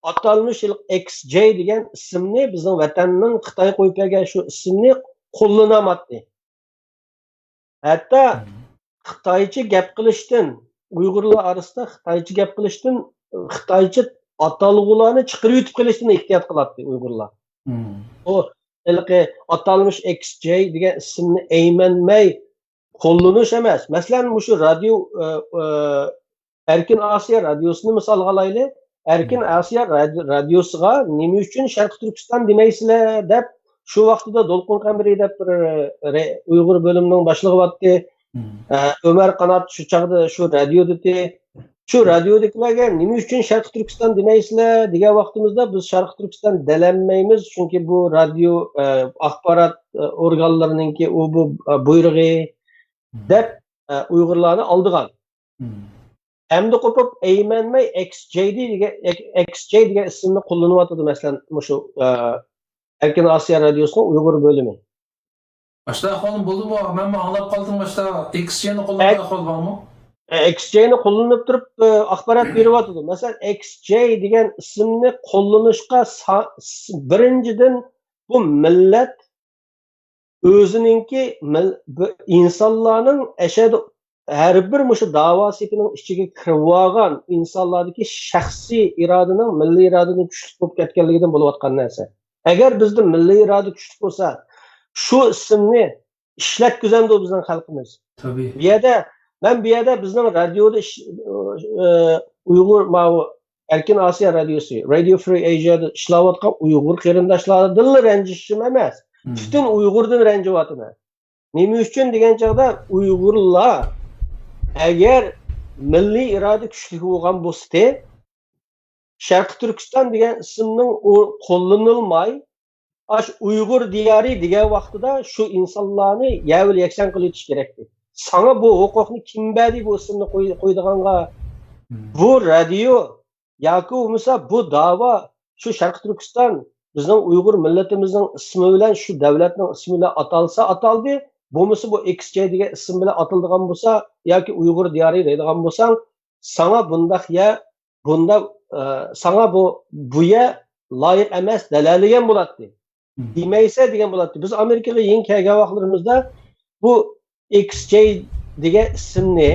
ئاتالمىش ئېكس جەي دېگەن ئىسىمنى، بىزنىڭ ۋەتەننىڭ خىتاي قويۇپ بەرگەن شۇ ئىسىمنى قوللىنالماتتى. ھەتتا مم. خىتايچە گەپ قىلىشتىن، ئۇيغۇرلار ئارىسىدا خىتايچە گەپ قىلىشتىن، خىتايچە ئاتالغۇلارنى چىقىرىۋېتىپ قېلىشتىن ئېھتىيات قىلاتتى ئۇيغۇرلار. مم. ئۇ ھېلىقى ئاتالمىش ئېكس جەي دېگەن ئىسىمنى ئەيمەنمەي قوللىنىش ئەمەس. مەسىلەن، مۇشۇ رادىيو، ئە، ئە، ئەركىن ئاسىيا رادىيوسىنى مىسالغا ئالايلى. ئەركىن مم. ئاسىيا رادىي-، رادىيوسىغا نېمە ئۈچۈن شەرقىي تۈركىستان دېمەيسىلەر دەپ، شۇ ۋاقتىدا دولقۇن قەمبىرى دەپ بىر، ئە، ئۇيغۇر بۆلۈمىنىڭ باشلىقى بارتتى. مم. ئە، ئۆمەر قانات شۇ چاغدا شۇ رادىيودىتى. شۇ رادىيودىكىلەرگە نېمە ئۈچۈن شەرقىي تۈركىستان دېمەيسىلەر دېگەن ۋاقتىمىزدا، بىز شەرقىي تۈركىستان دېيەلمەيمىز، چۈنكى بۇ رادىيو، ئە، ئاخبارات، ئە، ئورگانلىرىنىڭكى ئۇ بۇ، ئە، بۇيرۇقى مم. دەپ، ئە، ئۇيغۇرلارنى ئالدىغان. مم. ئەمدى قوپۇپ ئەيمەنمەي ئېكس جەي دېگەن، ئېك-، ئېكس جەي دېگەن ئىسىمنى قوللىنىۋاتىدۇ، مەسىلەن، مۇشۇ، ئە، ئەركىن ئاسىيا رادىيوسىنىڭ ئۇيغۇر بۆلۈمى. ئاشۇنداق ئەھۋالمۇ بولدىمۇ؟ مەنمۇ ئاڭلاپ قالدىم، ئاشۇنداق ئېكس جەينى قوللىنىدىغان ئەك-، ئەھۋال بارمۇ؟ ئە، ئېكس جەينى قوللىنىپ تۇرۇپ، ئە، ئاخبارات بېرىۋاتىدۇ. مەسىلەن، ئېكس جەي دېگەن ئىسىمنى قوللىنىشقا سا-، س-، بىرىنچىدىن، بۇ مىللەت ئۆزىنىڭكى مىل-، بۇ ئىنسانلارنىڭ ئەشەدە ھەر بىر مۇشۇ داۋا سېپىنىڭ ئىچىگە كىرىۋالغان ئىنسانلاردىكى شەخسىي ئىرادىنىڭ مىللىي ئىرادىدىن كۈچلۈك بولۇپ كەتكەنلىكىدىن بولۇۋاتقان نەرسە. ئەگەر بىزدە مىللىي ئىرادە كۈچلۈك بولسا، شۇ ئىسىمنى ئىشلەتكۈزەمدۇ بىزنىڭ خەلقىمىز؟ تەبىئىي. بۇ يەردە، مەن بۇ يەردە بىزنىڭ رادىيودا ئىش-، ئۇيغۇر، ماۋۇ ئەركىن ئاسىيا رادىيوسى، رادىيو فرى ئېزىيادا ئىشلەۋاتقان ئۇيغۇر قېرىنداشلاردىنلا رەنجىشىم ئەمەس. پۈتۈن ئۇيغۇردىن رەنجىۋاتىمەن. نېمە ئۈچۈن دېگەن چاغدا، ئۇيغۇرلار ئەگەر مىللىي ئىرادە كۈچلۈك بولغان بولسىدى، شەرقىي تۈركىستان دېگەن ئىسىمنىڭ ئۇ قوللىنىلماي، ئاش ئۇيغۇر دىيارى دېگەن ۋاقتىدا شۇ ئىنسانلارنى يەۋىل يەكسان قىلىۋېتىش كېرەكتى. ساڭا بۇ ھوقۇقنى كىم بەردى، بۇ ئىسىمنى قوي-، قويىدىغانغا؟ بۇ رادىيو ياكى بولمىسا بۇ داۋا شۇ شەرقىي تۈركىستان، بىزنىڭ ئۇيغۇر مىللىتىمىزنىڭ ئىسمى بىلەن، شۇ دۆلەتنىڭ ئىسمى بىلەن ئاتالسا ئاتالدى، بولمىسا بۇ ئېكس جەي دېگەن ئىسىم بىلەن ئاتىلىدىغان بولسا ياكى ئۇيغۇر دىيارى دەيدىغان بولساڭ، ساڭا بۇنداق يە بۇندا، ئە، ساڭا بۇ، بۇ يەر لايىق ئەمەس دەلەللىگەن بولاتتى. دېمەيسە دېگەن بولاتتى. بىز ئامېرىكىغا يېڭى كەلگەن ۋاقىتلىرىمىزدا بۇ ئېكس جەي دېگەن ئىسىمنى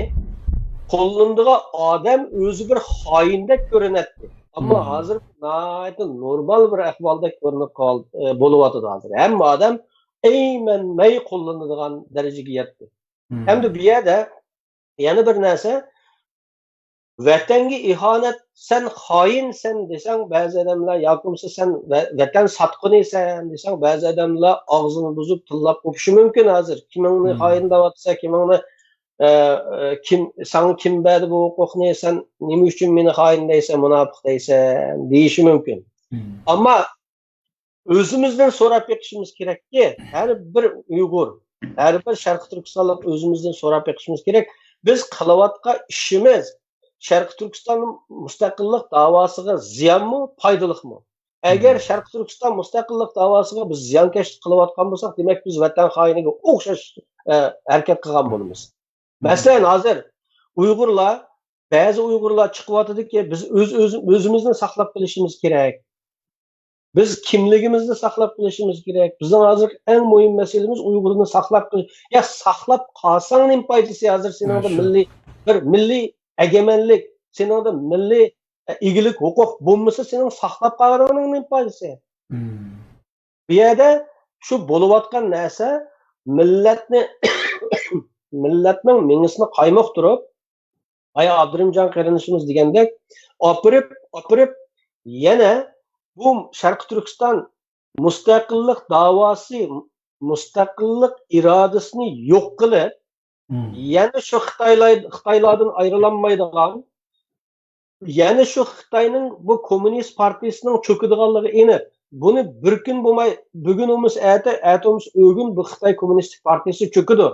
قوللىنىدىغان ئادەم ئۆزى بىر خائىندەك كۆرۈنەتتى. ئەمما ھازىر ناھايىتى نورمال بىر ئەھۋالدەك كۆرۈنۈپ قال-، ئە، بولۇۋاتىدۇ ھازىر. ھەممە ئادەم ئەيمەنمەي قوللىنىدىغان دەرىجىگە يەتتى. ھەمدە بۇ يەردە يەنە بىر نەرسە، ۋەتەنگە ئىھانەت، سەن خائىنسەن دېسەڭ بەزى ئادەملەر، ياكى بولمىسا سەن ۋە-، ۋەتەن ساتقۇنىسەن دېسەڭ بەزى ئادەملەر ئاغزىنى بۇزۇپ تىللاپ قوپۇشى مۇمكىن ھازىر. كىمىڭنى خائىن دەۋاتىسەن، كىمىڭنى، ئە، ئە، كىم، ساڭا كىم بەردى بۇ ھوقۇقنى، سەن نېمە ئۈچۈن مېنى خائىن دەيسەن، مۇناپىق دەيسەن دېيىشى مۇمكىن. ئەمما ئۆزىمىزدىن سوراپ بېقىشىمىز كېرەككى، ھەر بىر ئۇيغۇر، ھەر بىر شەرقىي تۈركىستانلىق ئۆزىمىزدىن سوراپ بېقىشىمىز كېرەك. بىز قىلىۋاتقان ئىشىمىز شەرقىي تۈركىستان مۇستەقىللىق داۋاسىغا زىيانمۇ، پايدىلىقمۇ؟ ئەگەر شەرقىي تۈركىستان مۇستەقىللىق داۋاسىغا بىز زىيانكەشلىك قىلىۋاتقان بولساق، دېمەك، بىز ۋەتەن خائىنىگە ئوخشاش، ئە، ھەرىكەت قىلغان بولىمىز. مەسىلەن، ھازىر ئۇيغۇرلار، بەزى ئۇيغۇرلار چىقىۋاتىدۇكى، بىز ئۆز، ئۆز، ئۆزىمىزنى ساقلاپ قېلىشىمىز كېرەك. بىز كىملىكىمىزنى ساقلاپ قېلىشىمىز كېرەك. بىزنىڭ ھازىر ئەڭ مۇھىم مەسىلىمىز ئۇيغۇرنى ساقلاپ قېلىش. يا ساقلاپ قالساڭ نېمە پايدىسى؟ ھازىر سېنىڭدە مىللىي، بىر مىللىي ئەگەمەنلىك، سېنىڭدە مىللىي، ئە، ئىگىلىك ھوقۇق بولمىسا سېنىڭ ساقلاپ قالغىنىڭنىڭ نېمە پايدىسى؟ بۇ يەردە شۇ بولۇۋاتقان نەرسە مىللەتنى، مىللەتنىڭ مېڭىسىنى قايمۇقتۇرۇپ، ئايا ئابدۇرېھىمجان قېرىندىشىمىز دېگەندەك، ئاپىرىپ، ئاپىرىپ، يەنە بۇ شەرقىي تۈركىستان مۇستەقىللىق داۋاسى، مۇستەقىللىق ئىرادىسىنى يوق قىلىپ، يەنە شۇ خىتايلار، خىتايلاردىن ئايرىلالمايدىغان، يەنە شۇ خىتاينىڭ بۇ كوممۇنىست پارتىيىسىنىڭ چۆكىدىغانلىقى ئېنىق. بۇنى بىر كۈن بولماي، بۈگۈن بولمىسا ئەتە، ئەتە بولمىسا ئۆگۈن بۇ خىتاي كوممۇنىستىك پارتىيىسى چۆكىدۇ.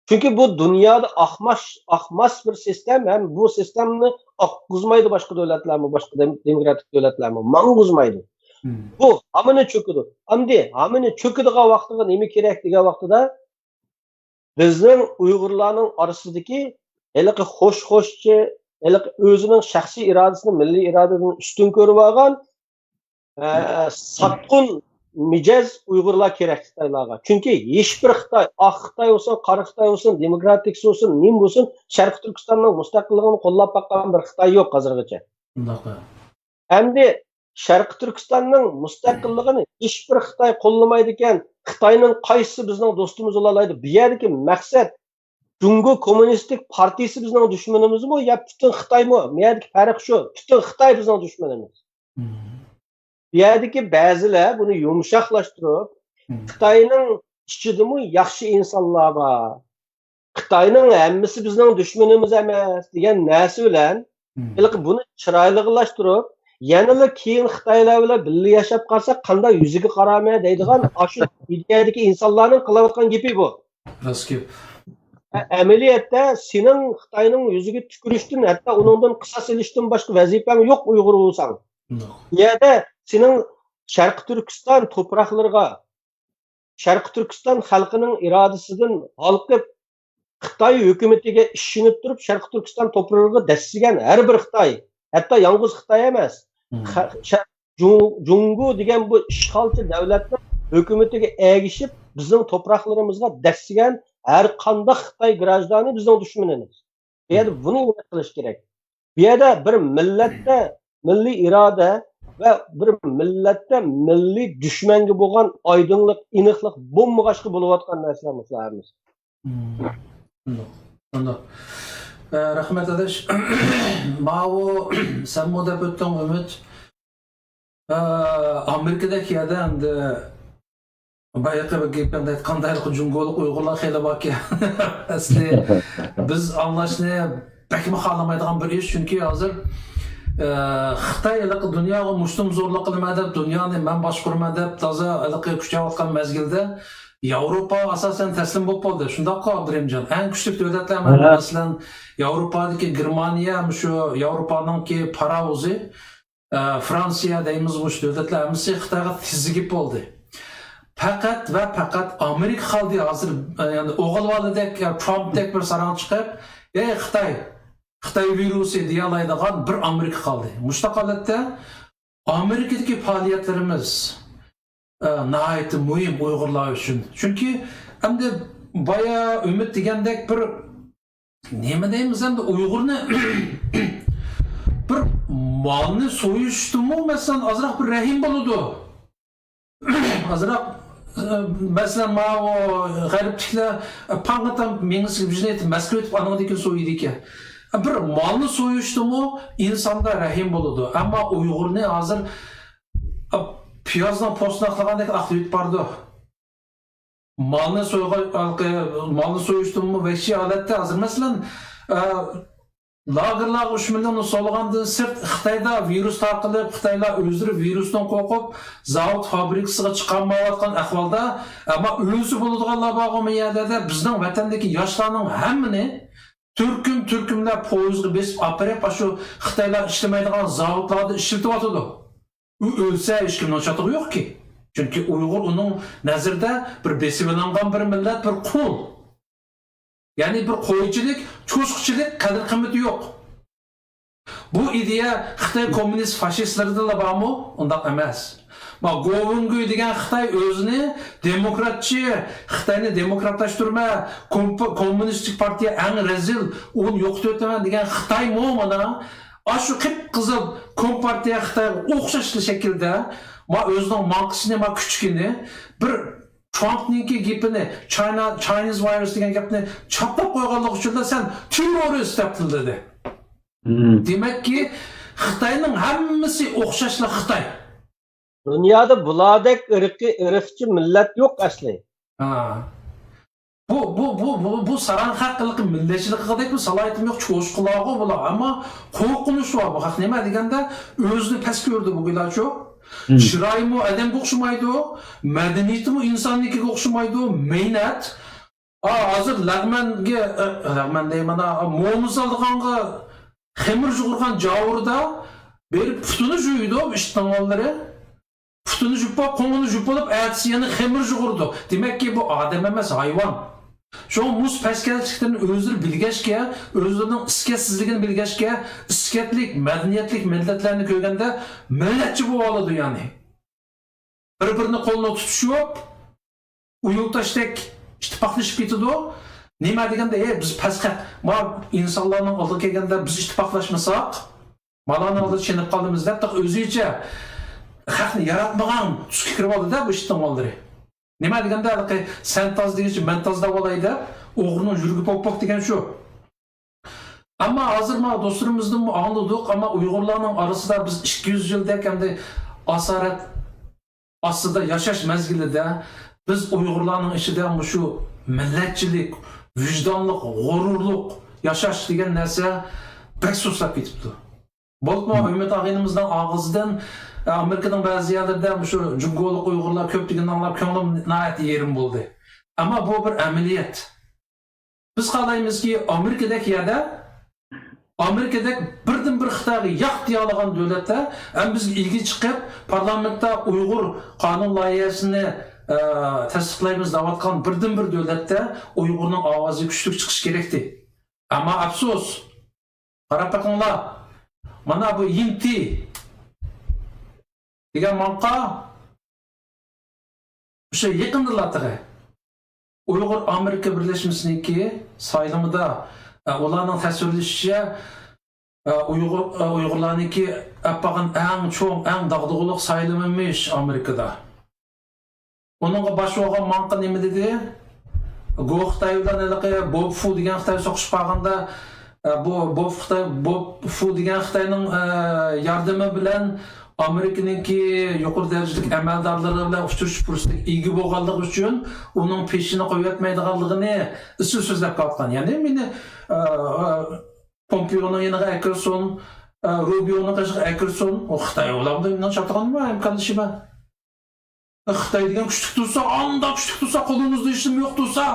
چۈنكى بۇ دۇنيادا ئاقماش-، ئاقماس بىر سىستېما ھەم بۇ سىستېمىنى ئاققۇزمايدۇ باشقا دۆلەتلەرمۇ، باشقا دېم-، دېموكراتىك دۆلەتلەرمۇ ماڭغۇزمايدۇ. بۇ ھامىنى چۆكىدۇ. ئەمدى ھامىنى چۆكىدىغان ۋاقتىغا نېمە كېرەك دېگەن ۋاقتىدا، بىزنىڭ ئۇيغۇرلارنىڭ ئارىسىدىكى ھېلىقى خوش-خوشچى، ھېلىقى ئۆزىنىڭ شەخسىي ئىرادىسىنى مىللىي ئىرادىدىن ئۈستۈن كۆرۈۋالغان، ئە، ساتقۇن مىجەز ئۇيغۇرلار كېرەك خىتايلارغا. چۈنكى ھېچبىر خىتاي، ئاق خىتاي بولسۇن، قارا خىتاي بولسۇن، دېموكراتىكىسى بولسۇن، نېمە بولسۇن، شەرقىي تۈركىستاننىڭ مۇستەقىللىقىنى قوللاپ باققان بىر خىتاي يوق ھازىرغىچە. ئەمدى شەرقىي تۈركىستاننىڭ مۇستەقىللىقىنى ھېچبىر خىتاي قوللىمايدىكەن، خىتاينىڭ قايسىسى بىزنىڭ دوستىمىز بولالايدۇ؟ بۇ يەردىكى مەقسەت، جۇڭگو كوممۇنىستىك پارتىيىسى بىزنىڭ دۈشمىنىمىزمۇ يا پۈتۈن خىتايمۇ؟ بۇ يەردىكى پەرق شۇ، پۈتۈن خىتاي بىزنىڭ دۈشمىنىمىز. بۇ يەردىكى بەزىلەر بۇنى يۇمشاقلاشتۇرۇپ، خىتاينىڭ ئىچىدىمۇ ياخشى ئىنسانلار بار، خىتاينىڭ ھەممىسى بىزنىڭ دۈشمىنىمىز ئەمەس دېگەن نەرسە بىلەن، ھېلىقى بۇنى چىرايلىقلاشتۇرۇپ، يەنىلا كېيىن خىتايلار بىلەن بىللە ياشاپ قالساق قانداق يۈزىگە قارارمەن دەيدىغان ئاشۇ ئىدىيەدىكى ئىنسانلارنىڭ قىلىۋاتقان گېپى بۇ. راست گەپ. ئە-، ئەمەلىيەتتە سېنىڭ خىتاينىڭ يۈزىگە تۈكۈرۈشتىن، ھەتتا ئۇنىڭدىن قىساس ئېلىشتىن باشقا ۋەزىپەڭ يوق ئۇيغۇر بولساڭ. بۇ يەردە سېنىڭ شەرقىي تۈركىستان توپراقلىرىغا، شەرقىي تۈركىستان خەلقىنىڭ ئىرادىسىدىن ھالقىپ، خىتاي ھۆكۈمىتىگە ئىشىنىپ تۇرۇپ، شەرقىي تۈركىستان توپرىقىغا دەسسىگەن ھەر بىر خىتاي، ھەتتا يالغۇز خىتاي ئەمەس، خە-، شە-، جۇ-، جۇڭگو دېگەن بۇ ئىشغالچى دۆلەتنىڭ ھۆكۈمىتىگە ئەگىشىپ، بىزنىڭ توپراقلىرىمىزغا دەسسىگەن ھەر قانداق خىتاي گراژدانى بىزنىڭ دۈشمىنىمىز. بۇ يەردە بۇنى ئېنىق قىلىش كېرەك. بۇ يەردە بىر مىللەتتە مىللىي ئىرادە ۋە بىر مىللەتتە مىللىي دۈشمەنگە بولغان ئايدىڭلىق، ئېنىقلىق بولمىغاچقا بولۇۋاتقان نەرسىلەر مۇشۇلار ھەممىسى. شۇنداق، شۇنداق. ئە، رەھمەت، ئاداش. ماۋۇ سەنمۇ دەپ ئۆتتۈڭ، ئۈمىد. ئە، ئامېرىكىدەك يەردە ئەمدى بايىقى بىر گېپىڭدە ئېيتقاندا، ھېلىقى جۇڭگولۇق ئۇيغۇرلار خېلى باركەن. ئەسلى بىز ئاڭلاشنى بەكمۇ خالىمايدىغان بىر ئىش، چۈنكى ھازىر، ئە، خىتاي ھېلىقى دۇنياغا مۇشتۇم زورلۇق قىلىمەن دەپ، دۇنيانى مەن باشقۇرىمەن دەپ تازا ھېلىقى كۈچەۋاتقان مەزگىلدە ياۋروپا ئاساسەن تەسلىم بولۇپ بولدى. شۇنداققۇ، ئابدۇرېھىمجان؟ ئەڭ كۈچلۈك دۆلەتلەر، مانا، مەسىلەن، ياۋروپادىكى گېرمانىيە، مۇشۇ ياۋروپانىڭكى پاراۋۇزى، ئە، فرانسىيە دەيمىز، مۇشۇ دۆلەتلەر ھەممىسى خىتايغا تىزىگىپ بولدى. پەقەت ۋە پەقەت ئامېرىكا قالدى ھازىر، ئە، يەنى ئوغۇل بالىدەك، يا ترامپتەك بىر ساراڭ چىقىپ، «ئەي خىتاي، خىتاي ۋىرۇسى» دېيەلەيدىغان بىر ئامېرىكا قالدى. مۇشۇنداق ھالەتتە ئامېرىكىدىكى پائالىيەتلىرىمىز، ئە، ناھايىتى مۇھىم ئۇيغۇرلار ئۈچۈن. چۈنكى ئەمدى بايا ئۈمىد دېگەندەك بىر نېمە دەيمىز ئەمدى، ئۇيغۇرنى بىر مالنى سويۇشتىمۇ، مەسىلەن، ئازراق بىر رەھىم بولىدۇ. ئازراق، ئە، مەسىلەن، ماۋۇ غەربلىكلەر، ئە، پاڭغىتام مېڭىسىگە بىژنى ئېتىپ، مەسكە ئېتىپ، ئانىڭدىن كېيىن سويىدىكەن. بىر مالنى سويۇشتىمۇ ئىنساندا رەھىم بولىدۇ. ئەمما ئۇيغۇرنى ھازىر، ئە، پىيازنىڭ پوستىنى ئاقلىغاندەك ئاقلىۋېتىپ بارىدۇ. مالنى سويغان، مالنى سويۇشتىنمۇ ۋەھشىي ھالەتتە ھازىر، مەسىلەن، ئە، لاگېرلارغا ئۈچ مىليون سولىغاندىن سىرت، خىتايدا ۋىرۇس تارقىلىپ، خىتايلار ئۆزلىرى ۋىرۇستىن قورقۇپ، زاۋۇت فابرىكىسىغا چىقارمايۋاتقان ئەھۋالدا، ئەمما ئۆلسە بولىدىغانلار بارغۇ مۇ يەردە، بىزنىڭ ۋەتەندىكى ياشلارنىڭ ھەممىنى تۈركۈم-تۈركۈملەپ پويىزغا بېسىپ ئاپىرىپ، ئاشۇ خىتايلار ئىشلىمەيدىغان زاۋۇتلاردا ئىشلىتىۋاتىدۇ. ئۇ ئۆلسە، ھېچكىمنىڭ چاتىقى يوقكى. چۈنكى ئۇيغۇر ئۇنىڭ نەزىرىدە بىر بېسىۋېلىنغان بىر مىللەت، بىر قۇل. يەنى بىر قويچىلىك، چوشقىچىلىك، قەدىر-قىممىتى يوق. بۇ ئىدىيە خىتاي كوممۇنىست فاشىستلىرىدىلا بارمۇ؟ ئۇنداق ئەمەس. ما، گوۋۇڭگۈي دېگەن خىتاي ئۆزىنى دېموكراتچى، خىتاينى دېموكراتلاشتۇرىمەن، كومپ-، كوممۇنىستىك پارتىيە ئەڭ رەزىل، ئۇنى يوقىتىۋېتىمەن دېگەن خىتايمۇ مانا ئاشۇ قىپقىزىل كومپارتىيە خىتايغا ئوخشاش شەكىلدە، ما، ئۆزىنىڭ ماڭقىسىنى، ما، كۈچۈكىنى، بىر ترامپنىڭكى گېپىنى، چاينا، چاينىز ۋايرۇس دېگەن گەپنى چاپلاپ قويغانلىقى ئۈچۈنلا سەن تېررورىست دەپ تىللىدى. مم. دېمەككى، خىتاينىڭ ھەممىسى ئوخشاشلا خىتاي. دۇنيادا بۇلاردەك ئىرقىي، ئىرقچى مىللەت يوق ئەسلى. ھا. بۇ، بۇ، بۇ، بۇ، بۇ ساراڭ خەق قىلىقى مىللەتچىلىك قىلغۇدەك بىر سالاھىيىتىم يوق، چوشقىلاغۇ بۇلار. ئەمما قورقۇنچ بار بۇ خەق. نېمە دېگەندە، ئۆزىنى پەس كۆرىدۇ بۇ گىلاچۇ. مم. چىرايىمۇ ئادەمگە ئوخشىمايدۇ، مەدەنىيىتىمۇ ئىنساننىڭكىگە ئوخشىمايدۇ، مەينەت. ئا، ھازىر لەغمەنگە، ئە، لەغمەن دەيمەن، ئا، موما سالىدىغانغا خېمىر يۇغۇرغان جاۋۇردا بېرىپ پۇتىنى جۇيىدۇ ئىتنىڭ ئوغۇللىرى. پۇتىنى جۇيۇپ، قوڭىنى جۇيۇپ بولۇپ، ئەتىسى يەنە خېمىر يۇغۇرىدۇ. دېمەككى، بۇ ئادەم ئەمەس، ھايۋان. شۇڭا مۇشۇ پەسكەشلىكلىرىنى ئۆزلىرى بىلگەچكە، ئۆزلىرىنىڭ ئىسكەتسىزلىكىنى بىلگەچكە، ئىسكەتلىك، مەدەنىيەتلىك مىللەتلەرنى كۆرگەندە مىللەتچى بولۇۋالىدۇ يەنى. بىر-بىرىنى قولىنى تۇتۇشۇپ، ئۇيۇلتاشتەك ئىتتىپاقلىشىپ كېتىدۇ. نېمە دېگەندە، ئەي، بىز پەس خەق، ما ئىنسانلارنىڭ ئالدىغا كەلگەندە بىز ئىتتىپاقلاشمىساق، مالارنىڭ ئالدىدا چېنىپ قالىمىز دەپ، تېخى ئۆزىچە خەقنى ياراتمىغان تۈسكە كىرىۋالدى-دە بۇ ئىتنىڭ بالىلىرى. نېمە دېگەندە، ھېلىقى سەن تاز دېگۈچە مەن تاز دەۋالاي دەپ، ئوغرىنىڭ يۈرىكى پوك-پوك دېگەن شۇ. ئەمما ھازىر مانا دوستلىرىمىزدىنمۇ ئاڭلىدۇق، ئەمما ئۇيغۇرلارنىڭ ئارىسىدا بىز ئىككى يۈز يىلدەك ئەمدى ئاسارەت ئاستىدا ياشاش مەزگىلىدە بىز ئۇيغۇرلارنىڭ ئىچىدە مۇشۇ مىللەتچىلىك، ۋىجدانلىق، غۇرۇرلۇق ياشاش دېگەن نەرسە بەك سۇسلاپ كېتىپتۇ. بولۇپمۇ ھۆرمەت ئاغىنىمىزنىڭ ئاغزىدىن، ئە، ئامېرىكىنىڭ بەزى يەرلىرىدە مۇشۇ جۇڭگولۇق ئۇيغۇرلار كۆپ دېگىنىنى ئاڭلاپ كۆڭلۈم ناھايىتى يېرىم بولدى. ئەمما بۇ بىر ئەمەلىيەت. بىز خالايمىزكى، ئامېرىكىدەك يەردە، ئامېرىكىدەك بىردىنبىر خىتايغا ياق دېيەلىگەن دۆلەتتە ھەم بىزگە ئىگە چىقىپ، پارلامېنتتا ئۇيغۇر قانۇن لايىھەسىنى، ئە، تەستىقلايمىز دەۋاتقان بىردىنبىر دۆلەتتە ئۇيغۇرنىڭ ئاۋازى كۈچلۈك چىقىشى كېرەكتى. ئەمما ئەپسۇس، قاراپ بېقىڭلار، مانا بۇ يىنتى دېگەن ماڭقا ئۇشۇ يېقىندىلا تېخى ئۇيغۇر ئامېرىكا بىرلەشمىسىنىڭكى سايلىمىدا، ئە، ئۇلارنىڭ تەسۋىرلىشىچە، ئە، ئۇيغۇر، ئە، ئۇيغۇرلارنىڭكى ئەپ بارغان ئەڭ چوڭ، ئەڭ داغدۇغىلىق سايلىمىمىش ئامېرىكىدا. ئۇنىڭغا باش بولغان ماڭقا نېمە دېدى؟ گو خىتاي بىلەن ھېلىقى بوب فۇ دېگەن خىتاي سوقۇشۇپ قالغاندا، ئە، بۇ بوب خىتاي، بوب فۇ دېگەن خىتاينىڭ، ئە، ياردىمى بىلەن ئامېرىكىنىڭكى يۇقىرى دەرىجىلىك ئەمەلدارلىرى بىلەن ئۇچرىشىش پۇرسىتىگە ئىگە بولغانلىقى ئۈچۈن ئۇنىڭ پېشىنى قويۇۋەتمەيدىغانلىقىنى ئىزچىل سۆزلەپ كېلىۋاتقان. يەنى مېنى، ئە، ئە، پومپېئونىڭ يېنىغا ئەكىرسۇن، ئە، روبىيونىڭ قېشىغا ئەكىرسۇن. ئۇ خىتاي ئۇلاردا مېنىڭ چاتىقىم بار، ئىمكانلىشى بار. خىتاي دېگەن كۈچلۈك تۇرسا، ئانداق كۈچلۈك تۇرسا، قولىمىزدا ھېچنېمە يوق تۇرسا.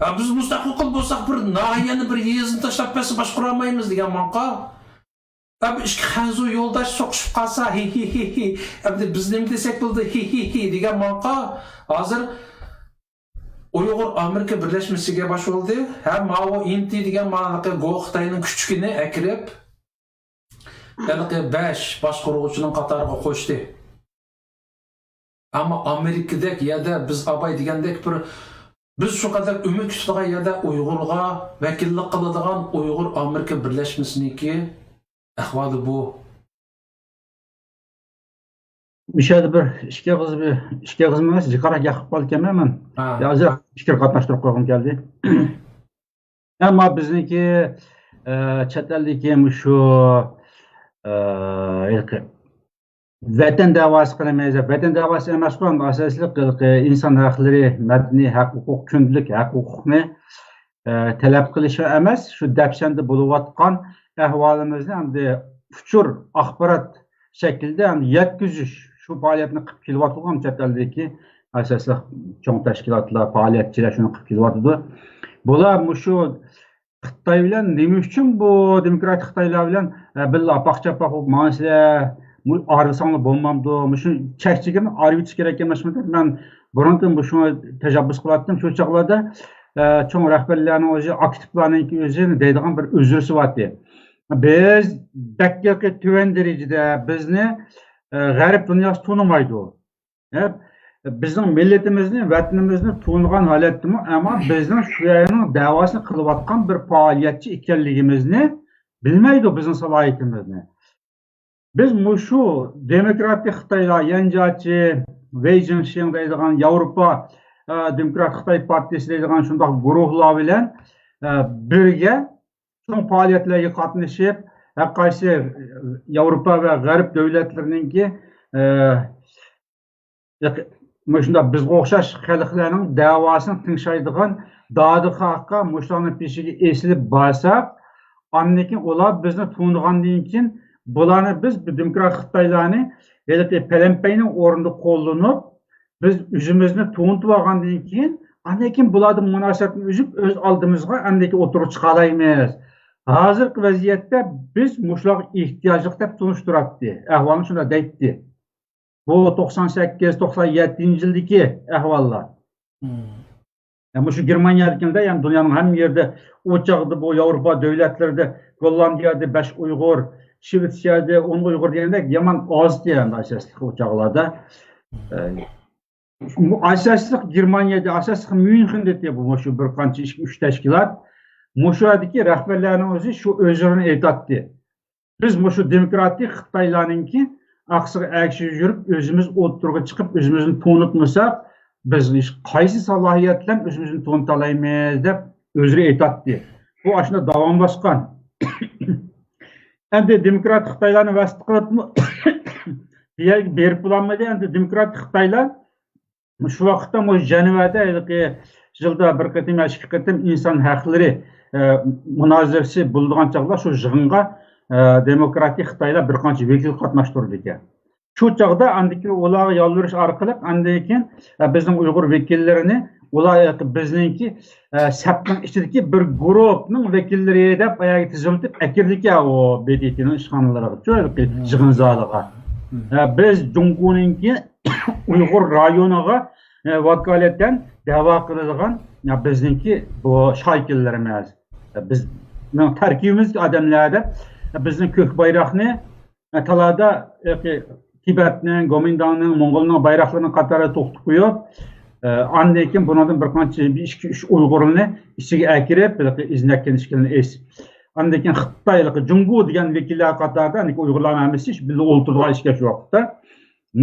ھە، بىز مۇستەقىل بولساق، بىر ناھىيەنى، بىر يېزىنى تاشلاپ بەرسە باشقۇرالمايمىز دېگەن ماڭقا. ھە، بۇ ئىككى خەنزۇ يولداش سوقۇشۇپ قالسا، ھى، ھى، ھى، ھى. ئەمدى بىز نېمە دېسەك بولدى، ھى، ھى، ھى دېگەن ماڭقا. ھازىر ئۇيغۇر ئامېرىكا بىرلەشمىسىگە باش بولدى. ھە، ماۋۇ ئىنتى دېگەن مانىقى گو خىتاينىڭ كۈچۈكىنى ئەكىرىپ، ھېلىقى بەش باشقۇرغۇچىنىڭ قاتارىغا قوشتى. ئەمما ئامېرىكىدەك يەردە بىز ئاباي دېگەندەك بىر، بىز شۇ قەدەر ئۈمىد كۈتىدىغان يەردە ئۇيغۇرغا ۋەكىللىك قىلىدىغان ئۇيغۇر ئامېرىكا بىرلەشمىسىنىڭكى ئەھۋالى بۇ. مۇشۇ يەردە بىر ئىككى ئېغىز، بىر ئىككى ئېغىز ئەمەس، جىقراق گەپ قىلىپ قالىدىكەنمەن مەن. ھا. يا، ئازراق پىكىر قاتناشتۇرۇپ قويغۇم كەلدى. ئەمما بىزنىڭكى، ئە، چەت ئەلدىكى مۇشۇ، ئە، ھېلىقى ۋەتەن دەۋاسى قىلىمىز. ۋەتەن دەۋاسى ئەمەسقۇ، ئەمما ئاساسلىق ھېلىقى ئىنسان ھەقلىرى، مەدەنىي ھەق ھوقۇق، كۈندىلىك ھەق ھوقۇقنى، ئە، تەلەپ قىلىش ئەمەس، شۇ دەپسەندە بولۇۋاتقان ئەھۋالىمىزنى ئەمدى ئۇچۇر، ئاخبارات شەكلىدە ئەمدى يەتكۈزۈش، شۇ پائالىيەتنى قىلىپ كېلىۋاتىدىغان چەت ئەلدىكى ئاساسلىق چوڭ تەشكىلاتلار، پائالىيەتچىلەر شۇنى قىلىپ كېلىۋاتىدۇ. بۇلار مۇشۇ خىتاي بىلەن نېمە ئۈچۈن بۇ دېموكراتىك خىتايلار بىلەن، ئە، بىللە ئاپاق-چاپاق بولۇپ ماڭىسىلەر؟ مۇ-، ئايرىلساڭلار بولمامدۇ؟ مۇشۇ چەك-چېگرىنى ئايرىۋېتىش كېرەك ئەمەسمىدى؟ مەن بۇرۇندىن مۇشۇ تەشەببۇس قىلاتتىم. شۇ چاغلاردا، ئە، چوڭ رەھبەرلەرنىڭ ئۆزى، ئاكتىپلارنىڭكى ئۆزى دەيدىغان بىر ئۆزرىسى بارتى. بىز بەك تۆۋەن دەرىجىدە بىزنى، ئە، غەرب دۇنياسى تونۇمايدۇ. ھە، بىزنىڭ مىللىتىمىزنى، ۋەتىنىمىزنى تونۇغان ھالەتتىمۇ، ئەمما بىزنىڭ شۇ يەرنىڭ دەۋاسىنى قىلىۋاتقان بىر پائالىيەتچى ئىكەنلىكىمىزنى بىلمەيدۇ، بىزنىڭ سالاھىيىتىمىزنى. بىز مۇشۇ دېموكراتىك خىتايلار، يەنجياچى، ۋېي جىنشىڭ دەيدىغان ياۋروپا، ئە، دېموكراتىك خىتاي پارتىيىسى دەيدىغان شۇنداق گۇرۇھلار بىلەن، ئە، بىرگە چوڭ پائالىيەتلەرگە قاتنىشىپ، ھەر قايسى ياۋروپا ۋە غەرب دۆلەتلىرىنىڭكى، ئە، مۇشۇنداق بىزگە ئوخشاش خەلقلەرنىڭ دەۋاسىنى تىڭشايدىغان دادىخاھقا مۇشۇلارنىڭ پېشىگە ئېسىلىپ بارساق، ئاندىن كېيىن ئۇلار بىزنى تونۇغاندىن كېيىن، بۇلارنى بىز، بۇ دېموكرات خىتايلارنى ھېلىقى پەلەمپەينىڭ ئورنىدا قوللىنىپ، بىز ئۆزىمىزنى تونۇتۇپ ئالغاندىن كېيىن، ئاندىن كېيىن بۇلاردىن مۇناسىۋەتنى ئۈزۈپ، ئۆز ئالدىمىزغا ئەمدىكى ئوتتۇرىغا چىقالايمىز. ھازىرقى ۋەزىيەتتە بىز مۇشۇلارغا ئېھتىياجلىق دەپ تونۇشتۇراتتى. ئەھۋالنى شۇنداق دەيتتى. بۇ توقسان سەككىز، توقسان يەتتىنچى يىلدىكى ئەھۋاللار. مم. يا، مۇشۇ گېرمانىيەدىكىدە، يەنى دۇنيانىڭ ھەممە يېرىدە ئۇ چاغدا بۇ ياۋروپا دۆلەتلىرىدە، گوللاندىيەدە بەش ئۇيغۇر، شىۋېتسىيەدە ئون ئۇيغۇر دېگەندەك يامان ئازدى ئەمدى ئاساسلىق ئۇ چاغلاردا. مم. ئە، ئاساسلىق گېرمانىيەدە، ئاساسلىق ميۇنخېندە بۇ، مۇشۇ بىر قانچە ئىككى، ئۈچ تەشكىلات، مۇشۇ يەردىكى رەھبەرلەرنىڭ ئۆزى شۇ ئۆزلىرىنى ئېيتاتتى. بىز مۇشۇ دېموكراتىك خىتايلارنىڭكى ئاقسىغا ئەگىشىپ يۈرۈپ، ئۆزىمىز ئوتتۇرىغا چىقىپ، ئۆزىمىزنى تونۇتمىساق، بىز ھېچ قايسى سالاھىيەت بىلەن ئۆزىمىزنى تونۇتالايمىز، دەپ ئۆزلىرى ئېيتاتتى. بۇ ئاشۇنداق داۋاملاشقان. ئەمدى دېموكراتىك خىتايلارنى ۋەسىتە قىلىپمۇ بۇ يەرگە بېرىپ بولالمىدى. ئەمدى دېموكراتىك خىتايلار شۇ ۋاقىتتا مۇشۇ جەنۋەدە ھېلىقى يىلدا بىر قېتىم يا ئىككى قېتىم ئىنسان ھەقلىرى، ئە، مۇنازىرىسى بولىدىغان چاغدا شۇ يىغىنغا، ئە، دېموكراتىك خىتايلار بىر قانچە ۋەكىل قاتناشتۇرىدىكەن. شۇ چاغدا ئاندىن كېيىن ئۇلارغا يالۋۇرۇش ئارقىلىق ئاندىن كېيىن، ئە، بىزنىڭ ئۇيغۇر ۋەكىللىرىنى ئۇلار ھېلىقى بىزنىڭكى، ئە، سەپنىڭ ئىچىدىكى بىر گۇرۇپنىڭ ۋەكىللىرى دەپ ئاياغى تىزىۋېتىپ ئەكىردىكەن ئۇ ب د ت نىڭ ئىشخانىلىرىغا، شۇ ھېلىقى يىغىن زالىغا. ئە، بىز جۇڭگونىڭكى ئۇيغۇر رايونىغا، ئە، ۋاكالىتەن دەۋا قىلىدىغان، ئە، بىزنىڭكى بۇ شايكىلىرىمىز، ئە، بىزنىڭ تەركىبىمىزدىكى ئادەملەر دەپ، ئە، بىزنىڭ كۆك بايراقنى، ئە، تالادا، ئە، تىبەتنىڭ، گومىنداڭنىڭ، موڭغۇلنىڭ بايراقلىرىنى قاتارىدا توختىتىپ قويۇپ، ئە، ئاندىن كېيىن بۇنىڭدىن بىر قانچە، بىر ئىككى، ئۈچ ئۇيغۇرنى ئىچىگە ئەكىرىپ، ھېلىقى ئىزنەتكەن ئىشكىلىنى ئېسىپ، ئاندىن كېيىن خىتاي، ھېلىقى جۇڭگو دېگەن ۋەكىللەر قاتارىدا، ھېلىقى ئۇيغۇرلارنىڭ ھەممىسى بىللە ئولتۇرىدىغان ئىشكەن شۇ ۋاقىتتا.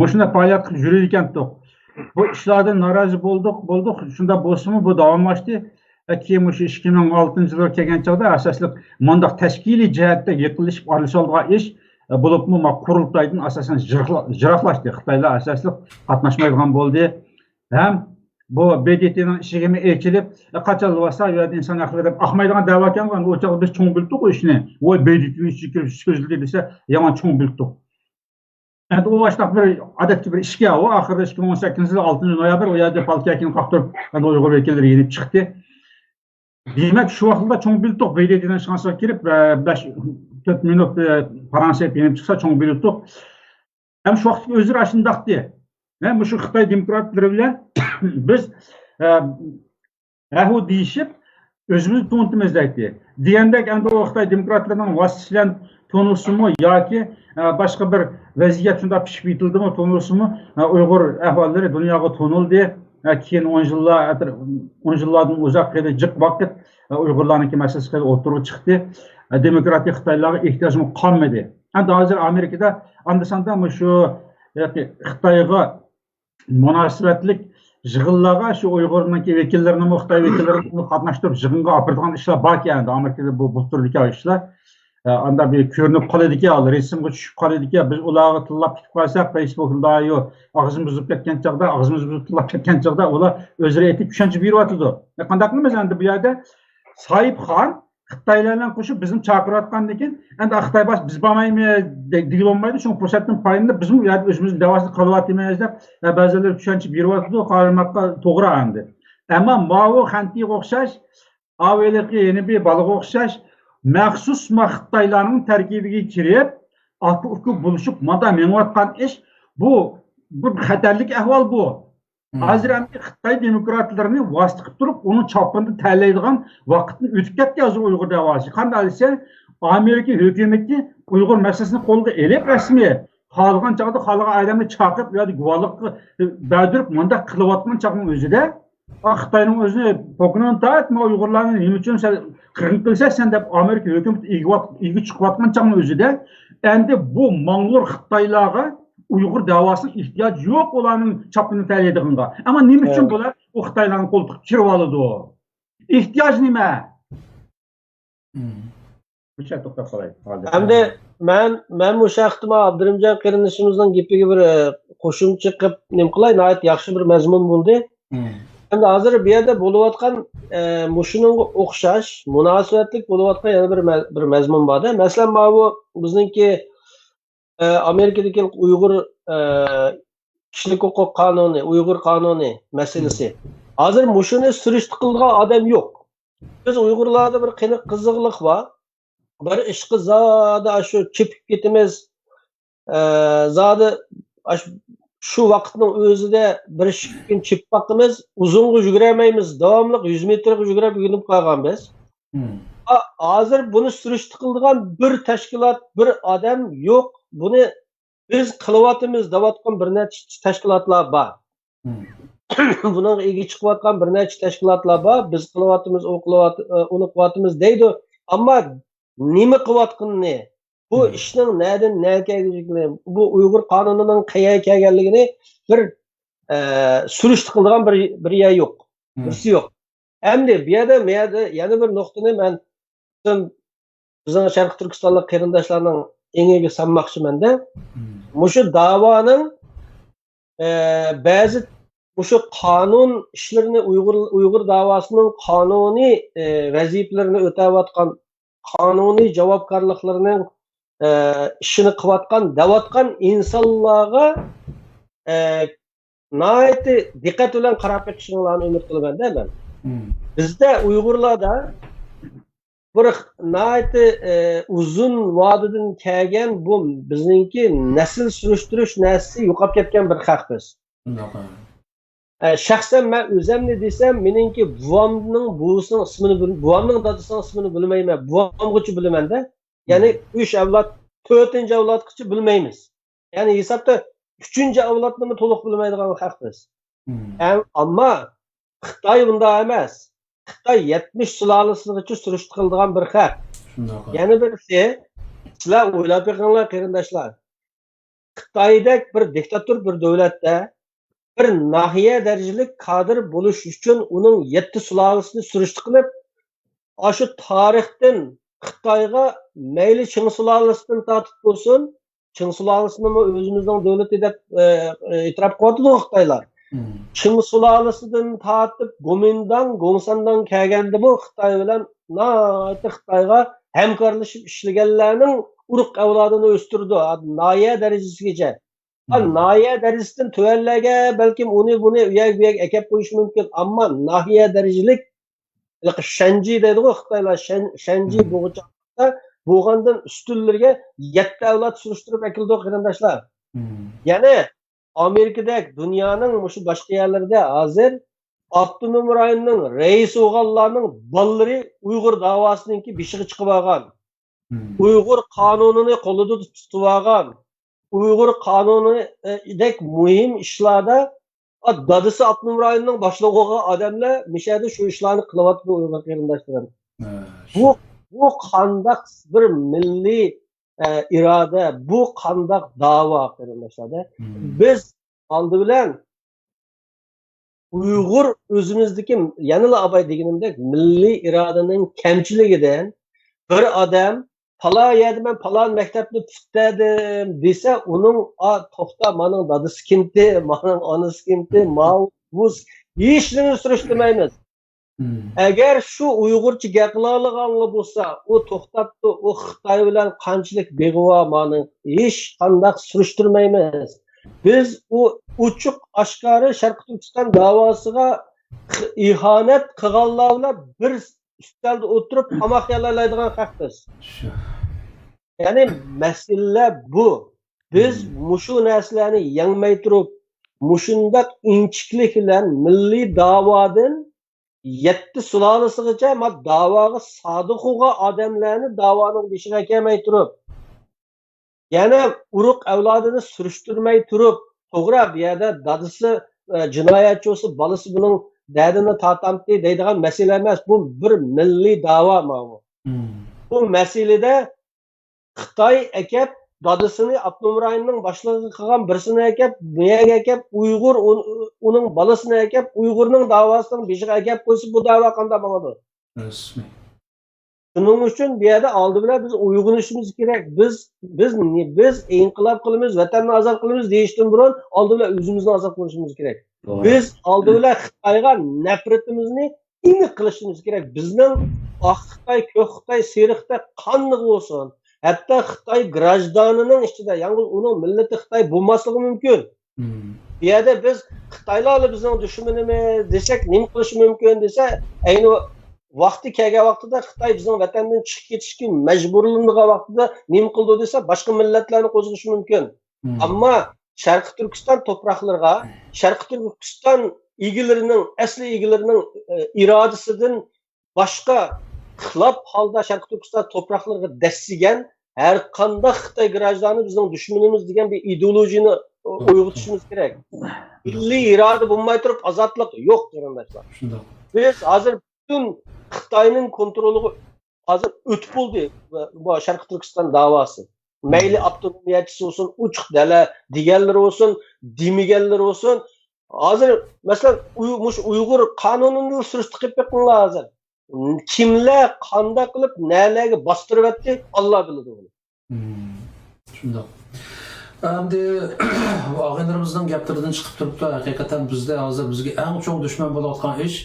مۇشۇنداق پائالىيەت قىلىپ يۈرىدىكەنتۇق. بۇ ئىشلاردىن نارازى بولدۇق، بولدۇق. شۇنداق بولسىمۇ، بۇ داۋاملاشتى. ۋە كېيىن مۇشۇ ئىككى مىڭ ئالتىنچى يىلغا كەلگەن چاغدا ئاساسلىق مۇنداق تەشكىلىي جەھەتتە يېقىنلىشىپ ئارىلىشالىدىغان ئىش، بولۇپمۇ ما قۇرۇلتايدىن ئاساسەن يىراقلا-، يىراقلاشتى. خىتايلار ئاساسلىق قاتناشمايدىغان بولدى. ھەم بۇ ب د ت نىڭ ئىشىكىمۇ ئېچىلىپ، قاچان بولسا ئۇ يەردە ئىنسان ھەقلىرى دەپ ئاقمايدىغان دەۋا ئىكەن، ئۇ چاغدا بىز چوڭ بىلدۇق ئۇ ئىشنى. ۋوي، ب د ت نىڭ ئىشىكى كىرىپ سۆزلىدى دېسە، يامان چوڭ بىلدۇق. ئەمدى ئۇ ئاشۇنداق بىر ئادەتتىكى بىر ئىشكەن ئۇ. ئاخىرىدا ئىككى مىڭ ئون سەككىزىنچى يىل ئالتىنچى نويابىر ئۇ يەردە پالتىياكىنى قاقتۇرۇپ، ئەمدى ئۇيغۇر ۋەكىللىرى يېنىپ چىقتى. دېمەك، شۇ ۋاقىتتا چوڭ بىلدۇق، ب د ت نىڭ ئىشخانىسىغا كىرىپ، ئە، بەش، تۆت مىنۇت، ئە، پارانسىيە يېنىپ چىقسا چوڭ بىلدۇق. ھەم شۇ ۋاقىتتا ئۆزلىرى ئاشۇنداقتى. ھە، مۇشۇ خىتاي دېموكراتلىرى بىلەن بىز، ئە، ھەھۇ دېيىشىپ، ئۆزىمىزنى تونۇتىمىز دەيتتى. دېگەندەك، ئەمدى ئۇ خىتاي دېموكراتلىرىنىڭ ۋاسىتىسى بىلەن تونۇلسىمۇ ياكى، ئە، باشقا بىر ۋەزىيەت شۇنداق پىشىپ يېتىلدىمۇ، تونۇلسىمۇ، ئە، ئۇيغۇر ئەھۋاللىرى دۇنياغا تونۇلدى. ئە، كېيىن ئون يىللار، ئون يىللاردىن ئۇزاق خېلى جىق ۋاقىت، ئە، ئۇيغۇرلارنىڭكى مەسىلىسى خېلى ئوتتۇرىغا چىقتى. ئە، دېموكراتىك خىتايلارغا ئېھتىياجمۇ قالمىدى. ئەمدى ھازىر ئامېرىكىدا ئاندا-ساندا مۇشۇ، ياكى خىتايغا مۇناسىۋەتلىك يىغىنلارغا شۇ ئۇيغۇرنىڭكى ۋەكىللىرىنىمۇ، خىتاي ۋەكىللىرىنىمۇ قاتناشتۇرۇپ، يىغىنغا ئاپىرىدىغان ئىشلار باركەن، ئەمدى ئامېرىكىدا بۇ، بۇ تۈردىكى ئىشلار، ئە، ئاندا بىر كۆرۈنۈپ قالىدىكەن، رەسىمگە چۈشۈپ قالىدىكەن. بىز ئۇلارغا تىللاپ كېتىپ قالساق، فېيسبۇكدا ئاغزىمىز بۇزۇلۇپ كەتكەن چاغدا، ئاغزىمىز بۇزۇلۇپ تىللاپ كەتكەن چاغدا، ئۇلار ئۆزلىرى ئېيتىپ چۈشەنچە بېرىۋاتىدۇ. ئە، قانداق قىلىمىز ئەمدى بۇ يەردە؟ ساھىبخان خىتايلار بىلەن قوشۇپ بىزنى چاقىرىۋاتقاندىن كېيىن، ئەمدى خىتاي باش، بىز بارمايمىز دە-، دېگىلى بولمايدۇ. شۇڭا پۇرسەتتىن پايدىلىنىپ، بىزمۇ ئۇ يەردە ئۆزىمىزنىڭ دەۋاسىنى قىلىۋاتىمىز دەپ، ھە، بەزىلەر چۈشەنچە بېرىۋاتىدۇ، قارىماققا توغرا ئەمدى. ئەمما ماۋۇ خەنتىگە ئوخشاش، ئاۋۇ ھېلىقى يەنە بىر بالىغا ئوخشاش، مەخسۇس ما خىتايلارنىڭ تەركىبىگە كىرىپ، ئاكا-ئۇكا بولۇشۇپ، مادا مېڭىۋاتقان ئىش، بۇ، بۇ خەتەرلىك ئەھۋال بۇ. ھازىر ئەمدى خىتاي دېموكراتلىرىنى ۋاسىتە قىلىپ تۇرۇپ، ئۇنىڭ چاپىنىدا تەلەيدىغان ۋاقىتتىن ئۆتۈپ كەتتى ھازىر ئۇيغۇر دەۋاسى. قانداق دېسە، ئامېرىكا ھۆكۈمىتى ئۇيغۇر مەسىلىسىنى قولغا ئېلىپ رەسمىي، خالىغان چاغدا خالىغان ئادەمنى چاقىرىپ، ئۇ يەردە گۇۋاھلىققا بەردۈرۈپ، مۇنداق قىلىۋاتقان چاغنىڭ ئۆزىدە، خىتاينىڭ ئۆزىنى پوكنونتات، ما ئۇيغۇرلارنى نېمە ئۈچۈن سەن قىرغىن قىلىسەن سەن دەپ ئامېرىكا ھۆكۈمىتى ئىگە-، ئىگە چىقىۋاتقان چاغنىڭ ئۆزىدە، ئەمدى بۇ ماڭغۇر خىتايلارغا ئۇيغۇر دەۋاسىنىڭ ئېھتىياجى يوق، ئۇلارنىڭ چاپىنىنى تەلەيدىغىنىغا. ئەمما نېمە ئۈچۈن بۇلار ئۇ خىتايلارنىڭ قولتۇقىغا كىرىۋالىدۇ؟ ئېھتىياج نېمە؟ مۇشۇ يەردە توختاپ قالاي. ھازىر. ئەمدى مەن، مەن مۇشۇ ھەقتە مانا ئابدۇرېھىمجان قېرىندىشىمىزنىڭ گېپىگە بىر، ئە، قوشۇمچە قىلىپ نېمە قىلاي، ناھايىتى ياخشى بىر مەزمۇن بولدى. ئەمدى ھازىر بۇ يەردە بولۇۋاتقان، ئە، مۇشۇنىڭغا ئوخشاش مۇناسىۋەتلىك بولۇۋاتقان يەنە بىر مە-، بىر مەزمۇن بار-دە. مەسىلەن، ماۋۇ بىزنىڭكى، ئە، ئامېرىكىدىكى ئۇيغۇر، ئە، كىشىلىك ھوقۇق قانۇنى، ئۇيغۇر قانۇنى مەسىلىسى. ھازىر مۇشۇنى سۈرۈشتە قىلىدىغان ئادەم يوق. بىز ئۇيغۇرلاردا بىر قېنىق قىزغىنلىق بار. بىر ئىشقا زادى ئاشۇ چېپىپ كېتىمىز. ئە، زادى ئاشۇ، شۇ ۋاقىتنىڭ ئۆزىدە بىر ئىككى كۈن چېپىپ باقىمىز. ئۇزۇنغا يۈگۈرەلمەيمىز. داۋاملىق يۈز مېتىرغا يۈگۈرۈپ ئۆگىنىپ قالغان بىز. ھا-، ھازىر بۇنى سۈرۈشتە قىلىدىغان بىر تەشكىلات، بىر ئادەم يوق. بۇنى بىز قىلىۋاتىمىز دەۋاتقان بىر نەچچە تەشكىلاتلار بار. بۇنىڭغا ئىگە چىقىۋاتقان بىر نەچچە تەشكىلاتلار بار. بىز قىلىۋاتىمىز، ئۇ قىلىۋات-، ئۇنى قىلىۋاتىمىز دەيدۇ. ئەمما نېمە قىلىۋاتقىنىنى، بۇ ئىشنىڭ نەدىن نەگە كەلگەنلىكىنى، بۇ ئۇيغۇر قانۇنىنىڭ قەيەرگە كەلگەنلىكىنى بىر، ئە، سۈرۈشتە قىلىدىغان بىر، بىر يەر يوق. بىرسى يوق. ئەمدى بۇ يەردە، بۇ يەردە يەنە بىر نۇقتىنى مەن پۈتۈن بىزنىڭ شەرقىي تۈركىستانلىق قېرىنداشلارنىڭ ئېڭىگە سالماقچىمەن-دە. مۇشۇ داۋانىڭ، ئە، بەزى مۇشۇ قانۇن ئىشلىرىنى، ئۇيغۇر، ئۇيغۇر داۋاسىنىڭ قانۇنىي، ئە، ۋەزىپىلىرىنى ئۆتەۋاتقان، قانۇنىي جاۋابكارلىقلىرىنىڭ، ئە، ئىشىنى قىلىۋاتقان، دەۋاتقان ئىنسانلارغا، ئە، ناھايىتى دىققەت بىلەن قاراپ بېقىشىڭلارنى ئۈمىد قىلىمەن-دە مەن. بىزدە ئۇيغۇرلاردا بىر ناھايىتى، ئە، ئۇزۇن ۋادىدىن كەلگەن بۇ بىزنىڭكى نەسىل سۈرۈشتۈرۈش نەرسىسى يوقاپ كەتكەن بىر خەق بىز. ئە، شەخسەن مەن ئۆزەمنى دېسەم، مېنىڭكى بوۋامنىڭ بوۋىسىنىڭ ئىسمىنى بىل-، بوۋامنىڭ دادىسىنىڭ ئىسمىنى بىلمەيمەن. بوۋامغىچە بىلىمەن-دە. يەنى ئۈچ ئەۋلاد، تۆتىنچى ئەۋلادقىچە بىلمەيمىز. يەنى ھېسابتا ئۈچىنچى ئەۋلادنىمۇ تولۇق بىلمەيدىغان خەق بىز. ئەم-، ئەمما خىتاي بۇنداق ئەمەس. خىتاي يەتمىش سۇلالىسىغىچە سۈرۈشتە قىلىدىغان بىر خەق. يەنە بىرسى، سىلەر ئويلاپ بېقىڭلار، قېرىنداشلار. خىتايدەك بىر دىكتاتور بىر دۆلەتتە بىر ناھىيە دەرىجىلىك كادىر بولۇش ئۈچۈن ئۇنىڭ يەتتە سۇلالىسىنى سۈرۈشتە قىلىپ، ئاشۇ تارىختىن خىتايغا مەيلى چىڭ سۇلالىسىدىن تارتىپ بولسۇن، چىڭ سۇلالىسىنىمۇ ئۆزىمىزنىڭ دۆلىتى دەپ، ئە، ئېتىراپ قىلىۋاتىدۇ خىتايلار. چىڭ سۇلالىسىدىن تارتىپ گومىنداڭ، گوڭسەنداڭ كەلگەندىمۇ خىتاي بىلەن ناھايىتى خىتايغا ھەمكارلىشىپ ئىشلىگەنلەرنىڭ ئۇرۇق ئەۋلادىنى ئۆستۈرىدۇ، ناھىيە دەرىجىسىگىچە. ھە، ناھىيە دەرىجىسىدىن تۆۋەنلەرگە بەلكىم ئۇنى، بۇنى ئۇ يەرگە، بۇ يەرگە ئەكەپ قويۇشى مۇمكىن. ئەمما ناھىيە دەرىجىلىك، ھېلىقى شەنجى دەيدىغۇ خىتايلار، شەن-، شەنجى بوغچاقتا بولغاندىن ئۈستۈنلىرىگە يەتتە ئەۋلاد سۈرۈشتۈرۈپ ئەكېلىدۇ، قېرىنداشلار. يەنى ئامېرىكىدەك دۇنيانىڭ مۇشۇ باشقا يەرلىرىدە ھازىر ئاپتونوم رايوننىڭ رەئىسى بولغانلارنىڭ بالىلىرى ئۇيغۇر داۋاسىنىڭكى بېشىغا چىقىۋالغان. ئۇيغۇر قانۇنىنى قولىدا تۇتۇۋالغان، ئۇيغۇر قانۇنىدەك مۇھىم ئىشلاردا، ئا، دادىسى ئاپتونوم رايوننىڭ باشلىقى بولغان ئادەملەر مىشەدە شۇ ئىشلارنى قىلىۋاتىدۇ، ئۇيغۇر قېرىنداشلىرىم. ھە، بۇ، شۇ. بۇ قانداق بىر مىللىي، ئە، ئىرادە، بۇ قانداق داۋا، قېرىنداشلار؟ بىز ئالدى بىلەن ئۇيغۇر ئۆزىمىزدىكى، يەنىلا ئاباي دېگىنىمدەك، مىللىي ئىرادىنىڭ كەمچىلىكىدىن بىر ئادەم پالان يەردە مەن پالان مەكتەپنى پۈتتۈردۈم دېسە، ئۇنىڭ، ئا، توختا، مانىڭ دادىسى كىمتى، مانىڭ ئانىسى كىمتى، ماۋۇ، مۇز، ھېچنېمىنى سۈرۈشتۈرمەيمىز. ئەگەر شۇ ئۇيغۇرچە گەپ قىلالىغانلا بولسا، ئۇ توختاپتۇ، ئۇ خىتاي بىلەن قانچىلىك بېغى بار، مانا، ھېچقانداق سۈرۈشتۈرمەيمىز. بىز ئۇ ئوچۇق ئاشكارا شەرقىي تۈركىستان داۋاسىغا خ-، ئىھانەت قىلغانلار بىلەن بىر ئۈستەلدە ئولتۇرۇپ تاماق يەۋالايدىغان خەق بىز. شۇ. يەنى مەسىلە بۇ. بىز مۇشۇ نەرسىلەرنى يەڭمەي تۇرۇپ، مۇشۇنداق ئىنچىكىلىك بىلەن مىللىي داۋادىن يەتتە سۇلالىسىغىچە ما داۋاغا سادىق بولغان ئادەملەرنى داۋانىڭ بېشىغا ئەكەلمەي تۇرۇپ، يەنە ئۇرۇق ئەۋلادىنى سۈرۈشتۈرمەي تۇرۇپ، توغرا، بۇ يەردە دادىسى، ئە، جىنايەتچى بولسا، بالىسى بۇنىڭ دەردىنى تارتامتى دەيدىغان مەسىلە ئەمەس. بۇ بىر مىللىي داۋا ماۋۇ. بۇ مەسىلىدە خىتاي ئەكەپ، دادىسىنى ئاپتونوم رايوننىڭ باشلىقى قىلغان بىرسىنى ئەكەپ، بۇ يەرگە ئەكەپ، ئۇيغۇر ئۇن-، ئۇنىڭ بالىسىنى ئەكەپ، ئۇيغۇرنىڭ داۋاسىنىڭ بېشىغا ئەكەپ قويسا، بۇ داۋا قانداق ماڭىدۇ؟ رەسمىي. شۇنىڭ ئۈچۈن بۇ يەردە ئالدى بىلەن بىز ئويغىنىشىمىز كېرەك. بىز، بىز، بىز ئىنقىلاب قىلىمىز، ۋەتەننى ئازاد قىلىمىز دېيىشتىن بۇرۇن ئالدى بىلەن ئۆزىمىزنى ئازاد قىلىشىمىز كېرەك. توغرا. بىز ئالدى بىلەن خىتايغا نەپرىتىمىزنى ئېنىق قىلىشىمىز كېرەك. بىزنىڭ ئاق خىتاي، كۆك خىتاي، سېرىق خىتاي قاندىقى بولسۇن، ھەتتا خىتاي گراژدانىنىڭ ئىچىدە، يالغۇز ئۇنىڭ مىللىتى خىتاي بولماسلىقى مۇمكىن. بۇ يەردە بىز خىتايلارلا بىزنىڭ دۈشمىنىمىز دېسەك، نېمە قىلىشى مۇمكىن دېسە، ئەينى ۋاقتى كەلگەن ۋاقتىدا خىتاي بىزنىڭ ۋەتەندىن چىقىپ كېتىشكە مەجبۇرلىنىدىغان ۋاقتىدا نېمە قىلىدۇ دېسە، باشقا مىللەتلەرنى قوزغىشى مۇمكىن. ئەمما شەرقىي تۈركىستان توپراقلىرىغا، شەرقىي تۈركىستان ئىگىلىرىنىڭ، ئەسلى ئىگىلىرىنىڭ، ئە، ئىرادىسىدىن باشقا خىلاپ ھالدا شەرقىي تۈركىستان توپراقلىرىغا دەسسىگەن ھەر قانداق خىتاي گراژدانى بىزنىڭ دۈشمىنىمىز دېگەن بىر ئىدېئولوگىيەنى ئويغىتىشىمىز كېرەك. مىللىي ئىرادە بولماي تۇرۇپ ئازادلىق يوق، قېرىنداشلار. شۇنداق. بىز ھازىر پۈتۈن خىتاينىڭ كونترولىغا ھازىر ئۆتۈپ بولدى بۇ شەرقىي تۈركىستان داۋاسى. مەيلى ئاپتونومىيەچىسى بولسۇن، ئوچۇق دەلە دېگەنلىرى بولسۇن، دېمىگەنلىرى بولسۇن. ھازىر، مەسىلەن، ئۇي-، مۇشۇ ئۇيغۇر قانۇنىنى سۈرۈشتە قىلىپ بېقىڭلار ھازىر. كىملەر قانداق قىلىپ نەلەرگە باستۇرۇۋەتتى، ئاللا بىلىدۇ بۇنى. شۇنداق. ئەمدى ئاغىنىلىرىمىزنىڭ گەپلىرىدىن چىقىپ تۇرۇپلا، ھەقىقەتەن بىزدە ھازىر بىزگە ئەڭ چوڭ دۈشمەن بولۇۋاتقان ئىش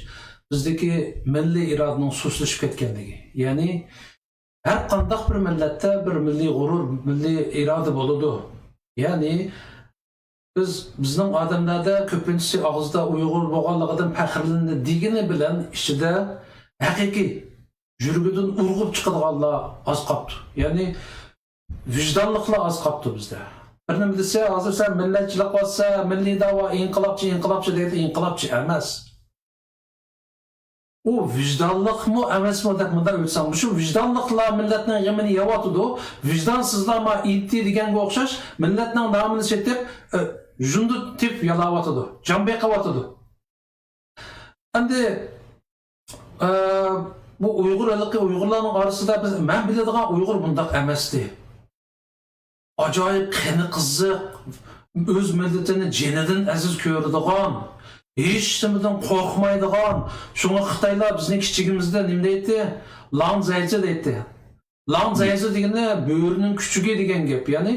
بىزدىكى مىللىي ئىرادىنىڭ سۇسلىشىپ كەتكەنلىكى. يەنى ھەر قانداق بىر مىللەتتە بىر مىللىي غۇرۇر، مىللىي ئىرادە بولىدۇ. يەنى بىز، بىزنىڭ ئادەملەردە كۆپىنچىسى ئاغزىدا ئۇيغۇر بولغانلىقىدىن پەخىرلىنىدۇ دېگىنى بىلەن ئىچىدە ھەقىقىي يۈرىكىدىن ئۇرغۇپ چىقىدىغانلار ئاز قاپتۇ. يەنى ۋىجدانلىقلار ئاز قاپتۇ بىزدە. بىر نېمە دېسە، ھازىر سەن مىللەتچىلىك قىلسا، مىللىي داۋا، ئىنقىلابچى، ئىنقىلابچى دەيدۇ، ئىنقىلابچى ئەمەس. ئۇ ۋىجدانلىقمۇ ئەمەسمۇ دەپ مۇنداق ئۆتسەڭ، مۇشۇ ۋىجدانلىقلار مىللەتنىڭ غېمىنى يەۋاتىدۇ، ۋىجدانسىزلار ما ئىنتى دېگەنگە ئوخشاش مىللەتنىڭ نامىنى سېتىپ، ئە، ژۇندى تېپىپ يالاۋاتىدۇ، جان بېقىۋاتىدۇ. ئەمدى، ئە، بۇ ئۇيغۇر ھېلىقى ئۇيغۇرلارنىڭ ئارىسىدا بىز، مەن بىلىدىغان ئۇيغۇر بۇنداق ئەمەستى. ئاجايىپ قېنى قىزىق، ئۆز مىللىتىنى جېنىدىن ئەزىز كۆرىدىغان، ھېچ نېمىدىن قورقمايدىغان، شۇڭا خىتايلار بىزنى كىچىكىمىزدە نېمە دەيتتى؟ لاڭ زەيزى دەيتتى. لاڭ زەيزى دېگىنى بۆرىنىڭ كۈچۈكى دېگەن گەپ. يەنى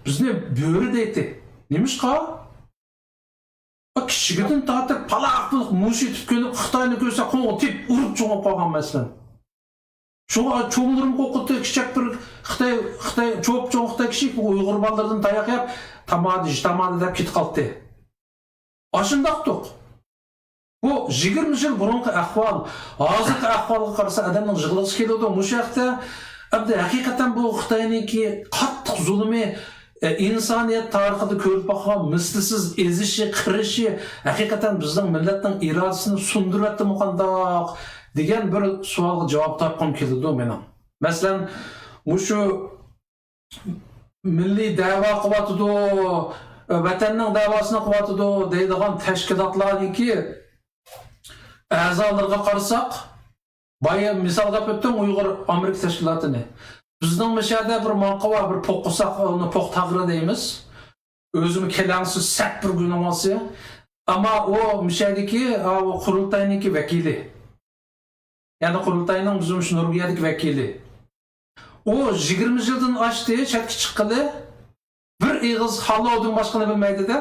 بىزنى بۆرە دەيتتى. نېمىشقا؟ كىچىكىدىن تارتىپ پالاق پۇلۇق مۇشۇ تۇتقىنى خىتاينى كۆرسە قوڭغا تېپىپ ئۇرۇپ چوڭاپ قالغان مەسىلەن. شۇڭا چوڭلىرىم قورقۇتتى، كىچىك بىر خىتاي، خىتاي، چوپ-چوڭ خىتاي كىشى ئۇيغۇر بالىلىرىدىن تاياق يەپ، تامادە، تامادە دەپ كېتىپ قالدى. ئاشۇنداقتۇق. بۇ يىگىرمە يىل بۇرۇنقى ئەھۋال، ھازىرقى ئەھۋالغا قارىسا ئادەمنىڭ يىغلىغۇسى كېلىدۇ. مۇشۇ ھەقتە ئەمدى ھەقىقەتەن بۇ خىتاينىڭكى قاتتىق زۇلۇمى، ئە، ئىنسانىيەت تارىخىدا كۆرۈپ باققان مىسلىسىز ئېزىشى، قىرىشى ھەقىقەتەن بىزنىڭ مىللەتنىڭ ئىرادىسىنى سۇندۇرۇۋەتتىمۇ قانداق دېگەن بىر سوئالغا جاۋاب تاپقۇم كېلىدۇ مېنىڭ. مەسىلەن، مۇشۇ مىللىي دەۋا قىلىۋاتىدۇ، ۋەتەننىڭ دەۋاسىنى قىلىۋاتىدۇ دەيدىغان تەشكىلاتلارنىڭكى ئەزالىرىغا قارىساق، بايا مىسالغا ئەپ ئۆتتۈم ئۇيغۇر ئامېرىكا تەشكىلاتىنى. بىزنىڭ مۇشۇ يەردە بىر ماڭقا بار، بىر پوق قىلساق، ئۇنى پوق تاغرى دەيمىز. ئۆزىمۇ كېلەڭسىز سەت بىر گۇناھسى. ئەمما ئۇ مۇشۇ يەردىكى، ئا، ئۇ قۇرۇلتاينىڭكى ۋەكىلى. يەنى قۇرۇلتاينىڭ بىزنىڭ شۇ نورۋېگىيەدىكى ۋەكىلى. ئۇ يىگىرمە يىلدىن ئاشتى چەتكە چىققىلى، بىر ئېغىز خاللودىن باشقىنى بىلمەيدۇ-دە.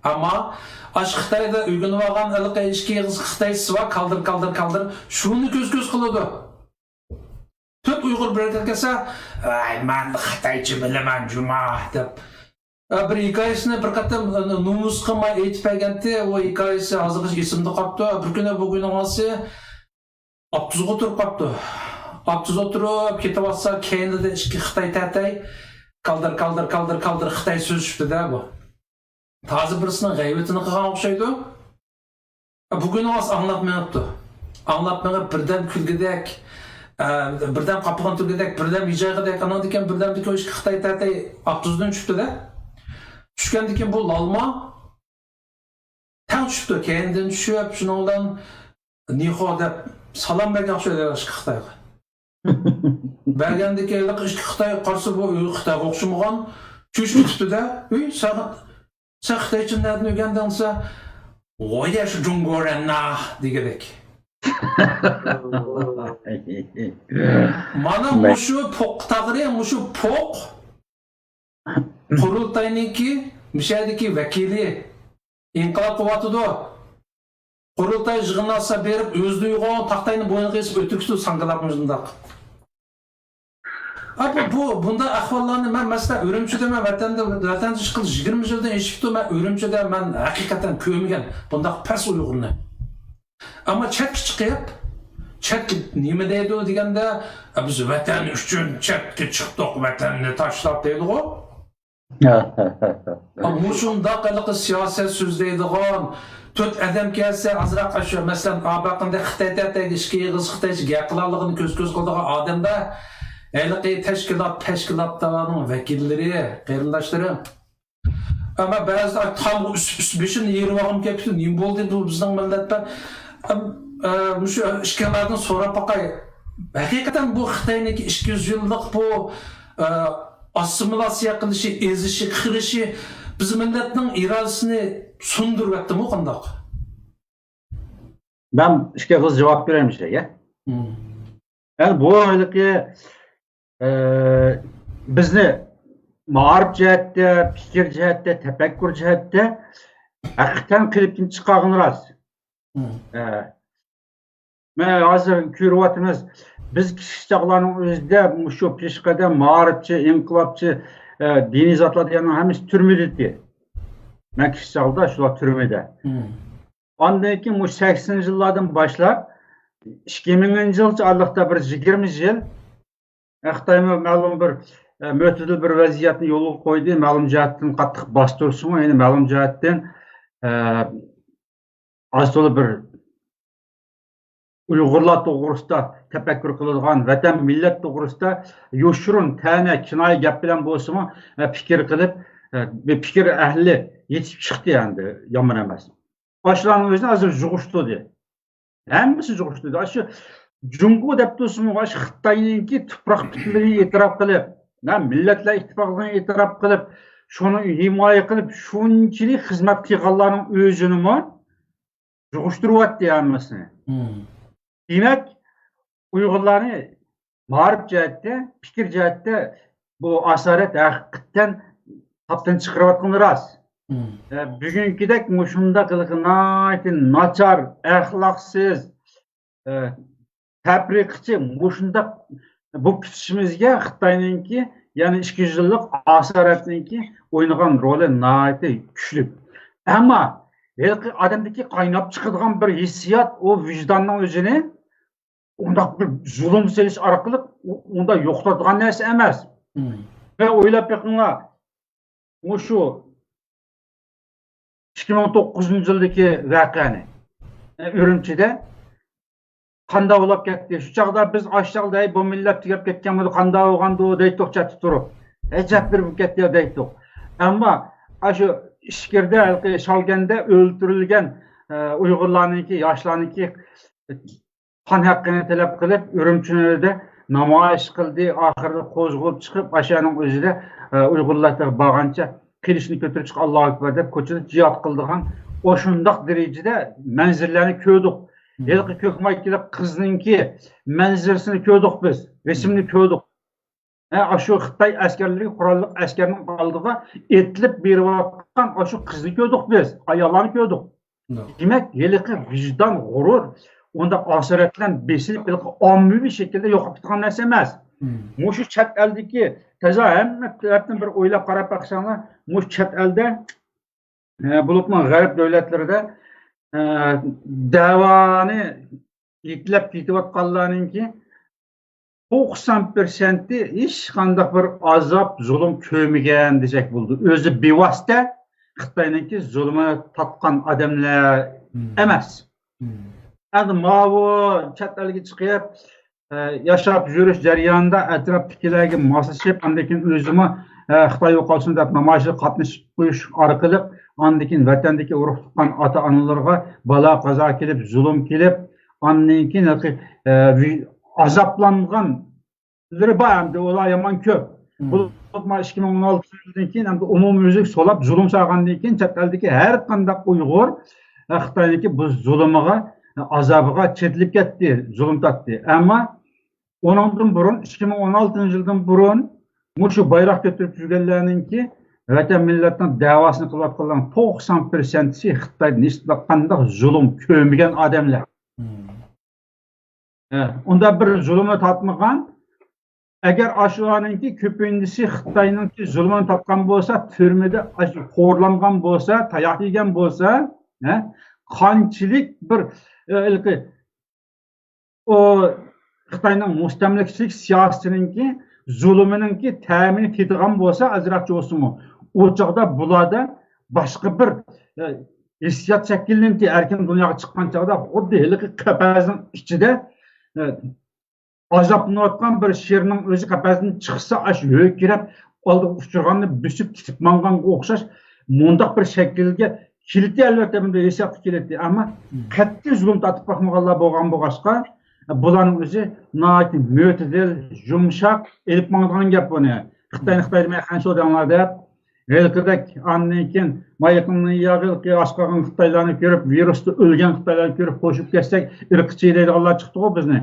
ئەمما ئاشۇ خىتايدا ئۆگىنىۋالغان ھېلىقى ئىككى ئېغىز خىتايچىسى بار، كالدىر، كالدىر، كالدىر. شۇنى كۆز-كۆز قىلىدۇ. تۆت ئۇيغۇر بىر يەرگە كەلسە، «ۋاي، مەن خىتايچە بىلىمەن، جۇما» دەپ. ئە، بىر ھېكايىسىنى بىر قېتىم، ئە، نومۇس قىلماي ئېيتىپ بەرگەنتى، ئۇ ھېكايىسى ھازىرغىچە ئېسىمدە قاپتۇ. بىر كۈنى بۇ گۇناھسى ئاپتوبۇسقا ئولتۇرۇپ قاپتۇ. ئاپتوبۇس ئولتۇرۇپ كېتىۋاتسا، كەينىدە ئىككى خىتاي تەتەي، كالدىر، كالدىر، كالدىر، كالدىر خىتاي سۆزلىشىپتۇ-دە بۇ. تازا بىرسىنىڭ غەيۋىتىنى قىلغان ئوخشايدۇ. بۇ گۇناھسى ئاڭلاپ مېڭىپتۇ. ئاڭلاپ مېڭىپ، بىردەم كۈلگۈدەك، ئە، بىردەم قاپىغىنى تۈرگۈدەك، بىردەم ھىجايغۇدەك، ئاناندىن كېيىن بىردەمدىكى ئىككى خىتاي تەتەي ئاپتوبۇستىن چۈشۈپتۇ-دە. چۈشكەندىن كېيىن بۇ لالما تەڭ چۈشۈپتۇ. كەينىدىن چۈشۈپ، شۇنىڭ بىلەن نىخو دەپ سالام بەرگەن ئوخشايدۇ ئىككى خىتايغا. بەرگەندىكىن ھېلىقى ئىككى خىتاي قارىسا، بۇ ئۇيغۇر خىتايغا ئوخشىمىغان، چۆچۈپ كېتىپتۇ-دە. «ئۆي، سەن، سەن خىتايچىنى نەدىن ئۆگەندىڭ؟» دېسە، «ۋويە شۇ جۇڭگورەننا» دېگۈدەك. مانا مۇشۇ پوق تاغرى، مۇشۇ پوق قۇرۇلتاينىڭكى مۇشۇ يەردىكى ۋەكىلى، ئىنقىلاب قىلىۋاتىدۇ. قۇرۇلتاي يىغىنلاشسا بېرىپ، ئۆزىدە ئۇيغۇن تاختاينى بوينىغا ئېسىپ ئۆتۈكسىز ساڭگىلاپ مۇشۇنداق. ئا، بۇ، بۇ، بۇنداق ئەھۋاللارنى مەن، مەسىلەن، ئۈرۈمچىدە مەن ۋەتەندە، ۋەتەندە چىققىلى يىگىرمە يىلدىن ئېشىپتۇ، مەن ئۈرۈمچىدە مەن ھەقىقەتەن كۆرمىگەن بۇنداق پەس ئۇيغۇرنى. ئەمما چەتكە چىقىپ، چەتكە نېمە دەيدۇ دېگەندە، «ئە، بىز ۋەتەن ئۈچۈن چەتكە چىقتۇق، ۋەتەننى تاشلاپ» دەيدىغۇ. ئا، مۇشۇنداق ھېلىقى سىياسەت سۆزلەيدىغان تۆت ئادەم كەلسە، ئازراق ئاشۇ، مەسىلەن، ئاباقىندەك خىتاي تەتەيگە ئىككى ئېغىز خىتايچە گەپ قىلالىغىنى كۆز-كۆز قىلىدىغان ئادەمدە ھېلىقى تەشكىلات، تەشكىلاتلارنىڭ ۋەكىللىرى، قېرىنداشلىرىم. ئەمما بەزىدە تامغا ئۈسۈپ، ئۈسۈپ بېشىنى يېرىۋالغۇم كېلىپ كېتىدۇ. نېمە بولدى بۇ بىزنىڭ مىللەتتە؟ ئەم، ئە، مۇشۇ ئىككىڭلاردىن سوراپ باقاي. ھەقىقەتەن بۇ خىتاينىڭكى ئىككى يۈز يىللىق بۇ، ئە، ئاسسىمىلياتسىيە قىلىشى، ئېزىشى، قىرىشى بىز مىللەتنىڭ ئىرادىسىنى سۇندۇرۇۋەتتىمۇ قانداق؟ مەن ئىككى ئېغىز جاۋاب بېرەي مۇشۇ يەرگە. مم. يەنى بۇ ھېلىقى، ئە، بىزنى مائارىپ جەھەتتە، پىكىر جەھەتتە، تەپەككۇر جەھەتتە ھەقىقەتەن قېلىپتىن چىقارغىنى راست. مم. ئە، مەن ھازىر كۆرۈۋاتىمىز، بىز كىچىك چاغلارنىڭ ئۆزىدە مۇشۇ پېشقەدەم مائارىپچى، ئىنقىلابچى، ئە، دىنىي زاتلار دېگەننىڭ ھەممىسى تۈرمىدە ئىدى. مەن كىچىك چاغدا شۇلار تۈرمىدە. مم. ئاندىن كېيىن مۇشۇ سەكسىنىنچى يىللاردىن باشلاپ، ئىككى مىڭىنچى يىلغىچە ئارىلىقتا بىر يىگىرمە يىل خىتايمۇ مەلۇم بىر، ئە، مۆتىدىل بىر ۋەزىيەتنى يولغا قويدى. مەلۇم جەھەتتىن قاتتىق باستۇرسىمۇ، يەنە مەلۇم جەھەتتىن، ئە، ئاز تولا بىر ئۇيغۇرلار توغرىسىدا تەپەككۇر قىلىدىغان، ۋەتەن، مىللەت توغرىسىدا يوشۇرۇن، تەنە، كىنايە گەپ بىلەن بولسىمۇ، ئە، پىكىر قىلىپ، ئە، بىر پىكىر ئەھلى يېتىشىپ چىقتى ئەمدى، يامان ئەمەس. ئاشۇلارنىڭ ئۆزىنى ھازىر جۇغۇشتۇردى. ھەممىسى جۇغۇشتۇردى. ئاشۇ جۇڭگو دەپ تۇرسىمۇ، ئاشۇ خىتاينىڭكى تۇپراق پۈتۈنلۈكىنى ئېتىراپ قىلىپ، ھە، مىللەتلەر ئىتتىپاقلىقىنى ئېتىراپ قىلىپ، شۇنى ھىمايە قىلىپ، شۇنچىلىك خىزمەت قىلغانلارنىڭ ئۆزىنىمۇ جۇغۇشتۇرۇۋەتتى ھەممىسىنى. مم. دېمەك، ئۇيغۇرلارنى مائارىپ جەھەتتە، پىكىر جەھەتتە بۇ ئاسارەت ھەقىقەتەن تاپتىن چىقىرىۋاتقىنى راست. ئە، بۈگۈنكىدەك مۇشۇنداق ھېلىقى ناھايىتى ناچار، ئەخلاقسىز، ئە، تەپرىقىچى مۇشۇنداق بولۇپ كېتىشىمىزگە خىتاينىڭكى، يەنى ئىككى يۈز يىللىق ئاسارەتنىڭكى ئوينىغان رولى ناھايىتى كۈچلۈك. ئەمما ھېلىقى ئادەمدىكى قايناپ چىقىدىغان بىر ھېسسىيات، ئۇ ۋىجداننىڭ ئۆزىنى ئۇنداق بىر زۇلۇم سېلىش ئارقىلىق ئۇ-، ئۇنداق يوقىتىدىغان نەرسە ئەمەس. مم. ۋە ئويلاپ بېقىڭلار، مۇشۇ ئىككى مىڭ توققۇزىنچى يىلدىكى ۋەقەنى، ئە، ئۈرۈمچىدە قانداق بولاپ كەتتى؟ شۇ چاغدا بىز ئاشۇ چاغدا، «ھەي، بۇ مىللەت تۈگەپ كەتكەنمىدۇ، قانداق بولغاندۇ؟» دەيتتۇق چەتتە تۇرۇپ. «ئەجەب بىر بولۇپ كەتتى» دەيتتۇق. ئەمما ئاشۇ ئىچكىرىدە ھېلىقى شاۋگەندە ئۆلتۈرۈلگەن، ئە، ئۇيغۇرلارنىڭكى، ياشلارنىڭكى قان ھەققىنى تەلەپ قىلىپ، ئۈرۈمچىدە نامايىش قىلدى. ئاخىرىدا قوزغىلىپ چىقىپ، ئاشۇنىڭ ئۆزىدە، ئە، ئۇيغۇرلار بارغانچە قىلىچنى كۆتۈرۈپ چىقىپ، «ئاللاھۇ ئەكبەر» دەپ، كوچىدا جىھاد قىلىدىغان، ئوشۇنداق دەرىجىدە مەنزىرىلەرنى كۆردۇق. مم. ھېلىقى كۆك مايكىلىق قىزنىڭكى مەنزىرىسىنى كۆردۇق بىز، رەسىمنى كۆردۇق. ھە، ئاشۇ خىتاي ئەسكەرلىرى قوراللىق ئەسكەرنىڭ ئالدىغا ئېتىلىپ بېرىۋاتقان ئاشۇ قىزنى كۆردۇق بىز، ئاياللارنى كۆردۇق. دېمەك، ھېلىقى ۋىجدان، غۇرۇر ئۇنداق ئاسارەت بىلەن بېسىلىپ، ھېلىقى ئاممىۋى شەكىلدە يوقاپ كېتىدىغان نەرسە ئەمەس. مۇشۇ چەت ئەلدىكى، تازا ھەممە تەرەپتىن بىر ئويلاپ قاراپ باقساڭلار، مۇشۇ چەت ئەلدە، ئە، بولۇپمۇ غەرب دۆلەتلىرىدە، ئە، دەۋانى يېتىلەپ كېتىۋاتقانلارنىڭكى توقسان پىرسەنتى ھېچقانداق بىر ئازاب، زۇلۇم كۆرمىگەن دېسەك بولىدۇ. ئۆزى بىۋاسىتە خىتاينىڭكى زۇلۇمىنى تارتقان ئادەملەر ئەمەس. ئەمدى ماۋۇ چەت ئەلگە چىقىپ، ئە، ياشاپ يۈرۈش جەريانىدا ئەتراپتىكىلەرگە ماسلىشىپ، ئاندىن كېيىن ئۆزىمۇ، ئە، خىتاي يوقالسۇن دەپ نامايىشقا قاتنىشىپ قويۇش ئارقىلىق، ئاندىن كېيىن ۋەتەندىكى ئۇرۇق تۇغقان ئاتا-ئانىلىرىغا بالا-قازا كېلىپ، زۇلۇم كېلىپ، ئاندىن كېيىن ھېلىقى، ئە، ۋى-، ئازابلانغانلىرى بار ئەمدى، ئۇلار يامان كۆپ. بولۇپمۇ ئىككى مىڭ ئون ئالتىنچى يىلدىن كېيىن ئەمدى ئومۇميۈزلۈك سولاپ زۇلۇم سالغاندىن كېيىن، چەت ئەلدىكى ھەر قانداق ئۇيغۇر، ئە، خىتاينىڭكى بۇ زۇلۇمىغا، ئازابىغا چېتىلىپ كەتتى، زۇلۇم تارتتى. ئەمما ئۇنىڭدىن بۇرۇن، ئىككى مىڭ ئون ئالتىنچى يىلدىن بۇرۇن مۇشۇ بايراق كۆتۈرۈپ يۈرگەنلەرنىڭكى ۋەتەن مىللەتنىڭ دەۋاسىنى قىلىۋاتقانلارنىڭ توقسان پىرسەنتىسى خىتايدىن ھېچقانداق زۇلۇم كۆرمىگەن ئادەملەر. ھە، ئۇنداق بىر زۇلۇمنى تارتمىغان، ئەگەر ئاشۇلارنىڭكى كۆپىنچىسى خىتاينىڭكى زۇلۇمىنى تارتقان بولسا، تۈرمىدە ئاش-، خورلانغان بولسا، تاياق يېگەن بولسا، ھە، قانچىلىك بىر، ئە، ھېلىقى ئۇ خىتاينىڭ مۇستەملىكىچىلىك سىياسىتىنىڭكى زۇلۇمىنىڭكى تەمىنى تېتىغان بولسا، ئازراقچە بولسىمۇ، ئۇ چاغدا بۇلاردا باشقا بىر، ئە، ھېسسىيات شەكىللىنىدۇ. ئەركىن دۇنياغا چىققان چاغدا خۇددى ھېلىقى قەپەسنىڭ ئىچىدە، ئە، ئازابلىنىۋاتقان بىر شىرنىڭ ئۆزى قەپەستىن چىقسا، ئاشۇ ھۆركىرەپ ئالدىغا ئۇچرىغاننى بۆسۈپ كېتىپ ماڭغانغا ئوخشاش مۇنداق بىر شەكىلگە كېلىتتى، ئەلۋەتتە، بۇنداق ھېسسىياتقا كېلىتتى. ئەمما قەتئىي زۇلۇم تارتىپ باقمىغانلار بولغان بولغاچقا، بۇلارنىڭ ئۆزى ناھايىتى مۆتىدىل، يۇمشاق ئېلىپ ماڭىدىغان گەپ بۇنى. خىتاينى خىتاي دېمەي، خەنشۇ دەڭلار دەپ، ھېلىقىدەك، ئاندىن كېيىن ما يېقىندا ياغىلقى ئاچ قالغان خىتايلارنى كۆرۈپ، ۋىرۇستا ئۆلگەن خىتايلارنى كۆرۈپ خوشۇپ كەتسەك، ئىرقچى دەيدىغانلار چىقتىغۇ بىزنى.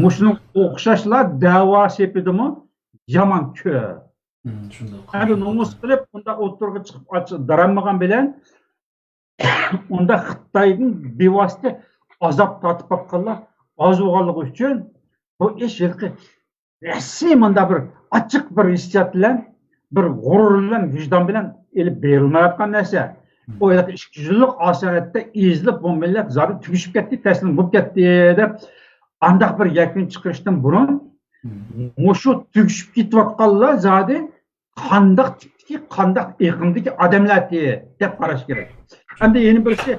مۇشۇنىڭ ئوخشاشلا دەۋا سېپىدىمۇ يامان كۆپ. ئەمدى نومۇس قىلىپ، ئۇنداق ئوتتۇرىغا چىقىپ ئاچ-، دارانمىغان بىلەن، ئۇنداق خىتايدىن بىۋاسىتە ئازاب تارتىپ باققانلار ئاز بولغانلىقى ئۈچۈن، بۇ ئىش ھېلىقى رەسمىي مۇنداق بىر ئاچچىق بىر ھېسسىيات بىلەن، بىر غۇرۇر بىلەن، ۋىجدان بىلەن ئېلىپ بېرىلمايۋاتقان نەرسە. ئۇ ھېلىقى ئىككى يۈز يىللىق ئاسارەتتە ئېزىلىپ، بۇ مىللەت زادى تۈگىشىپ كەتتى، تەسلىم بولۇپ كەتتى دەپ، ئانداق بىر يەكۈن چىقىرىشتىن بۇرۇن، مۇشۇ تۈگىشىپ كېتىۋاتقانلار زادى قانداق تىپتىكى، قانداق ئېقىمدىكى ئادەملەردى دەپ قاراش كېرەك. ئەمدى يەنە بىرسى،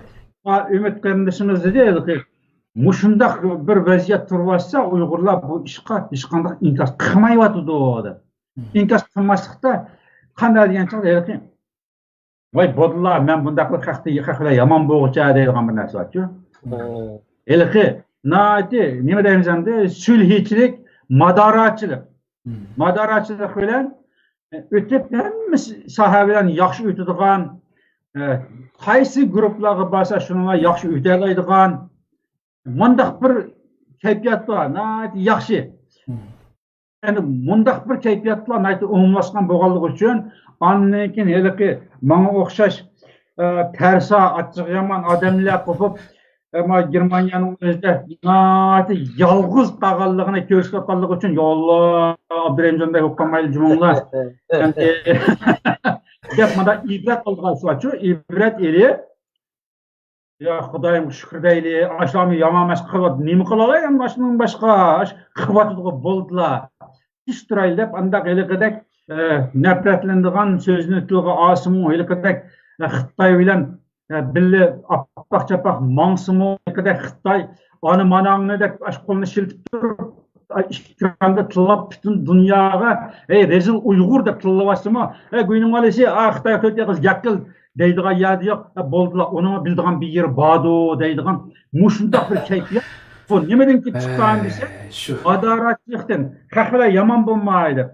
ئا، ئۈمىد قېرىندىشىمىز دېدى، ھېلىقى، مۇشۇنداق بىر ۋەزىيەت تۇرۇۋاتسا، ئۇيغۇرلار بۇ ئىشقا ھېچقانداق ئىنكاس قىلمايۋاتىدۇ، دەپ. ئىنكاس قىلماسلىقتا قانداق دېگەن چاغدا، ھېلىقى، ۋاي بولدىلا، مەن بۇنداق قىلىپ خەق، خەق بىلەن يامان بولغۇچە دەيدىغان بىر نەرسە بارچۇ. ھېلىقى ناھايىتى، نېمە دەيمىز ئەمدى، سۈلھىچىلىك، ماداراچىلىق. ماداراچىلىق بىلەن ئۆتۈپ، ھەممە ساھە بىلەن ياخشى ئۆتىدىغان، قايسى گۇرۇپپىلارغا بارسا شۇنىڭغا ياخشى ئۆتەلەيدىغان، مۇنداق بىر كەيپىيات بار، ناھايىتى ياخشى. ئەنە مۇنداق بىر كەيپىياتلار ناھايىتى ئومۇملاشقان بولغانلىقى ئۈچۈن، ئاندىن كېيىن ھېلىقى ماڭا ئوخشاش، ئە، تەرسا، ئاچچىقى يامان ئادەملەر قوپۇپ، ئە، ما گېرمانىيەنىڭ ئۆزىدە ناھايىتى يالغۇز قالغانلىقىنى كۆرسىتىۋاتقانلىقى ئۈچۈن، يا ئاللا، ئابدۇرېھىمجان بەگ بولۇپ قالمايلى جۇمۇڭلار. ئەمدى دەپ مانا ئىبرەت ئالغان شۇ، ئىبرەت ئېلىپ، يا خۇدايىمغا شۈكۈر دەيلى، ئاشۇلارمۇ يامان ئىش قىلىۋاتىدۇ، نېمە قىلالاي ئەمدى ئاشۇنىڭ باشقا ئىش قىلىۋاتىدىغۇ بولدىلا. تىنچ تۇرايلى دەپ ئانداق ھېلىقىدەك، ئە، نەپرەتلىنىدىغان سۆزنى تىلغا ئالسىمۇ، ھېلىقىدەك، ئە، خىتاي بىلەن، ئە، بىللە ئاپپاق-چاپاق ماڭسىمۇ، ھېلىقىدەك خىتاي ئانا-ماناڭنى دەپ ئاشۇ قولىنى شىلتىپ تۇرۇپ، ئېكراندا تىللاپ پۈتۈن دۇنياغا، «ھەي، رەزىل ئۇيغۇر» دەپ تىللىۋاتسىمۇ، «ھەي، گۇينىڭ بالىسى، ئا، خىتايغا تۆت ياقىل دەيدىغان يەردە يوق، ھە، بولدىلا، ئۇنىڭ بىلىدىغان بىر يېرى باردۇ» دەيدىغان مۇشۇنداق بىر كەيپىيات. بۇ نېمىدىن كېلىپ چىققان دېسە، شۇ ماداراتچىلىقتىن، خەق بىلەن يامان بولماي دەپ.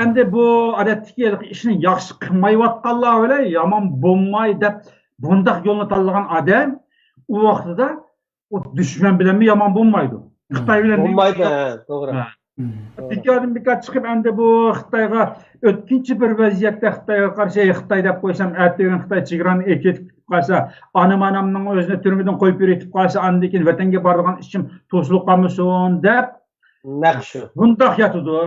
ئەمدى بۇ ئادەتتىكى ھېلىقى ئىشنى ياخشى قىلمايۋاتقانلار بىلەن يامان بولماي دەپ بۇنداق يولنى تاللىغان ئادەم ئۇ ۋاقتىدا ئۇ دۈشمەن بىلەنمۇ يامان بولمايدۇ. خىتاي بىلەن بولمايدۇ، ھە، توغرا. ھە. توغرا. بىكاردىن بىكار چىقىپ، ئەمدى بۇ خىتايغا ئۆتكۈنچى بىر ۋەزىيەتتە خىتايغا قارشى، خىتاي دەپ قويسام، ئەتىگۈن خىتاي چېگرانى ئېچىۋېتىپ قالسا، ئانام-ئانامنىڭ ئۆزىنى تۈرمىدىن قويۇپ بېرىۋېتىپ قالسا، ئاندىن كېيىن ۋەتەنگە بارىدىغان ئىشىم توسۇلۇپ قالمىسۇن دەپ، نەق شۇ. بۇنداق ياتىدۇ.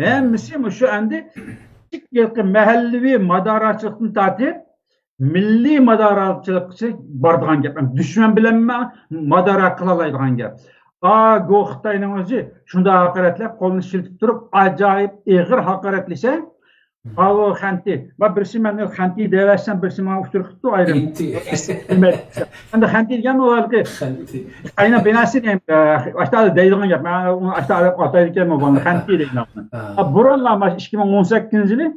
ھەممىسى مۇشۇ ئەمدى كىچىك ھېلىقى مەھەللىۋى ماداراتچىلىقتىن تارتىپ، مىللىي ماداراتچىلىققىچە بارىدىغان گەپ. دۈشمەن بىلەنمۇ مادارا قىلالايدىغان گەپ. ئا، گو خىتاينىڭ ئۆزى شۇنداق ھاقارەتلەپ، قولىنى شىلتىپ تۇرۇپ، ئاجايىپ ئېغىر ھاقارەتلىسە، ئاۋۇ خەنتى، ما بىرسى مەن خەنتى دەۋەتسەم، بىرسى ماڭا ئۇچۇر قىپتۇ ئايرىم. ئىنتى. ئەمدى خەنتى دېگەن ئۇ ھېلىقى خەنتى. خىتاينىڭ بىناسى دەيمەن، ئاشتا دەيدىغان گەپ. مەن ئۇنى ئاشتا ئاتايدىكەنمەن، بۇنى خەنتى دەيمەن. ھە. بۇرۇنلا مانا ئىككى مىڭ ئون سەككىزىنچى يىلى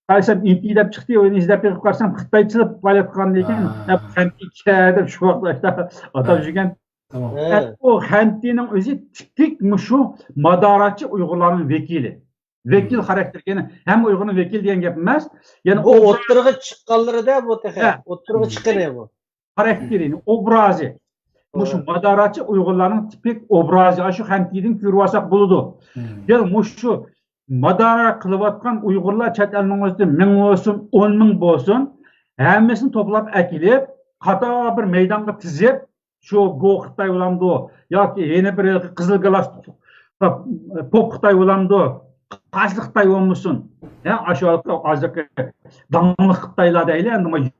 قارىسام، ئىنتى دەپ چىقتى، ئۇنى ئىزدەپ بېقىپ قارىسام، خىتايچىلىق پائالىيەت قىلغاندىن كېيىن، ھە. خەنتى كە دەپ شۇ ۋاقىتتا ئاشتا ئاتاپ يۈرگەن. تامام. ھە. ئۇ خەنتىنىڭ ئۆزى تىپىك مۇشۇ ماداراتچى ئۇيغۇرلارنىڭ ۋەكىلى. ۋەكىل خاراكتېر. يەنى ھەممە ئۇيغۇرنىڭ ۋەكىلى دېگەن گەپ ئەمەس. يەنى بۇ ئوبراز ئوتتۇرىغا چىققانلىرىدا بۇ تېخى. ھە. ئوتتۇرىغا چىققىنى بۇ. خاراكتېرى، ئوبرازى. مۇشۇ ماداراتچى ئۇيغۇرلارنىڭ تىپىك ئوبرازى، ئاشۇ خەنتىدىن كۆرۈۋالساق بولىدۇ. يەنى مۇشۇ مادارا قىلىۋاتقان ئۇيغۇرلار چەت ئەلنىڭ ئۆزىدە مىڭ بولسۇن، ئون مىڭ بولسۇن، ھەممىسىنى توپلاپ ئەكېلىپ، قاتار بىر مەيدانغا تىزىپ، شۇ گو خىتاي بولامدۇ ياكى يەنە بىر قىزىل گالاستۇق پوپ خىتاي بولامدۇ، قايسى خىتاي بولمىسۇن، ھە، ئاشۇ ھازىرقى داڭلىق خىتايلار دەيلى ئەمدى،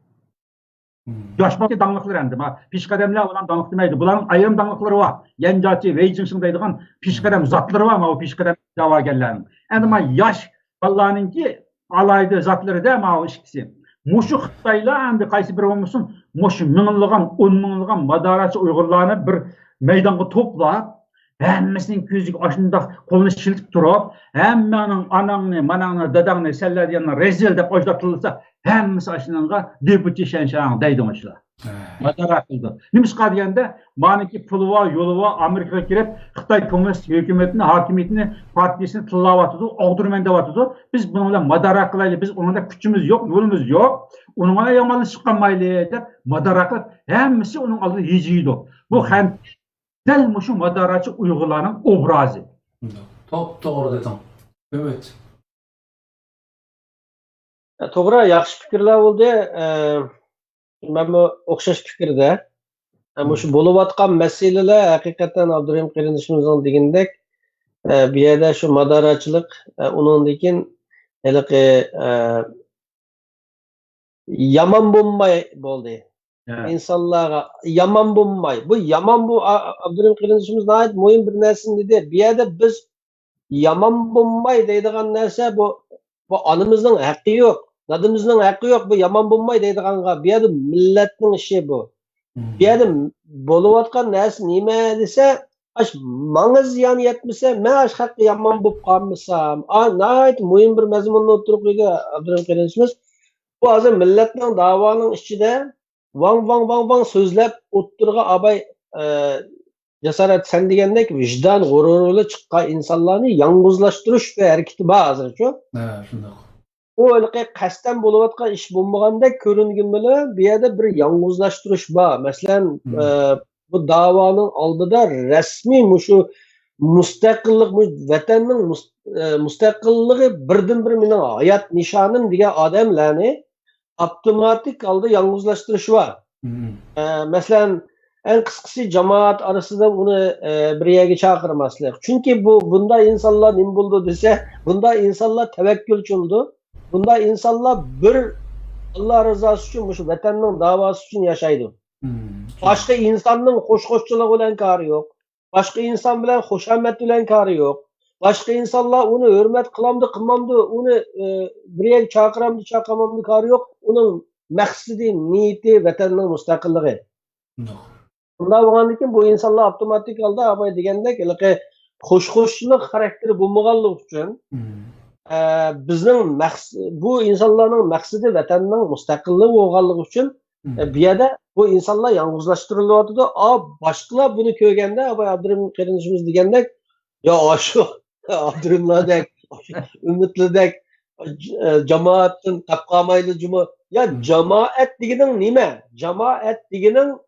ياش بالىدىكى داڭلىقلىرى ئەمدى، ما پېشقەدەملەر ئۇلارنى داڭلىق دېمەيدۇ. بۇلارنىڭ ئايرىم داڭلىقلىرى بار. يەنجاچى، ۋېيجىڭشىڭ دەيدىغان پېشقەدەم زاتلىرى بار، ماۋۇ پېشقەدەم دەۋاگەرلەرنىڭ. ئەمدى ما ياش بالىلارنىڭكى ئالاھىدە زاتلىرىدە ماۋۇ ئىككىسى. مۇشۇ خىتايلار ئەمدى قايسى بىرى بولمىسۇن، مۇشۇ مىڭلىغان، ئون مىڭلىغان ماداراتچى ئۇيغۇرلارنى بىر مەيدانغا توپلاپ، ھەممىسىنىڭ كۆزىگە ئاشۇنداق قولىنى شىلتىپ تۇرۇپ، ھەممەڭنىڭ ئاناڭنى، ماناڭنى، داداڭنى، سەنلەر دېگەننى رەزىل دەپ ئاشۇنداق تىللىسا، ھەممىسى ئاشۇنىڭغا دېپۇتى شەنشاڭ دەيدۇ مۇشۇلار. ھە. مادارا قىلىدۇ. نېمىشقا دېگەندە، مانىكى پۇلى بار، يولى بار، ئامېرىكىغا كىرىپ، خىتاي كوممۇنىست ھۆكۈمىتىنى، ھاكىمىيىتىنى، پارتىيىسىنى تىللاۋاتىدۇ، ئاغدۇرىمەن دەۋاتىدۇ. بىز بۇنىڭ بىلەن مادارا قىلايلى، بىز ئۇنىڭ بىلەن كۈچىمىز يوق، يولىمىز يوق، ئۇنىڭغا يامانلىشىپ قالمايلى دەپ مادارا قىلىپ، ھەممىسى ئۇنىڭ ئالدىدا ھىجىيدۇ. بۇ خەنتى دەل مۇشۇ ماداراتچى ئۇيغۇرلارنىڭ ئوبرازى. توپ توغرا دېدىڭ، ئۈمىد. توغرا، ياخشى پىكىرلەر بولدى. ئە، مەنمۇ ئوخشاش پىكىردە. ئە، مۇشۇ بولۇۋاتقان مەسىلىلەر ھەقىقەتەن ئابدۇرېھىم قېرىندىشىمىزنىڭ دېگىنىدەك، ئە، بۇ يەردە شۇ ماداراتچىلىق، ئە، ئۇنىڭدىن كېيىن ھېلىقى، ئە، يامان بولماي بولدى. ھە. ئىنسانلارغا يامان بولماي. بۇ يامان بۇ، ئا-، ئابدۇرېھىم قېرىندىشىمىز ناھايىتى مۇھىم بىر نەرسىنى دېدى. بۇ يەردە بىز يامان بولماي دەيدىغان نەرسە بۇ، بۇ ئانىمىزنىڭ ھەققى يوق، دادىمىزنىڭ ھەققى يوق، بۇ يامان بولماي دەيدىغانغا. بۇ يەردە مىللەتنىڭ ئىشى بۇ. بۇ يەردە بولۇۋاتقان نەرسە نېمە دېسە، ئاش ماڭا زىيان يەتمىسە، مەن ئاش خەققە يامان بولۇپ قالمىسام. ئا، ناھايىتى مۇھىم بىر مەزمۇننى ئوتتۇرىغا قويدى ئابدۇرېھىم قېرىندىشىمىز. بۇ ھازىر مىللەتنىڭ داۋانىڭ ئىچىدە ۋاڭ، ۋاڭ، ۋاڭ، ۋاڭ سۆزلەپ ئوتتۇرىغا ئاباي، ئە، جاسارەت، سەن دېگەندەك ۋىجدان غۇرۇرى بىلەن چىققان ئىنسانلارنى يالغۇزلاشتۇرۇش بىر ھەرىكىتى بار ھازىرچۇ. ھە، شۇنداق. ئۇ ھېلىقى قەستەن بولۇۋاتقان ئىش بولمىغاندەك كۆرۈنگىنى بىلەن، بۇ يەردە بىر يالغۇزلاشتۇرۇش بار. مەسىلەن، ئە، بۇ داۋانىڭ ئالدىدا رەسمىي مۇشۇ مۇستەقىللىق، مۇ-، ۋەتەننىڭ مۇس-، ئە، مۇستەقىللىقى بىردىنبىر مېنىڭ ھايات نىشانىم دېگەن ئادەملەرنى ئاپتوماتىك ھالدا يالغۇزلاشتۇرۇشى بار. مم. ئە، مەسىلەن، ئەڭ قىسقىسى، جامائەت ئارىسىدا ئۇنى، ئە، بىر يەرگە چاقىرماسلىق. چۈنكى بۇ، بۇنداق ئىنسانلار نېمە بولىدۇ دېسە، بۇنداق ئىنسانلار تەۋەككۈلچى بولىدۇ. بۇنداق ئىنسانلار بىر ئاللا رىزاسى ئۈچۈن، مۇشۇ ۋەتەننىڭ داۋاسى ئۈچۈن ياشايدۇ. مم. باشقا ئىنساننىڭ خوش-خوشچىلىقى بىلەن كارى يوق. باشقا ئىنسان بىلەن خۇشامەت بىلەن كارى يوق. باشقا ئىنسانلار ئۇنى ھۆرمەت قىلامدۇ، قىلمامدۇ، ئۇنى، ئە، بىر يەرگە چاقىرامدۇ، چاقىرمامدۇ كارى يوق. ئۇنىڭ مەقسىتى، نىيىتى ۋەتەننىڭ مۇستەقىللىقى. شۇنداق. شۇنداق بولغاندىكىن بۇ ئىنسانلار ئاپتوماتىك ھالدا ئاباي دېگەندەك ھېلىقى خوش-خوشچىلىق خاراكتېرى بولمىغانلىقى ئۈچۈن، مم. ئە، بىزنىڭ مەقس-، بۇ ئىنسانلارنىڭ مەقسىتى ۋەتەننىڭ مۇستەقىللىقى بولغانلىقى ئۈچۈن، مم. ئە، بۇ يەردە بۇ ئىنسانلار يالغۇزلاشتۇرۇلۇۋاتىدۇ. ئا، باشقىلار بۇنى كۆرگەندە، ئاباي ئابدۇرېھىم قېرىندىشىمىز دېگەندەك، يا ئاشۇ ئابدۇرېھىملاردەك، ئۈمىدلىدەك، ئە، جامائەتتىن قاپقالمايلى جۇمۇ. يا، مم. جامائەت دېگىنىڭ نېمە؟ جامائەت دېگىنىڭ،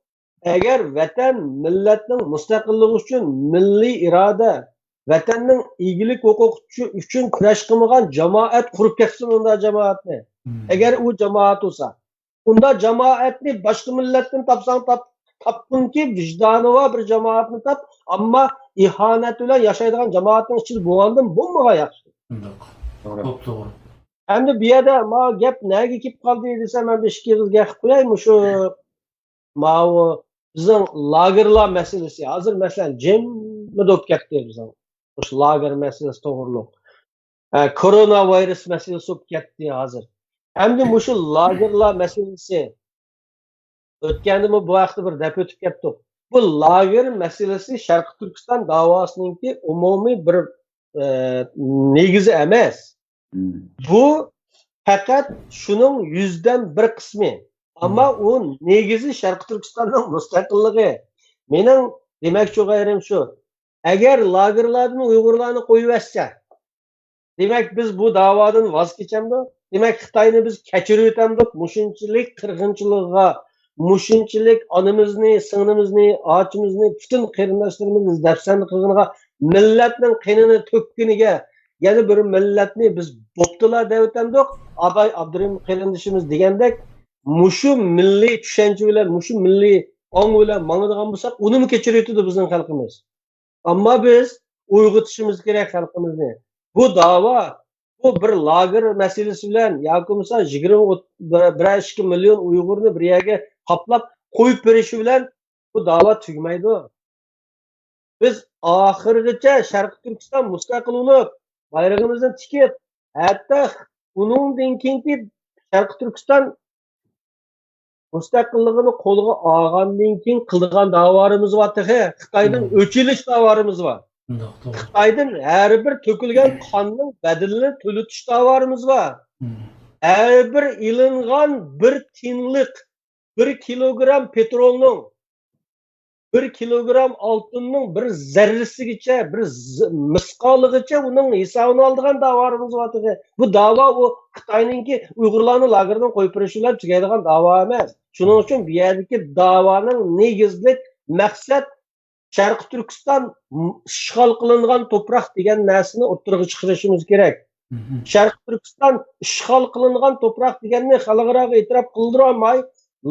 ئەگەر ۋەتەن، مىللەتنىڭ مۇستەقىللىقى ئۈچۈن مىللىي ئىرادە، ۋەتەننىڭ ئىگىلىك ھوقۇقى ئۈچۈن كۈرەش قىلمىغان جامائەت قۇرۇپ كەتسۇن ئۇنداق جامائەتنى. مم. ئەگەر ئۇ جامائەت بولسا، ئۇنداق جامائەتنى باشقا مىللەتتىن تاپساڭ تاپ، تاپقىنكى ۋىجدانى بار بىر جامائەتنى تاپ، ئەمما ئىھانەت بىلەن ياشايدىغان جامائەتنىڭ ئىچىدە بولغاندىن بولمىغان ياخشى. شۇنداق. توغرا. توپتوغرا. ئەمدى بۇ يەردە ما گەپ نەگە كېلىپ قالدى دېسە، مەن بىر ئىككى ئېغىز گەپ قىلىپ قوياي. مۇشۇ ماۋۇ بىزنىڭ لاگېرلار مەسىلىسى ھازىر، مەسىلەن، جىممىدە بولۇپ كەتتى بىزنىڭ. مۇشۇ لاگېر مەسىلىسى توغرۇلۇق. ئە، كورونا ۋىرۇس مەسىلىسى بولۇپ كەتتى ھازىر. ئەمدى مۇشۇ لاگېرلار مەسىلىسى، ئۆتكەندىمۇ بۇ ھەقتە بىر دەپ ئۆتۈپ كەتتۇق. بۇ لاگېر مەسىلىسى شەرقىي تۈركىستان داۋاسىنىڭكى ئومۇمىي بىر، ئە، نېگىزى ئەمەس. مم. بۇ پەقەت شۇنىڭ يۈزدىن بىر قىسمى. ئەمما مم. ئۇ نېگىزى شەرقىي تۈركىستاننىڭ مۇستەقىللىقى. مېنىڭ دېمەكچى بولغىنىم شۇ. ئەگەر لاگېرلاردىن ئۇيغۇرلارنى قويۇۋەتسە، دېمەك، بىز بۇ داۋادىن ۋاز كېچەمدۇق؟ دېمەك، خىتاينى بىز كەچۈرۈۋېتەمدۇق؟ مۇشۇنچىلىك قىرغىنچىلىقىغا، مۇشۇنچىلىك ئانىمىزنى، سىڭلىمىزنى، ئاچىمىزنى، پۈتۈن قېرىنداشلىرىمىزنى دەپسەندە قىلغىنىغا، مىللەتنىڭ قېنىنى تۆككىنىگە، يەنە بىر مىللەتنى بىز بوپتۇلا دەۋېتەمدۇق؟ ئاباي ئابدۇرېھىم قېرىندىشىمىز دېگەندەك، مۇشۇ مىللىي چۈشەنچە بىلەن، مۇشۇ مىللىي ئاڭ بىلەن ماڭىدىغان بولساق، ئۇنىمۇ كەچۈرۈۋېتىدۇ بىزنىڭ خەلقىمىز. ئەمما بىز ئويغىتىشىمىز كېرەك خەلقىمىزنى. بۇ داۋا، بۇ بىر لاگېر مەسىلىسى بىلەن ياكى بولمىسا يىگىرمە، بىرەر ئىككى مىليون ئۇيغۇرنى بىر يەرگە قاپلاپ قويۇپ بېرىشى بىلەن بۇ داۋا تۈگىمەيدۇ. بىز ئاخىرغىچە شەرقىي تۈركىستان مۇستەقىل بولۇپ، بايرىقىمىزنى تىكىپ، ھەتتا ئۇنىڭدىن كېيىنكى شەرقىي تۈركىستان مۇستەقىللىقىنى قولغا ئالغاندىن كېيىن قىلىدىغان داۋالىرىمىز بار تېخى. خىتايدىن مم. ئۆچ ئېلىش داۋالىرىمىز بار. شۇنداق، توغرا. خىتايدىن ھەر بىر تۆكۈلگەن قاننىڭ بەدىلىنى تۆلىتىش داۋالىرىمىز بار. مم. ھەر بىر ئېلىنغان بىر تىيىنلىق، بىر كىلوگرام پېترولنىڭ، بىر كىلوگرام ئالتۇننىڭ بىر زەررىسىگىچە، بىر ز-، مىسقالىغىچە ئۇنىڭ ھېسابىنى ئالىدىغان داۋالىرىمىز بار تېخى. بۇ داۋا ئۇ خىتاينىڭكى ئۇيغۇرلارنى لاگېردىن قويۇپ بېرىشى بىلەن تۈگەيدىغان داۋا ئەمەس. شۇنىڭ ئۈچۈن بۇ يەردىكى داۋانىڭ نېگىزلىك مەقسەت شەرقىي تۈركىستان ئىشغال قىلىنغان توپراق دېگەن نەرسىنى ئوتتۇرىغا چىقىرىشىمىز كېرەك. مم. شەرقىي تۈركىستان ئىشغال قىلىنغان توپراق دېگەننى خەلقئاراغا ئېتىراپ قىلدۇرالماي،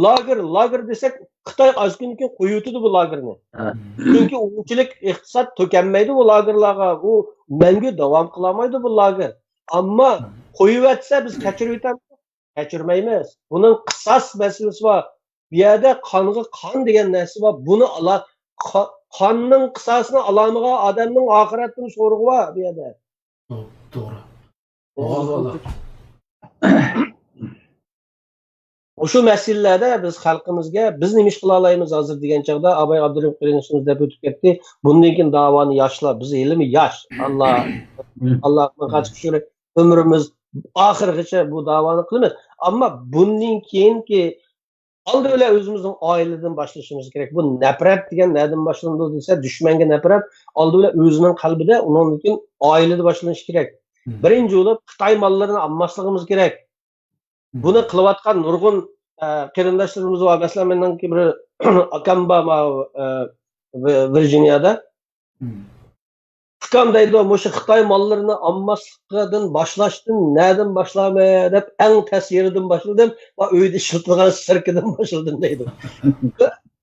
لاگېر، لاگېر دېسەك، خىتاي ئاز كۈندىن كېيىن قويۇۋېتىدۇ بۇ لاگېرنى. ھە. چۈنكى ئۇنچىلىك ئىقتىساد تۆكەلمەيدۇ بۇ لاگېرلارغا. ئۇ مەڭگۈ داۋام قىلالمايدۇ بۇ لاگېر. ئەمما قويۇۋەتسە بىز كەچۈرۈۋېتەمىز. كەچۈرمەيمىز. بۇنىڭ قىساس مەسىلىسى بار. بۇ يەردە قانغا قان دېگەن نەرسە بار. بۇنى ئالا-، قا-، قاننىڭ قىساسىنى ئالالمىغان ئادەمنىڭ ئاخىرەتتىمۇ سورىقى بار بۇ يەردە. توغرا. توغرا. مۇشۇ مەسىلىلەردە بىز خەلقىمىزگە، بىز نېمە ئىش قىلالايمىز ھازىر دېگەن چاغدا، ئاباي ئابدۇرېھىم قېرىندىشىمىز دەپ ئۆتۈپ كەتتى. بۇندىن كېيىن داۋانى ياشلار، بىز ھېلىمۇ ياش. ئاللا، ئاللا قاتتىق شۈكرى، ئۆمرىمىز ئاخىرغىچە بۇ داۋانى قىلىمىز. ئەمما بۇندىن كېيىنكى ئالدى بىلەن ئۆزىمىزنىڭ ئائىلىدىن باشلىشىمىز كېرەك. بۇ نەپرەت دېگەن نەدىن باشلىنىدۇ دېسە، دۈشمەنگە نەپرەت ئالدى بىلەن ئۆزىنىڭ قەلبىدە، ئۇنىڭدىن كېيىن ئائىلىدە باشلىنىشى كېرەك. مم. بىرىنچى بولۇپ خىتاي ماللىرىنى ئالماسلىقىمىز كېرەك. مم. بۇنى قىلىۋاتقان نۇرغۇن، ئە، قېرىنداشلىرىمىز بار. مەسىلەن، مېنىڭكى بىر ئاكام بار، ماۋۇ، ئە، ۋىرجىنىيادا. مم. ئۇكام دەيدۇ، مۇشۇ خىتاي ماللىرىنى ئالماسلىقىدىن باشلاشتىن نەدىن باشلامەن دەپ، ئەڭ تەس يېرىدىن باشلىدىم، ۋە ئۆيدە ئىشلىتىدىغان سىركىدىن باشلىدىم دەيدۇ.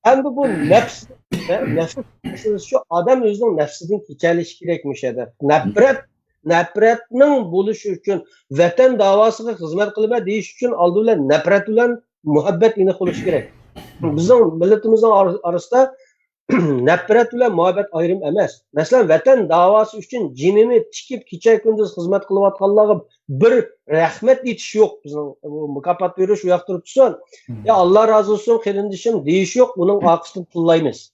ئەمدى بۇ نەپس، نەپس مەسىلىسى شۇ، ئادەم ئۆزىنىڭ نەپسىدىن كېچەلىشى كېرەك مۇشۇ يەردە. نەپرەت، نەپرەتنىڭ بولۇشى ئۈچۈن، ۋەتەن داۋاسىغا خىزمەت قىلىمەن دېيىش ئۈچۈن ئالدى بىلەن نەپرەت بىلەن مۇھەببەت ئېنىق بولۇشى كېرەك. بىزنىڭ مىللىتىمىزنىڭ ئار-، ئارىسىدا نەپرەت بىلەن مۇھەببەت ئايرىم ئەمەس. مەسىلەن، ۋەتەن داۋاسى ئۈچۈن جېنىنى تىكىپ، كېچە-كۈندۈز خىزمەت قىلىۋاتقانلارغا بىر رەھمەت ئېيتىش يوق. بىزنىڭ بۇ مۇكاپات بېرىش ئۇ ياقتا تۇرۇپ تۇرسۇن. يا، ئاللا رازى بولسۇن، قېرىندىشىم دېيىش يوق، ئۇنىڭ ئارقىسىدىن تىللايمىز.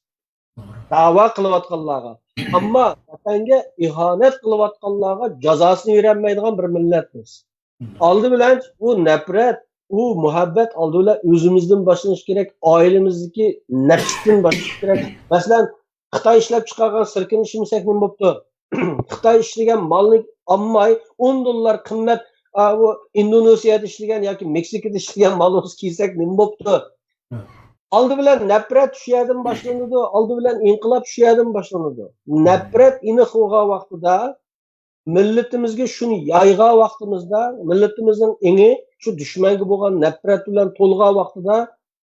داۋا قىلىۋاتقانلارغا. ئەمما ۋەتەنگە ئىھانەت قىلىۋاتقانلارغا جازاسىنى بېرەلمەيدىغان بىر مىللەتمىز. ئالدى بىلەن بۇ نەپرەت، ئۇ مۇھەببەت ئالدى بىلەن ئۆزىمىزدىن باشلىنىشى كېرەك، ئائىلىمىزدىكى نەپستىن باشلىنىشى كېرەك. مەسىلەن، خىتاي ئىشلەپ چىقارغان سىركىنى ئىشلىمىسەك نېمە بوپتۇ؟ خىتاي ئىشلىگەن مالنى ئالماي، ئون دوللار قىممەت، ئا، ئۇ ئىندونېزىيەدە ئىشلىگەن ياكى مېكسىكىدا ئىشلىگەن مال بولسا كىيسەك نېمە بوپتۇ؟ ئالدى بىلەن نەپرەت شۇ يەردىن باشلىنىدۇ، ئالدى بىلەن ئىنقىلاب شۇ يەردىن باشلىنىدۇ. نەپرەت ئېنىق بولغان ۋاقتىدا، مىللىتىمىزگە شۇنى يايغان ۋاقتىمىزدا، مىللىتىمىزنىڭ ئېڭى شۇ دۈشمەنگە بولغان نەپرەت بىلەن تولغان ۋاقتىدا،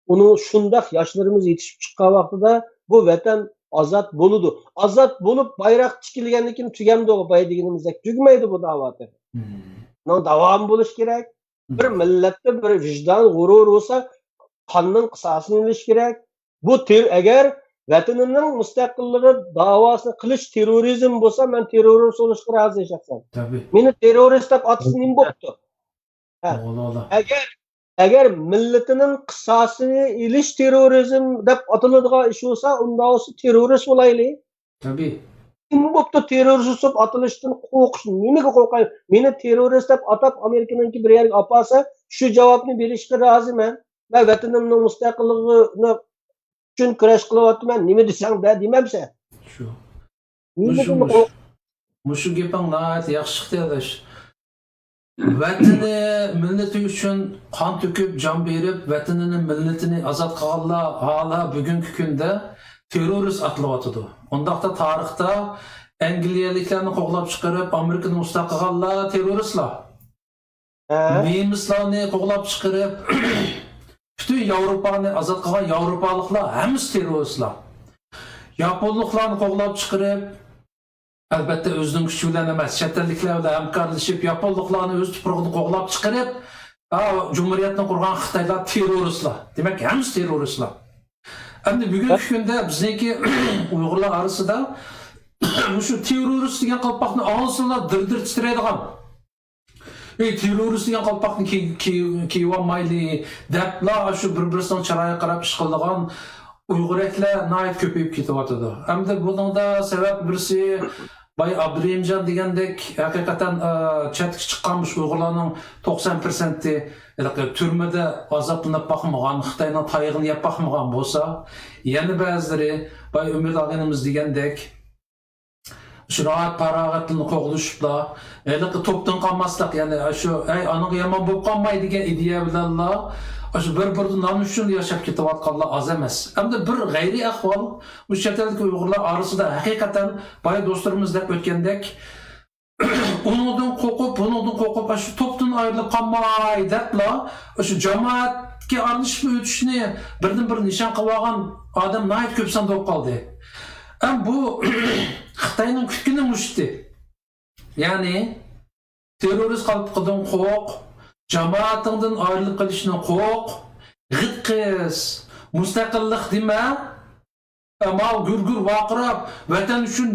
ئۇنىڭ شۇنداق ياشلىرىمىز يېتىشىپ چىققان ۋاقتىدا، بۇ ۋەتەن ئازاد بولىدۇ. ئازاد بولۇپ، بايراق تىكىلگەندىن كېيىن تۈگەمدۇ، بايا دېگىنىمىزدەك تۈگىمەيدۇ بۇ داۋا تېخى. بۇنىڭ داۋامى بولۇشى كېرەك. بىر مىللەتتە بىر ۋىجدان، غۇرۇر بولسا، قاننىڭ قىساسىنى ئېلىش كېرەك. بۇ تېر-، ئەگەر ۋەتىنىمنىڭ مۇستەقىللىقى داۋاسىنى قىلىش تېررورىزم بولسا، مەن تېررورىست بولۇشقا رازى شەخسەن. تەبىئىي. مېنى تېررورىست دەپ ئاتىسا نېمە بوپتۇ؟ ھە. ئەگەر، ئەگەر مىللىتىنىڭ قىساسىنى ئېلىش تېررورىزم دەپ ئاتىلىدىغان ئىش بولسا، ئۇنداق بولسا تېررورىست بولايلى. تەبىئىي. نېمە بوپتۇ تېررورىست بولۇپ ئاتىلىشتىن قورقۇش؟ نېمىگە قورقاي؟ مېنى تېررورىست دەپ ئاتاپ، ئامېرىكىنىڭكى بىر يەرگە ئاپارسا، شۇ جاۋابنى بېرىشكە رازىمەن. مەن ۋەتىنىمنىڭ مۇستەقىللىقىنى ئۈچۈن كۈرەش قىلىۋاتىمەن، نېمە دېسەڭ دە دېمەمسەن؟ شۇ. مۇشۇ، مۇشۇ، مۇشۇ گېپىڭ ناھايىتى ياخشى چىقتى، ئاداش. ۋەتىنى، مىللىتى ئۈچۈن قان تۆكۈپ، جان بېرىپ، ۋەتىنىنى، مىللىتىنى ئازاد قىلغانلار ھالا بۈگۈنكى كۈندە تېررورىست ئاتىلىۋاتىدۇ. ئۇنداقتا تارىختا ئەنگلىيەلىكلەرنى قوغلاپ چىقىرىپ، ئامېرىكىنى مۇستەقىل قىلغانلار تېررورىستلار. ھە؟ نېمىسلارنى قوغلاپ چىقىرىپ، پۈتۈن ياۋروپانى ئازاد قىلغان ياۋروپالىقلار ھەممىسى تېررورىستلار. ياپونلۇقلارنى قوغلاپ چىقىرىپ، ئەلبەتتە، ئۆزىنىڭ كۈچى بىلەن ئەمەس، چەت ئەللىكلەر بىلەن ھەمكارلىشىپ، ياپونلۇقلارنى ئۆز تۇپرىقىدىن قوغلاپ چىقىرىپ، ھا، جۇمھۇرىيەتنى قۇرغان خىتايلار تېررورىستلار. دېمەك، ھەممىسى تېررورىستلار. ئەمدى بۈگۈنكى كۈندە بىزنىڭكى ئۇيغۇرلار ئارىسىدا مۇشۇ تېررورىست دېگەن قالپاقنى ئاڭلىسىلا دىر-دىر تىترەيدىغان، ئەي، تېررورىست دېگەن قالپاقنى كىي-، كىي-، كىيىۋالمايلى دەپلا، شۇ بىر-بىرسىنىڭ چىرايىغا قاراپ ئىش قىلىدىغان ئۇيغۇرەكلەر ناھايىتى كۆپىيىپ كېتىۋاتىدۇ. ئەمدى بۇنىڭدا سەۋەب بىرسى، باي ئابدۇرېھىمجان دېگەندەك، ھەقىقەتەن، ئە، چەتكە چىققان مۇشۇ ئۇيغۇرلارنىڭ توقسان پىرسەنتى ھېلىقى تۈرمىدە ئازابلىنىپ باقمىغان، خىتاينىڭ تايىقىنى يەپ باقمىغان بولسا، يەنە بەزىلىرى، باي ئۈمىد ئاغىنىمىز دېگەندەك، شۇ راھەت پاراغەتلىرىنى قوغلىشىپلا، ھېلىقى توپتىن قالماسلىق، يەنى شۇ، ھەي، ئانىڭغا يامان بولۇپ قالماي دېگەن ئىدىيە بىلەنلا، شۇ بىر بۇردا نان ئۈچۈن ياشاپ كېتىۋاتقانلار ئاز ئەمەس. ئەمدى بىر غەيرىي ئەھۋال، مۇشۇ چەت ئەلدىكى ئۇيغۇرلار ئارىسىدا ھەقىقەتەن بايا دوستلىرىمىز دەپ ئۆتكەندەك، ئۇنىڭدىن قورقۇپ، بۇنىڭدىن قورقۇپ، شۇ توپتىن ئايرىلىپ قالماي دەپلا، شۇ جامائەتكە ئارىلىشىپ ئۆتۈشنى بىردىنبىر نىشان قىلىۋالغان ئادەم ناھايىتى كۆپ ساندا بولۇپ قالدى. ئەم بۇ خىتاينىڭ كۈتكىنى مۇشتى. يەنى تېررورىست قالپىقىدىن قورق، جامائىتىڭدىن ئايرىلىپ قېلىشنى قورق، غىت قىس، مۇستەقىللىق دېمە، ماۋۇ گۈر-گۈر ۋارقىراپ، ۋەتەن ئۈچۈن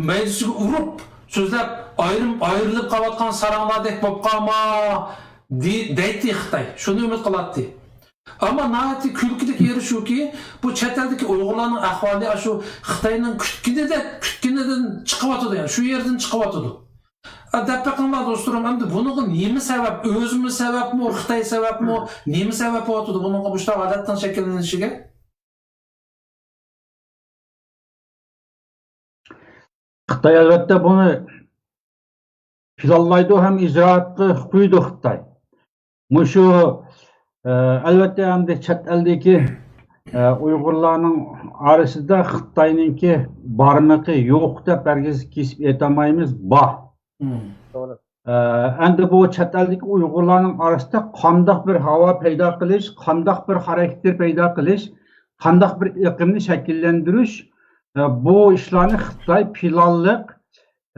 مەيدىسىگە ئۇرۇپ سۆزلەپ، ئايرىم-، ئايرىلىپ قاۋاتقان ساراڭلاردەك بولۇپ قالما، دېي-، دەيتتى خىتاي. شۇنى ئۈمىد قىلاتتى. ئەمما ناھايىتى كۈلكىلىك يېرى شۇكى، بۇ چەت ئەلدىكى ئۇيغۇرلارنىڭ ئەھۋالى ئاشۇ خىتاينىڭ كۈتكىنىدەك، كۈتكىنىدىن چىقىۋاتىدۇ، يەنى شۇ يەردىن چىقىۋاتىدۇ. ئە، دەپ بېقىڭلار دوستلىرىم، ئەمدى بۇنىڭغا نېمە سەۋەب؟ ئۆزىمۇ سەۋەبمۇ، خىتاي سەۋەبمۇ؟ نېمە سەۋەب بولۇۋاتىدۇ بۇنىڭغا مۇشۇنداق ھالەتنىڭ شەكىللىنىشىگە؟ خىتاي ئەلۋەتتە بۇنى پىلانلايدۇ ھەم ئىجرائاتقا قويىدۇ خىتاي. مۇشۇ، ئە، ئەلۋەتتە ئەمدى چەت ئەلدىكى ئە، ئۇيغۇرلارنىڭ ئارىسىدا خىتاينىڭكى بارمىقى يوق دەپ ھەرگىز كېسىپ ئېيتالمايمىز، بار. مم. توغرا. ئە، ئەمدى بۇ چەت ئەلدىكى ئۇيغۇرلارنىڭ ئارىسىدا قانداق بىر ھاۋا پەيدا قىلىش، قانداق بىر خاراكتېر پەيدا قىلىش، قانداق بىر ئېقىمنى شەكىللەندۈرۈش، ئە، بۇ ئىشلارنى خىتاي پىلانلىق،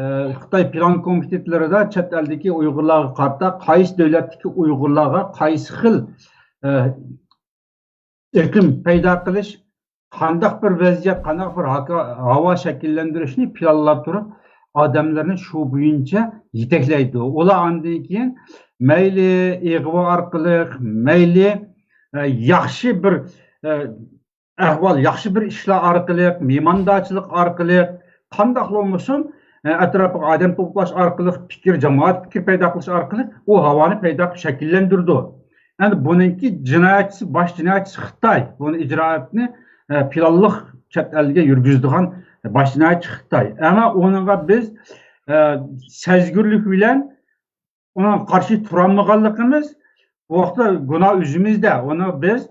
ئە، خىتاي پىلان كومىتېتلىرىدا چەت ئەلدىكى ئۇيغۇرلارغا قارىتا قايسى دۆلەتتىكى ئۇيغۇرلارغا قايسى خىل، ئە، ئېقىم پەيدا قىلىش، قانداق بىر ۋەزىيەت، قانداق بىر ھاكا-، ھاۋا شەكىللەندۈرۈشنى پىلانلاپ تۇرۇپ، ئادەملەرنى شۇ بويىچە يېتەكلەيدۇ. ئۇلار ئاندىن كېيىن مەيلى ئىغۋا ئارقىلىق، مەيلى، ئە، ياخشى بىر، ئە، ئەھۋال، ياخشى بىر ئىشلار ئارقىلىق، مېھماندارچىلىق ئارقىلىق، قانداقلا بولمىسۇن، ئە، ئەتراپىغا ئادەم توپلاش ئارقىلىق، پىكىر، جامائەت پىكىر پەيدا قىلىش ئارقىلىق ئۇ ھاۋانى پەيدا قىلىپ شەكىللەندۈرىدۇ. ئەمدى بۇنىڭكى جىنايەتچىسى، باش جىنايەتچىسى خىتاي. بۇنى ئىجرائاتنى، ئە، پىلانلىق چەت ئەلگە يۈرگۈزىدىغان باش جىنايەتچى خىتاي. ئەمما ئۇنىڭغا بىز، ئە، سەزگۈرلۈك بىلەن ئۇنىڭغا قارشى تۇرالمىغانلىقىمىز، بۇ ۋاقىتتا گۇناھ ئۆزىمىزدە. ئۇنى بىز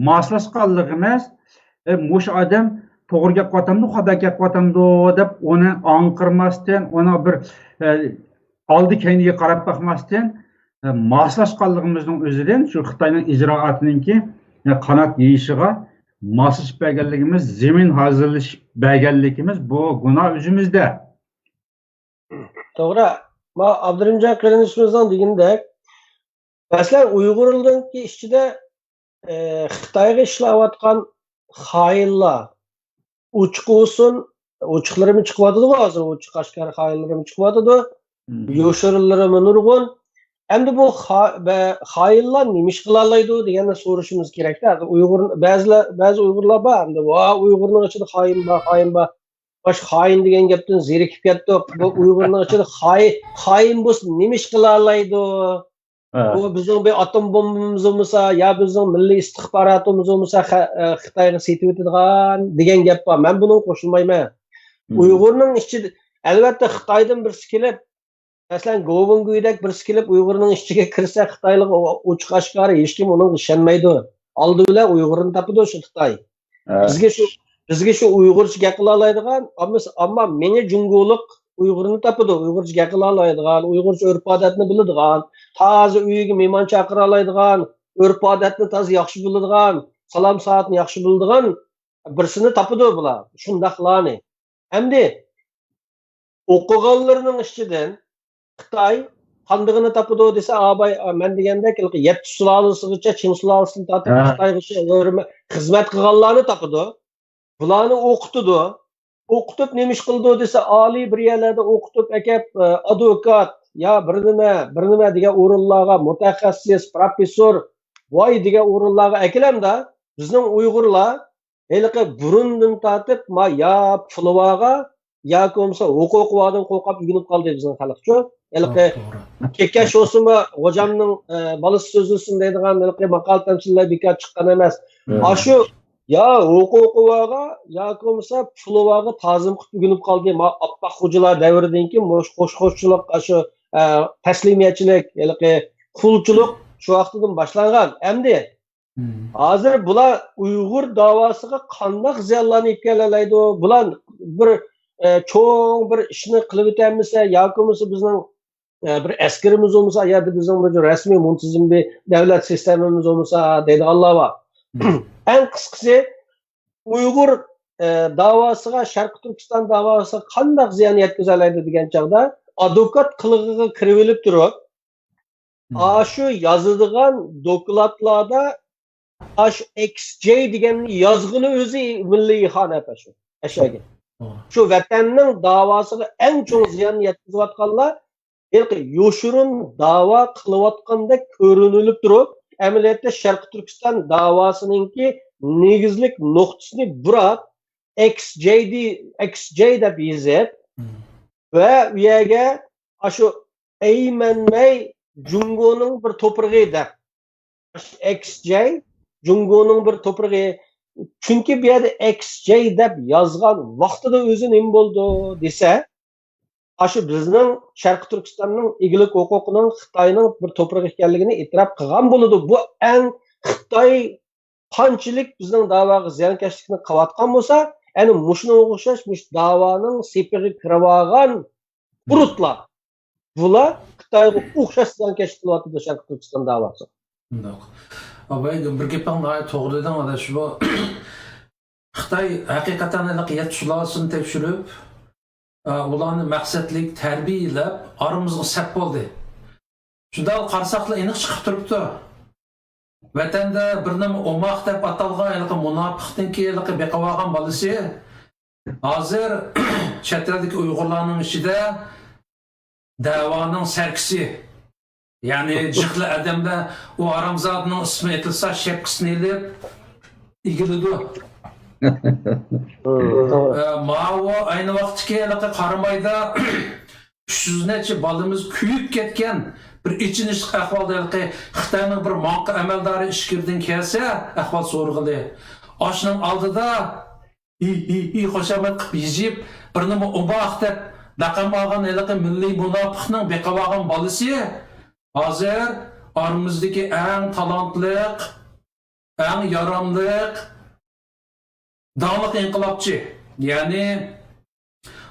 ماسلاشقانلىقىمىز، ئە، مۇشۇ ئادەم توغرا گەپ قىلىۋاتامدۇ، خاتا گەپ قىلىۋاتامدۇ دەپ ئۇنى ئاڭقىرماستىن، ئۇنىڭ بىر، ئە، ئالدى كەينىگە قاراپ باقماستىن، ئە، ماسلاشقانلىقىمىزنىڭ ئۆزىدىن شۇ خىتاينىڭ ئىجرائاتىنىڭكى، ئە، قانات يېيىشىغا ماسلىشىپ بەرگەنلىكىمىز، زېمىن ھازىرلىشىپ بەرگەنلىكىمىز، بۇ گۇناھ ئۆزىمىزدە. توغرا. ما ئابدۇرېھىمجان قېرىندىشىمىزنىڭ دېگىنىدەك، مەسىلەن، ئۇيغۇرلارنىڭكى ئىچىدە، ئە، خىتايغا ئىشلەۋاتقان خائىنلار ئوچۇق بولسۇن، ئوچۇقلىرىمۇ چىقىۋاتىدىغۇ ھازىر، ئوچۇق ئاشكارا خائىنلىرىمۇ چىقىۋاتىدۇ، مم. يوشۇرۇنلىرىمۇ نۇرغۇن. ئەمدى بۇ خا-، بە-، خائىنلار نېمە ئىش قىلالايدۇ دېگەننى سورىشىمىز كېرەكتە. ھازىر ئۇيغۇر، بەزىلەر، بەزى ئۇيغۇرلار بار، ئەمدى، ۋا، ئۇيغۇرنىڭ ئىچىدە خائىن بار، خائىن بار. باش خائىن دېگەن گەپتىن زېرىكىپ كەتتۇق. بۇ ئۇيغۇرنىڭ ئىچىدە خائىن، خائىن بولسا نېمە ئىش قىلالايدۇ؟ ھە. بۇ بىزنىڭ بىر ئاتوم بومبىمىز بولمىسا، يا بىزنىڭ مىللىي ئىستىخباراتىمىز بولمىسا، خە-، ئە، خىتايغا سېتىۋېتىدىغان دېگەن گەپ بار. مەن بۇنىڭغا قوشۇلمايمەن. مم. ئۇيغۇرنىڭ ئىچىدە، ئەلۋەتتە، خىتايدىن بىرسى كېلىپ، مەسىلەن، گوۋۇڭگۈيدەك بىرسى كېلىپ ئۇيغۇرنىڭ ئىچىگە كىرسە، خىتايلىق ئو-، ئوچۇق ئاشكارا ھېچكىم ئۇنىڭغا ئىشەنمەيدۇ. ئالدى بىلەن ئۇيغۇرنى تاپىدۇ شۇ خىتاي. ھە. بىزگە شۇ، بىزگە شۇ ئۇيغۇرچە گەپ قىلالايدىغان، ئەمما، ئەمما مېڭە جۇڭگولۇق ئۇيغۇرنى تاپىدۇ. ئۇيغۇرچە گەپ قىلالايدىغان، ئۇيغۇرچە ئۆرپ-ئادەتنى بىلىدىغان، تازا ئۆيىگە مېھمان چاقىرالايدىغان، ئۆرپ-ئادەتنى تازا ياخشى بىلىدىغان، سالام-سائەتنى ياخشى بىلىدىغان بىرسىنى تاپىدۇ بۇلار، شۇنداقلارنى. ئەمدى ئوقۇغانلىرىنىڭ ئىچىدىن خىتاي قاندىغىنى تاپىدۇ دېسە، ئاباي، مەن دېگەندەك، ھېلىقى يەتتە سۇلالىسىغىچە، چىڭ سۇلالىسىدىن تارتىپ ھە. خىتايغىچە ھۆرمە-، خىزمەت قىلغانلارنى تاپىدۇ. بۇلارنى ئوقۇتىدۇ. ئوقۇتۇپ نېمە ئىش قىلىدۇ دېسە، ئالىي بىر يەرلەردە ئوقۇتۇپ ئەكەپ، ئە، ئادۋوكات يا بىر نېمە، بىر نېمە دېگەن ئورۇنلارغا، مۇتەخەسسىس، پروفېسسور، ۋاي دېگەن ئورۇنلارغا ئەكېلەمدە، بىزنىڭ ئۇيغۇرلار ھېلىقى بۇرۇندىن تارتىپ ما يا پىلىۋاغا ياكى بولمىسا ھوقۇقىۋادىن قورقۇپ ئۆگىنىپ قالدى بىزنىڭ خەلق شۇ. ھېلىقى توغرا. كېكەش بولسىمۇ، غوجامنىڭ، ئە، بالىسى سۆزلىسۇن دەيدىغان ھېلىقى ماقال تەمسىللەر بىكار چىققان ئەمەس. ھە. ئاشۇ يا ھوقۇقىۋاغا ياكى بولمىسا پۇلىۋاغا تازىم قىلىپ ئۆگىنىپ قالدى. ما ئاپپاق خوجىلار دەۋرىدىن كېيىن مۇشۇ قوش-، قوشقوشچىلىق، ئاشۇ، ئە، تەسلىمىيەتچىلىك، ھېلىقى قۇلچىلىق شۇ ۋاقتىدىن باشلانغان. ئەمدى مم. ھازىر بۇلار ئۇيغۇر داۋاسىغا قانداق زىيانلارنى يېتكۈزەلەيدۇ؟ بۇلار بىر، ئە، چوڭ بىر ئىشنى قىلىۋېتەلمىسە ياكى بولمىسا بىزنىڭ، ئە، بىر ئەسكىرىمىز بولمىسا يا بىر بىزنىڭ بىر رەسمىي مۇنتىزىم بىر دۆلەت سىستېمىمىز بولمىسا دەيدىغانلار بار. مم. ئەڭ قىسقىسى، ئۇيغۇر، ئە، داۋاسىغا، شەرقىي تۈركىستان داۋاسىغا قانداق زىيان يەتكۈزەلەيدۇ دېگەن چاغدا، ئادۋوكات قىلىقىغا كىرىۋېلىپ تۇرۇپ، مم. ئاشۇ يازىدىغان دوكلاتلاردا ئاشۇ ئېكس جەي دېگەننى يازغىنى ئۆزى مىللىي ئىھانەت ئاشۇ. ئەشەگە. توغرا. شۇ ۋەتەننىڭ داۋاسىغا ئەڭ چوڭ زىياننى يەتكۈزۈۋاتقانلار ھېلىقى يوشۇرۇن داۋا قىلىۋاتقاندەك كۆرۈنۈلۈپ تۇرۇپ، ئەمەلىيەتتە شەرقىي تۈركىستان داۋاسىنىڭكى نېگىزلىك نۇقتىسىنى بۇراپ، ئېكس جەي دى، ئېكس جەي دەپ يېزىپ، مم. ۋە ئۇ يەرگە ئاشۇ ئەيمەنمەي جۇڭگونىڭ بىر توپۇرىقى دەپ. ئېكس جەي جۇڭگونىڭ بىر توپۇرىقى. چۈنكى بۇ يەردە ئېكس جەي دەپ يازغان ۋاقتىدا ئۆزى نېمە بولىدۇ دېسە، ئاشۇ بىزنىڭ شەرقىي تۈركىستاننىڭ ئىگىلىك ھوقۇقىنىڭ خىتاينىڭ بىر توپۇرىقى ئىكەنلىكىنى ئېتىراپ قىلغان بولىدۇ. بۇ ئەڭ خىتاي قانچىلىك بىزنىڭ داۋاغا زىيانكەشلىكنى قىلىۋاتقان بولسا، ئەنە مۇشۇنىڭغا ئوخشاش مۇشۇ داۋانىڭ سېپىغا كىرىۋالغان بۇرۇتلار، بۇلار خىتايغا ئوخشاش زىيانكەشلىك قىلىۋاتىدۇ شەرقىي تۈركىستان داۋاسىغا. شۇنداق. ئاباي، بىر گېپىڭ ناھايىتى توغرا دېدىڭ، ئاداش. بۇ خىتاي ھەقىقەتەن ھېلىقى يەتتە سۇلالىسىنى تەكشۈرۈپ، ئا، ئۇلارنى مەقسەتلىك تەربىيەلەپ، ئارىمىزغا سەپ بولدى. شۇنداق قارىساقلا ئېنىق چىقىپ تۇرۇپتۇ. ۋەتەندە بىر نېمە ئوماق دەپ ئاتالغان ھېلىقى مۇناپىقنىڭكى ھېلىقى بېقىۋالغان بالىسى ھازىر چەت ئەلدىكى ئۇيغۇرلارنىڭ ئىچىدە دەۋانىڭ سەركىشى. يەنى جىقلا ئادەملەر ئۇ ھارامزادىنىڭ ئىسمى ئېيتىلسا شەپكىسىنى ئېلىپ ئېگىلىدۇ. ئە، ماۋۇ ئەينى ۋاقىتتىكى ھېلىقى قارامايدا ئۈچ يۈز نەچچە بالىمىز كۆيۈپ كەتكەن بىر ئېچىنىشلىق ئەھۋالدا ھېلىقى خىتاينىڭ بىر ماڭقا ئەمەلدارى ئىچكىرىدىن كەلسە ئەھۋال سورىغىلى. ئاشۇنىڭ ئالدىدا ھى، ھى، ھى، خۇشامەت قىلىپ يېزىپ، بىر نېمە ئوماق دەپ لەقەم ئالغان ھېلىقى مىللىي مۇناپىقنىڭ بېقىۋالغان بالىسى ھازىر ئارىمىزدىكى ئەڭ تالانتلىق، ئەڭ ياراملىق، داڭلىق ئىنقىلابچى. يەنى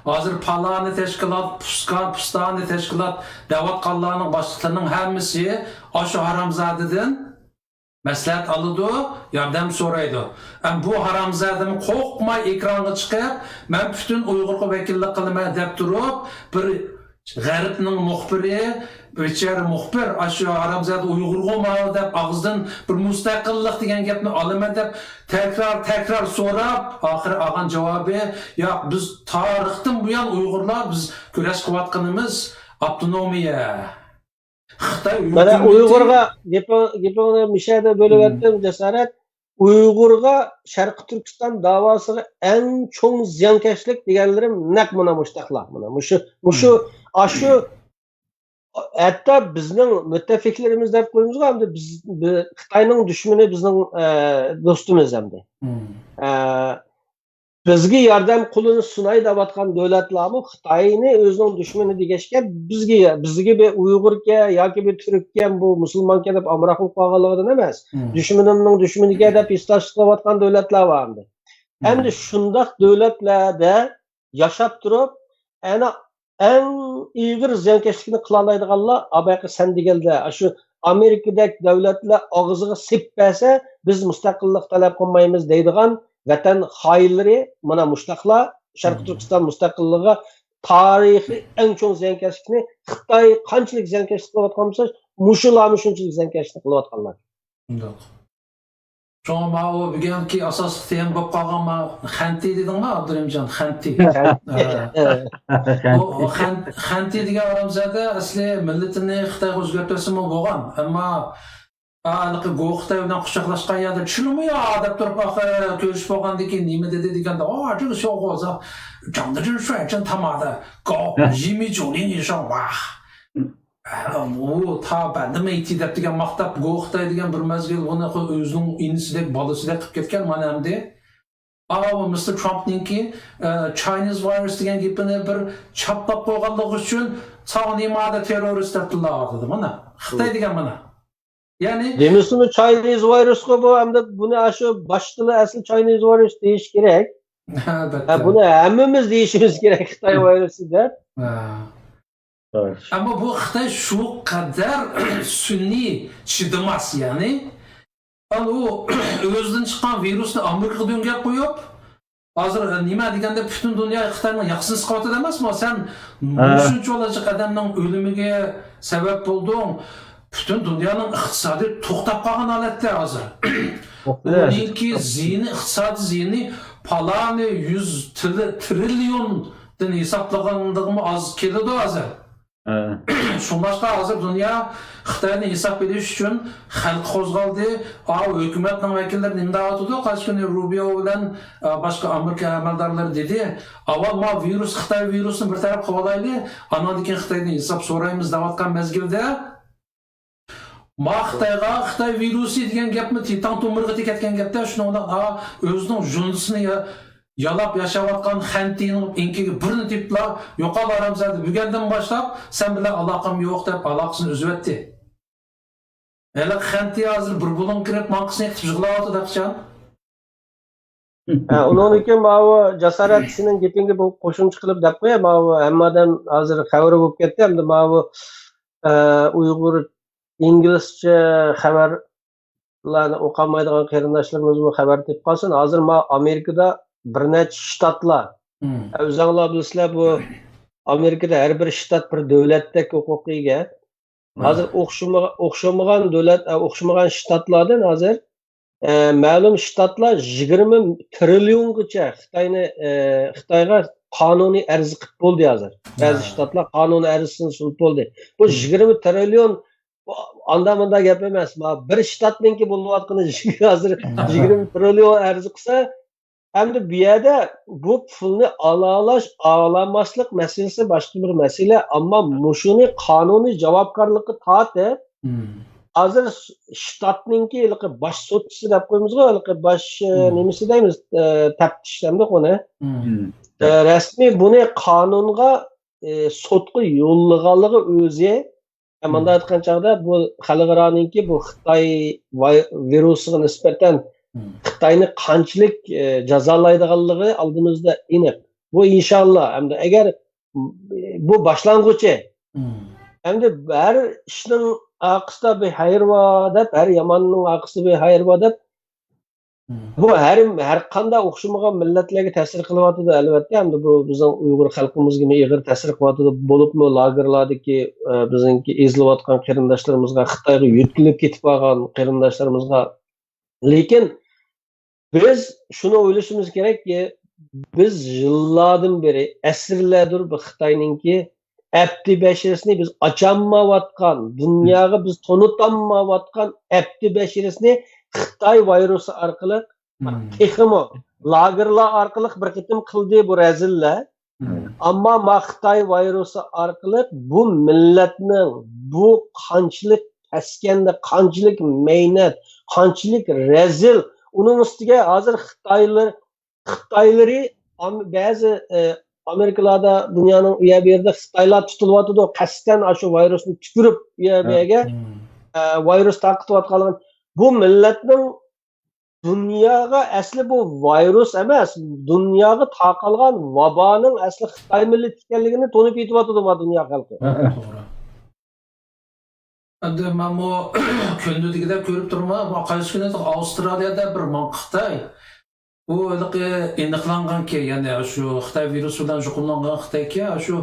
ھازىر پالانى تەشكىلات، پۇسكا، پۇستانى تەشكىلات دەۋاتقانلارنىڭ باشلىقلىرىنىڭ ھەممىسى ئاشۇ ھارامزادىدىن مەسلىھەت ئالىدۇ، ياردەم سورايدۇ. ئەم، بۇ ھارامزادىمۇ قورقماي ئېكرانغا چىقىپ، مەن پۈتۈن ئۇيغۇرغا ۋەكىللىك قىلىمەن دەپ تۇرۇپ، بىر غەربنىڭ مۇخبىرى، بىچارە مۇخبىر، ئاشۇ ھارامزادە ئۇيغۇرغۇ ماۋۇ دەپ ئاغزىدىن بىر مۇستەقىللىق دېگەن گەپنى ئالىمەن دەپ تەكرار، تەكرار سوراپ، ئاخىرى ئالغان جاۋابى، ياق، بىز تارىختىن بۇيان ئۇيغۇرلار بىز كۈرەش قىلىۋاتقىنىمىز ئاپتونومىيە. خىتاي مانا ھۆكۈمىتى ئۇيغۇرغا گېپىڭ-، گېپىڭنى مىشەدە بۆلۈۋەتتىم، جاسارەت. ئۇيغۇرغا شەرقىي تۈركىستان داۋاسىغا ئەڭ چوڭ زىيانكەشلىك دېگەنلىرىم نەق مانا مۇشتاقلار. مانا مۇشۇ، مۇشۇ، ئاشۇ، ھەتتا بىزنىڭ مۇتتەپىقلىرىمىز دەپ قويىمىزغۇ، ئەمدى بىز، بى-، خىتاينىڭ دۈشمىنى بىزنىڭ، ئە، دوستىمىز ئەمدى. ئە، بىزگە ياردەم قولىنى سۇناي دەۋاتقان دۆلەتلەرمۇ خىتاينى ئۆزىنىڭ دۈشمىنى دېگەچكە، بىزگە، بىزگە بىر ئۇيغۇركەن ياكى بىر تۈرككەن، بۇ مۇسۇلمانكەن دەپ ئامراق بولۇپ قالغانلىقىدىن ئەمەس، دۈشمىنىمنىڭ دۈشمىنىكەن دەپ ھېسداشلىق قىلىۋاتقان دۆلەتلەر بار ئەمدى. ئەمدى شۇنداق دۆلەتلەردە ياشاپ تۇرۇپ، ئەنە ئەڭ ئېغىر زىيانكەشلىكنى قىلالايدىغانلار ئابايقى سەن دېگەندە، ئاشۇ ئامېرىكىدەك دۆلەتلەر ئاغزىغا سېپىپ بەرسە، بىز مۇستەقىللىق تەلەپ قىلمايمىز دەيدىغان ۋەتەن خائىنلىرى مانا مۇشتاقلار. شەرقىي تۈركىستان مۇستەقىللىقىغا تارىخىي ئەڭ چوڭ زىيانكەشلىكنى، خىتاي قانچىلىك زىيانكەشلىك قىلىۋاتقان بولسا، مۇشۇلارمۇ شۇنچىلىك زىيانكەشلىك قىلىۋاتقانلار. شۇڭا ماۋۇ بۈگۈنكى ئاساسلىق تېما بولۇپ قالغان ما خەنتى دېدىڭما، ئابدۇرېھىمجان؟ خەنتى. ئە، ئۇ خەن-، خەنتى دېگەن ئارامزادە ئەسلى مىللىتىنى خىتايغا ئۆزگەرتىۋەتسىمۇ بولغان. ئەمما، ئا، ھېلىقى گو خىتاي بىلەن قۇچاقلاشقان يەردە چۈنمۇ يا دەپ تۇرۇپ، ئاخىر كۆرۈشۈپ بولغاندىن كېيىن نېمە دېدى دېگەندە، ئا، جىگە شوغۇزا، جاڭدا جىن شۇەن جىن تامادا، گو، يىمى جۇڭلىن يىشاڭ ۋاخ. ئۇ تا بەندە مەيتى دەپ دېگەن ماختاپ، گو خىتاي دېگەن بىر مەزگىل ئۇنى خۇ-، ئۆزىنىڭ ئىنىسىدەك، بالىسىدەك قىلىپ كەتكەن. مانا ئەمدى ئاۋۇ مىستېر ترامپنىڭكى، ئە، چاينىز ۋايرۇس دېگەن گېپىنى بىر چاپلاپ قويغانلىقى ئۈچۈن ساڭا نېمادا تېررورىست دەپ تىللاۋاتىدۇ. مانا خىتاي دېگەن مانا. يەنى دېمىسىمۇ چاينىز ۋايرۇسقا بۇ، ئەمدى بۇنى ئاشۇ باشتىلا ئەسلى چاينىز ۋايرۇس دېيىش كېرەك. ئەلبەتتە. ھە، بۇنى ھەممىمىز دېيىشىمىز كېرەك خىتاي ۋايرۇسى دەپ. ھە. ئەمما بۇ خىتاي شۇ قەدەر سۈنئىي چىدىماس، يەنى ئۇ ئۆزىدىن چىققان ۋىرۇسنى ئامېرىكىغا دۆڭگەپ قويۇپ، ھازىر نېمە دېگەندە پۈتۈن دۇنيا خىتاينىڭ ياقىسىنى سىقىۋاتىدۇ ئەمەسمۇ؟ سەن مۇشۇنچىۋالاجىق ئادەمنىڭ ئۆلۈمىگە سەۋەب بولدۇڭ. پۈتۈن دۇنيانىڭ ئىقتىسادى توختاپ قالغان ھالەتتە ھازىر. ئۇنىڭكى زىيىنى، ئىقتىسادىي زىيىنى پالانى يۈز تىل-، تىرىليوندىن ھېسابلىغاندىمۇ ئاز كېلىدۇ ھازىر. شۇڭلاشقا ھازىر دۇنيا خىتايدىن ھېساب ئېلىش ئۈچۈن خەلق قوزغالدى. ئاۋۇ ھۆكۈمەتنىڭ ۋەكىللىرى نېمە دەۋاتىدۇ؟ قايسى كۈنى روبىيو بىلەن، ئا، باشقا ئامېرىكا ئەمەلدارلىرى دېدى، ئاۋۋال ما ۋىرۇس، خىتاي ۋىرۇسىنى بىر تەرەپ قىلىۋالايلى، ئانان كېيىن خىتايدىن ھېساب سورايمىز دەۋاتقان مەزگىلدە، ما خىتايغا خىتاي ۋىرۇسى دېگەن گەپمۇ تېتەڭ تومۇرغا تېگەتكەن گەپتە، شۇنىڭ بىلەن، ئا، ئۆزىنىڭ جۇندىسىنى يا-، يالاپ ياشاۋاتقان خەنتىنىڭ ئېڭىكىگە بىرنى تېپىپلا، يوقال ھارامزادە، بۈگۈندىن باشلاپ سەن بىلەن ئالاقەم يوق دەپ ئالاقىسىنى ئۈزۈۋەتتى. ھېلىقى خەنتى ھازىر بىر بۇلۇڭ كىرىپ ماڭقىسىنى قىتىپ يىغلاۋاتىدۇ قاچان. ھە، ئۇنىڭدىن كېيىن ماۋۇ جاسارەت سېنىڭ گېپىڭگە بۇ قوشۇمچە قىلىپ دەپ قوياي، ماۋۇ ھەممە ئادەم ھازىر خەۋىرى بولۇپ كەتتى، ئەمدى ماۋۇ ئە، ئۇيغۇر ئىنگلىزچە خەۋەرلەرنى ئوقۇمايدىغان قېرىنداشلىرىمىزمۇ خەۋەر تېپىپ قالسۇن. ھازىر ما ئامېرىكىدا بىر نەچچە شتاتلار، ئۆزۈڭلار بىلىسىلەر، بۇ ئامېرىكىدا ھەر بىر شتات بىر دۆلەتتەك ھوقۇققا ئىگە. ھازىر ئوخشىمىغان، ئوخشىمىغان دۆلەت، ئە، ئوخشىمىغان شتاتلاردىن ھازىر، ئە، مەلۇم شتاتلار يىگىرمە تىرىليونغىچە خىتاينى، ئە، خىتايغا قانۇنىي ئەرز قىلىپ بولدى ھازىر. بەزى شتاتلار قانۇنىي ئەرز قىلىپ بولدى. بۇ يىگىرمە تىرىليون، بۇ ئاندا مۇندا گەپ ئەمەس. ما بىر شتاتنىڭكى بولۇۋاتقىنى ھازىر يىگىرمە تىرىليون ئەرز قىلسا، ئەمدى بۇ يەردە بۇ پۇلنى ئالالاش، ئالالماسلىق مەسىلىسى باشقا بىر مەسىلە. ئەمما مۇشۇنى قانۇنىي جاۋابكارلىققا تارتىپ، ھازىر شتاتنىڭكى ھېلىقى باش سوتچىسى دەپ قويىمىزغۇ، ھېلىقى باش، ئە، نېمىسى دەيمىز، ئە، تەپتىش دەمدۇق ئۇنى. ئە، رەسمىي بۇنى قانۇنغا، ئە، سوتقا يوللىغانلىقى ئۆزى، ئە، مۇنداق ئېيتقان چاغدا بۇ خەلقئارانىڭكى بۇ خىتاي ۋاي-، ۋىرۇسىغا نىسبەتەن خىتاينى قانچىلىك، ئە، جازالايدىغانلىقى ئالدىمىزدا ئېنىق. بۇ ئىنشاللا، ئەمدى ئەگەر بۇ باشلانغۇچى. ئەمدى ھەر ئىشنىڭ ئارقىسىدا بىر خەير بار دەپ، ھەر ياماننىڭ ئارقىسىدا بىر خەير بار دەپ، بۇ ھەر، ھەر قانداق ئوخشىمىغان مىللەتلەرگە تەسىر قىلىۋاتىدۇ، ئەلۋەتتە. ئەمدى بۇ بىزنىڭ ئۇيغۇر خەلقىمىزگىمۇ ئېغىر تەسىر قىلىۋاتىدۇ. بولۇپمۇ لاگېرلاردىكى، ئە، بىزنىڭكى ئېزىلىۋاتقان قېرىنداشلىرىمىزغا، خىتايغا يۆتكىلىپ كېتىپ قالغان قېرىنداشلىرىمىزغا. لېكىن بىز شۇنى ئويلىشىمىز كېرەككى، بىز يىللاردىن بېرى، ئەسىرلەردۇر بۇ خىتاينىڭكى ئەپتى بەشىرىسىنى بىز ئاچالمايۋاتقان، دۇنياغا بىز تونۇتالمايۋاتقان ئەپتى بەشىرىسىنى خىتاي ۋىرۇسى ئارقىلىق تېخىمۇ لاگېرلار ئارقىلىق بىر قېتىم قىلدى بۇ رەزىللەر. ئەمما ما خىتاي ۋىرۇسى ئارقىلىق بۇ مىللەتنىڭ بۇ قانچىلىك پەسكەندە، قانچىلىك مەينەت، قانچىلىك رەزىل، ئۇنىڭ ئۈستىگە ھازىر خىتايلار، خىتايلىرى ئام-، بەزى، ئە، ئامېرىكىلاردا، دۇنيانىڭ ئۇ يەر بۇ يەردە خىتايلار تۇتۇلۇۋاتىدۇ، قەستەن ئاشۇ ۋىرۇسنى تۈكۈرۈپ ئۇ يەر بۇ يەرگە، ئە، ۋىرۇس تارقىتىۋاتقانلىقىنى، بۇ مىللەتنىڭ دۇنياغا ئەسلى بۇ ۋىرۇس ئەمەس، دۇنياغا تارقالغان ۋابانىڭ ئەسلى خىتاي مىللىتى ئىكەنلىكىنى تونۇپ يېتىۋاتىدۇ ما دۇنيا خەلقى. توغرا. ئەمدى مەنمۇ كۈندىدىكىدەك كۆرۈپ تۇرماي، قايسى كۈنى ئاۋسترالىيەدە بىر ماڭقا خىتاي، بۇ ھېلىقى ئېنىقلانغانكى، يەنى شۇ خىتاي ۋىرۇسى بىلەن يۇقۇملانغان خىتايكى، شۇ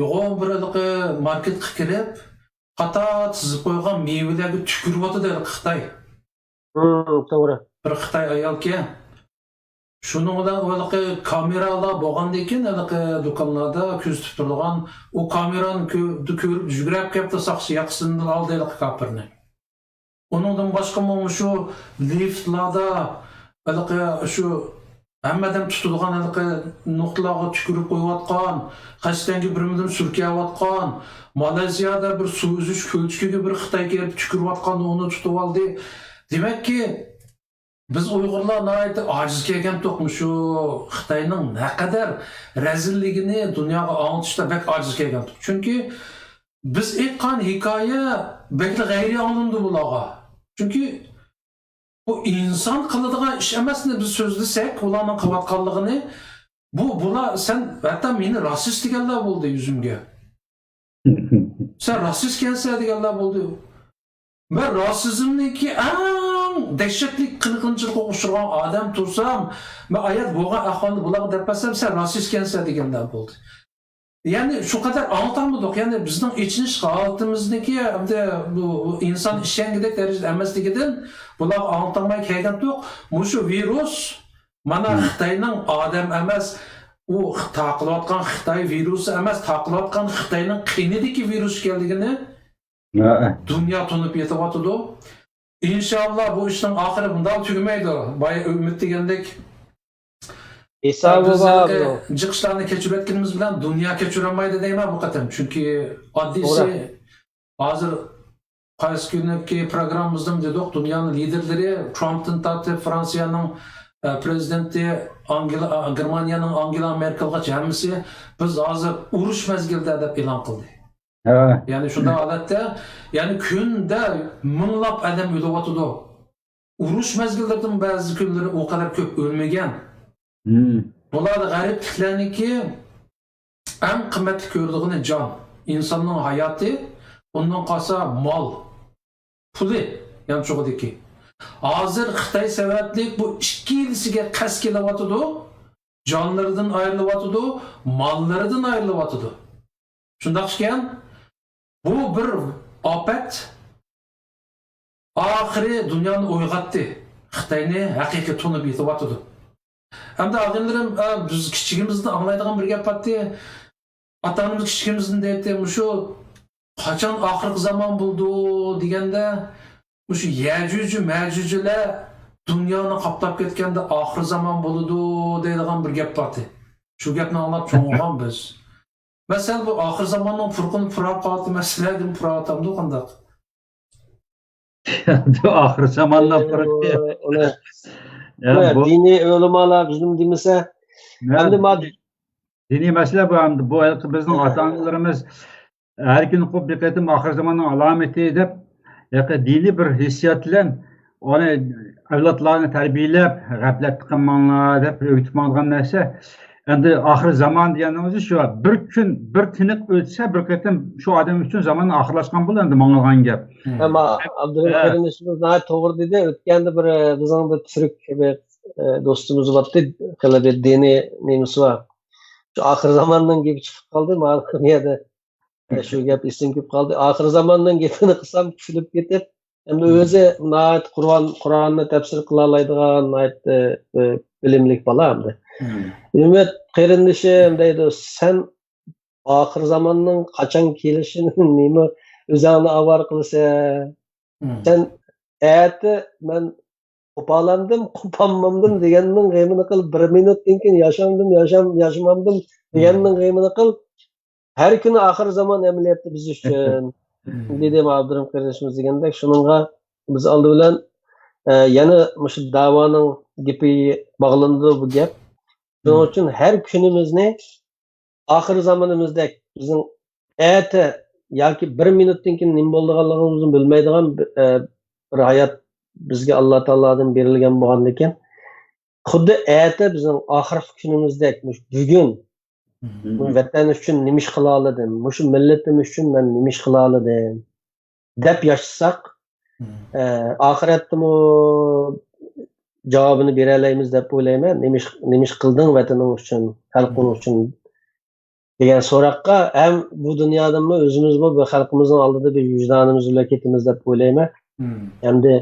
يوغان بىر ھېلىقى ماركېتقا كىرىپ، قاتار تىزىپ قويغان مېۋىلەرگە تۈكۈرۈۋاتىدۇ ھېلىقى خىتاي. ھىم، توغرا. بىر خىتاي ئايالكەن. شۇنىڭ بىلەن ھېلىقى كامېرالار بولغاندىن كېيىن، ھېلىقى دۇكانلاردا كۆزىتىپ تۇرىدىغان، ئۇ كامېرانى كۆ-، كۆرۈپ يۈگرەپ كەپتۇ ساقچى، ياقىسىدىن ئالدى ھېلىقى كاپىرنى. ئۇنىڭدىن باشقىمۇ مۇشۇ لىفتلاردا ھېلىقى شۇ ھەممە ئادەم تۇتىدىغان ھېلىقى نۇقتىلارغا تۈكۈرۈپ قويۇۋاتقان، قەستەنگە بىر مىدىر سۈركەۋاتقان، مالايزىيادا بىر سۇ ئۈزۈش كۆلچىكىگە بىر خىتاي كېلىپ تۈكۈرۈۋاتقان، ئۇنى تۇتۇۋالدى. دېمەككى، بىز ئۇيغۇرلار ناھايىتى ئاجىز كەلگەنتۇق، مۇشۇ خىتاينىڭ نەقەدەر رەزىللىكىنى دۇنياغا ئاڭلىتىشتا بەك ئاجىز كەلگەنتۇق. چۈنكى بىز ئېيتقان ھېكايە بەكلا غەيرىي ئاڭلىنىدۇ بۇلارغا. چۈنكى بۇ ئىنسان قىلىدىغان ئىش ئەمەسنى بىز سۆزلىسەك، ئۇلارنىڭ قىلىۋاتقانلىقىنى، بۇ، بۇلار، سەن ھەتتا مېنى راسىست دېگەنلەر بولدى يۈزۈمگە. سەن راسىستكەنسەن دېگەنلەر بولدى. مەن راسىزمنىڭكى ئەڭ دەھشەتلىك قىرغىنچىلىققا ئۇچرىغان ئادەم تۇرسام، مەن ئايات بولغان ئەھۋالنى بۇلارغا دەپ بەرسەم، سەن راسىستكەنسەن دېگەنلەر بولدى. يەنى شۇ قەدەر ئاڭلىتالمىدۇق. يەنى بىزنىڭ ئېچىنىش ھالىتىمىزنىڭكى ئەمدى بۇ ئىنسان ئىشەنگۈدەك دەرىجىدە ئەمەسلىكىدىن بۇلارغا ئاڭلىتالماي كەلگەنتۇق. مۇشۇ ۋىرۇس مانا خىتاينىڭ ئادەم ئەمەس، ئۇ تارقىلىۋاتقان خىتاي ۋىرۇسى ئەمەس، تارقىلىۋاتقان خىتاينىڭ قېنىدىكى ۋىرۇس ئىكەنلىكىنى دۇنيا تونۇپ يېتىۋاتىدۇ. ئىنشاللا بۇ ئىشنىڭ ئاخىرى بۇنداق تۈگىمەيدۇ. بايا ئۈمىد دېگەندەك، بىز ھېلىقى جىق ئىشلارنى كەچۈرۈۋەتكىنىمىز بىلەن دۇنيا كەچۈرەلمەيدۇ دەيمەن بۇ قېتىم. چۈنكى ئاددىيسى، ھازىر قايسى كۈنلۈككى پروگراممىمىزدىمۇ دېدۇق، دۇنيانىڭ لىدېرلىرى، ترامپتىن تارتىپ فرانسىيەنىڭ، ئە، پرېزىدېنتى، ئانگېلا، ئە، گېرمانىيەنىڭ ئانگېلا مېركېلغىچە ھەممىسى، بىز ھازىر ئۇرۇش مەزگىلىدە دەپ ئېلان قىلدى. ھە. يەنى شۇنداق ھالەتتە، يەنى كۈندە مىڭلاپ ئادەم ئۆلۈۋاتىدۇ. ئۇرۇش مەزگىللىرىدىمۇ بەزى كۈنلىرى ئۇ قەدەر كۆپ ئۆلمىگەن. مم. بۇلار غەرىبلىكلەرنىڭكى ئەڭ قىممەتلىك كۆرىدىغىنى جان، ئىنساننىڭ ھاياتى، ئۇندىن قالسا مال، پۇلى، يانچۇقىدىكى. ھازىر خىتاي سەۋەبلىك بۇ ئىككىلىسىگە قەست كېلىۋاتىدۇ، جانلىرىدىن ئايرىلىۋاتىدۇ، ماللىرىدىن ئايرىلىۋاتىدۇ. شۇنداق ئىكەن، بۇ بىر ئاپەت ئاخىرى دۇنيانى ئويغاتتى. خىتاينى ھەقىقىي تونۇپ يېتىۋاتىدۇ. ئەمدى ئاغىنىلىرىم، ئە، بىز كىچىكىمىزدە ئاڭلايدىغان بىر گەپ بارتتى. ئاتا-ئانىمىز كىچىكىمىزدىن دەيتتى، مۇشۇ قاچان ئاخىرقى زامان بولىدۇ دېگەندە، مۇشۇ يەجۈجى مەجۈجىلەر دۇنيانى قاپلاپ كەتكەندە ئاخىر زامان بولىدۇ دەيدىغان بىر گەپ بارتتى. شۇ گەپنى ئاڭلاپ چوڭ بولغان بىز. مەسىلەن، بۇ ئاخىر زاماننىڭ پۇرىقىنى پۇراپ قالدى، مەسىلەن، پۇراۋاتامدۇ قانداق؟ ئاخىر زاماننىڭ پۇرىقى. دىنىي ئۆلىمالار بىزنىڭ دېمىسە، ئەمدى ما دىنىي مەسىلە بۇ، ئەمدى بۇ ھېلىقى بىزنىڭ ئاتا-ئانىلىرىمىز ھەر كۈنى قوپ بىر قېتىم ئاخىر زاماننىڭ ئالامىتى دەپ، ھېلىقى دىنىي بىر ھېسسىيات بىلەن ئۇنى ئەۋلادلارنى تەربىيەلەپ، غەپلەتتە قالماڭلار دەپ ئۆگىتىپ ماڭىدىغان نەرسە. ئەمدى ئاخىر زامان دېگەننىڭ ئۆزى شۇ، بىر كۈن، بىر تىنىق ئۆتسە، بىر قېتىم شۇ ئادەم ئۈچۈن زامان ئاخىرلاشقان بولىدۇ ئەمدى ماڭىدىغان گەپ. ئەمما ئابدۇرېھىم قېرىندىشىمىز ناھايىتى توغرا دېدى. ئۆتكەندە بىر، بىزنىڭ بىر تۈرك بىر، ئە، دوستىمىز بارتتى، خېلى بىر دىنىي نېمىسى بار. شۇ ئاخىر زاماننىڭ گېپى چىقىپ قالدى، مانا بۇ يەردە، ئە، شۇ گەپ ئېسىمگە كېلىپ قالدى. ئاخىر زاماننىڭ گېپىنى قىلسام، كۈلۈپ كېتىپ، ئەمدى ئۆزى ناھايىتى قۇرئان، قۇرئاننى تەپسىر قىلالايدىغان ناھايىتى، ئە، بىلىملىك بالا ئەمدى. ئۈمىد قېرىندىشىم دەيدۇ، سەن ئاخىر زاماننىڭ قاچان كېلىشىنى نېمە ئۆزۈڭنى ئاۋارە قىلىسەن؟ سەن ئەتە مەن قوپالاندىم، قوپالمامدىم دېگەننىڭ غېمىنى قىل، بىر مىنۇتتىن كېيىن ياشامدىم، ياشام-، ياشىمامدىم دېگەننىڭ غېمىنى قىل. ھەر كۈنى ئاخىر زامان ئەمەلىيەتتە بىز ئۈچۈن، دېدى ئابدۇرېھىم قېرىندىشىمىز دېگەندەك. شۇنىڭغا بىز ئالدى بىلەن، ئە، يەنە مۇشۇ داۋانىڭ گېپىگە باغلىنىدۇ بۇ گەپ. شۇنىڭ ئۈچۈن ھەر كۈنىمىزنى ئاخىر زامىنىمىزدەك بىزنىڭ ئەتە ياكى بىر مىنۇتتىن كېيىن نېمە بولىدىغانلىقىمىزنى بىلمەيدىغان بىر، ئە، بىر ھايات بىزگە ئاللا تائالادىن بېرىلگەن بولغاندىكىن، خۇددى ئەتە بىزنىڭ ئاخىرقى كۈنىمىزدەك مۇشۇ بۈگۈن، مم. مۇشۇ ۋەتەن ئۈچۈن نېمە ئىش قىلالىدىم، مۇشۇ مىللىتىم ئۈچۈن مەن نېمە ئىش قىلالىدىم دەپ ياشىساق، مم. ئە، ئاخىرەتتىمۇ جاۋابىنى بېرەلەيمىز دەپ ئويلايمەن. نېمە ئىش، نېمە ئىش قىلدىڭ ۋەتىنىڭ ئۈچۈن، خەلقىڭ مم. ئۈچۈن دېگەن سوراققا ھەم بۇ دۇنيادىنمۇ ئۆزىمىزمۇ بىر خەلقىمىزنىڭ ئالدىدا بىر ۋىجدانىمىز بىلەن كېتىمىز دەپ ئويلايمەن. مم. ئەمدى،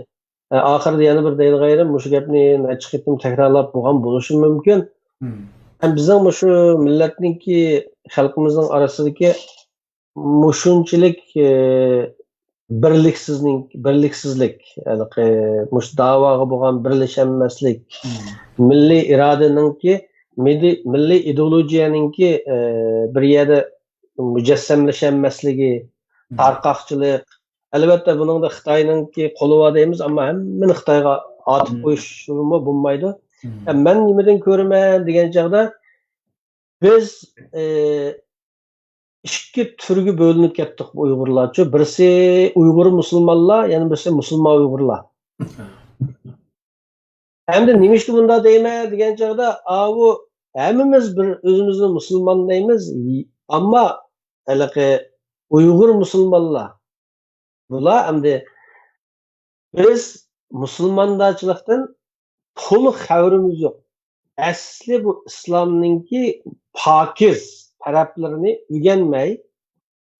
ئە، ئاخىرىدا يەنە بىر دەيدىغان يېرىم، مۇشۇ گەپنى نەچچە قېتىم تەكرارلاپ بولغان بولۇشى مۇمكىن. مم. ھەم بىزنىڭ مۇشۇ مىللەتنىڭكى، خەلقىمىزنىڭ ئارىسىدىكى مۇشۇنچىلىك، ئە، بىرلىكسىزنىڭ-، بىرلىكسىزلىك، ھېلىقى مۇشۇ داۋاغا بولغان بىرلىشەلمەسلىك، مم. مىللىي ئىرادىنىڭكى، مىللىي، مىللىي ئىدېئولوگىيەنىڭكى، ئە، بىر يەردە مۇجەسسەملىشەلمەسلىكى، مم. تارقاقچىلىق. ئەلۋەتتە، بۇنىڭدا خىتاينىڭكى قولى بار دەيمىز، ئەمما ھەممىنى خىتايغا ئاتىپ مم. قويۇشمۇ بولمايدۇ. مم. ئە، مەن نېمىدىن كۆرىمەن دېگەن چاغدا، بىز، ئى، ئىككى تۈرگە بۆلۈنۈپ كەتتۇق بۇ ئۇيغۇرلارچۇ. بىرسى ئۇيغۇر مۇسۇلمانلار، يەنە بىرسى مۇسۇلمان ئۇيغۇرلار. ئەمدى نېمىشقا بۇنداق دەيمەن دېگەن چاغدا، ئاۋۇ ھەممىمىز بىر ئۆزىمىزنى مۇسۇلمان دەيمىز، ئەمما ھېلىقى ئۇيغۇر مۇسۇلمانلار، بۇلار ئەمدى بىز مۇسۇلماندارچىلىقتىن تولۇق خەۋىرىمىز يوق. ئەسلى بۇ ئىسلامنىڭكى پاكىز تەرەپلىرىنى ئۆگەنمەي،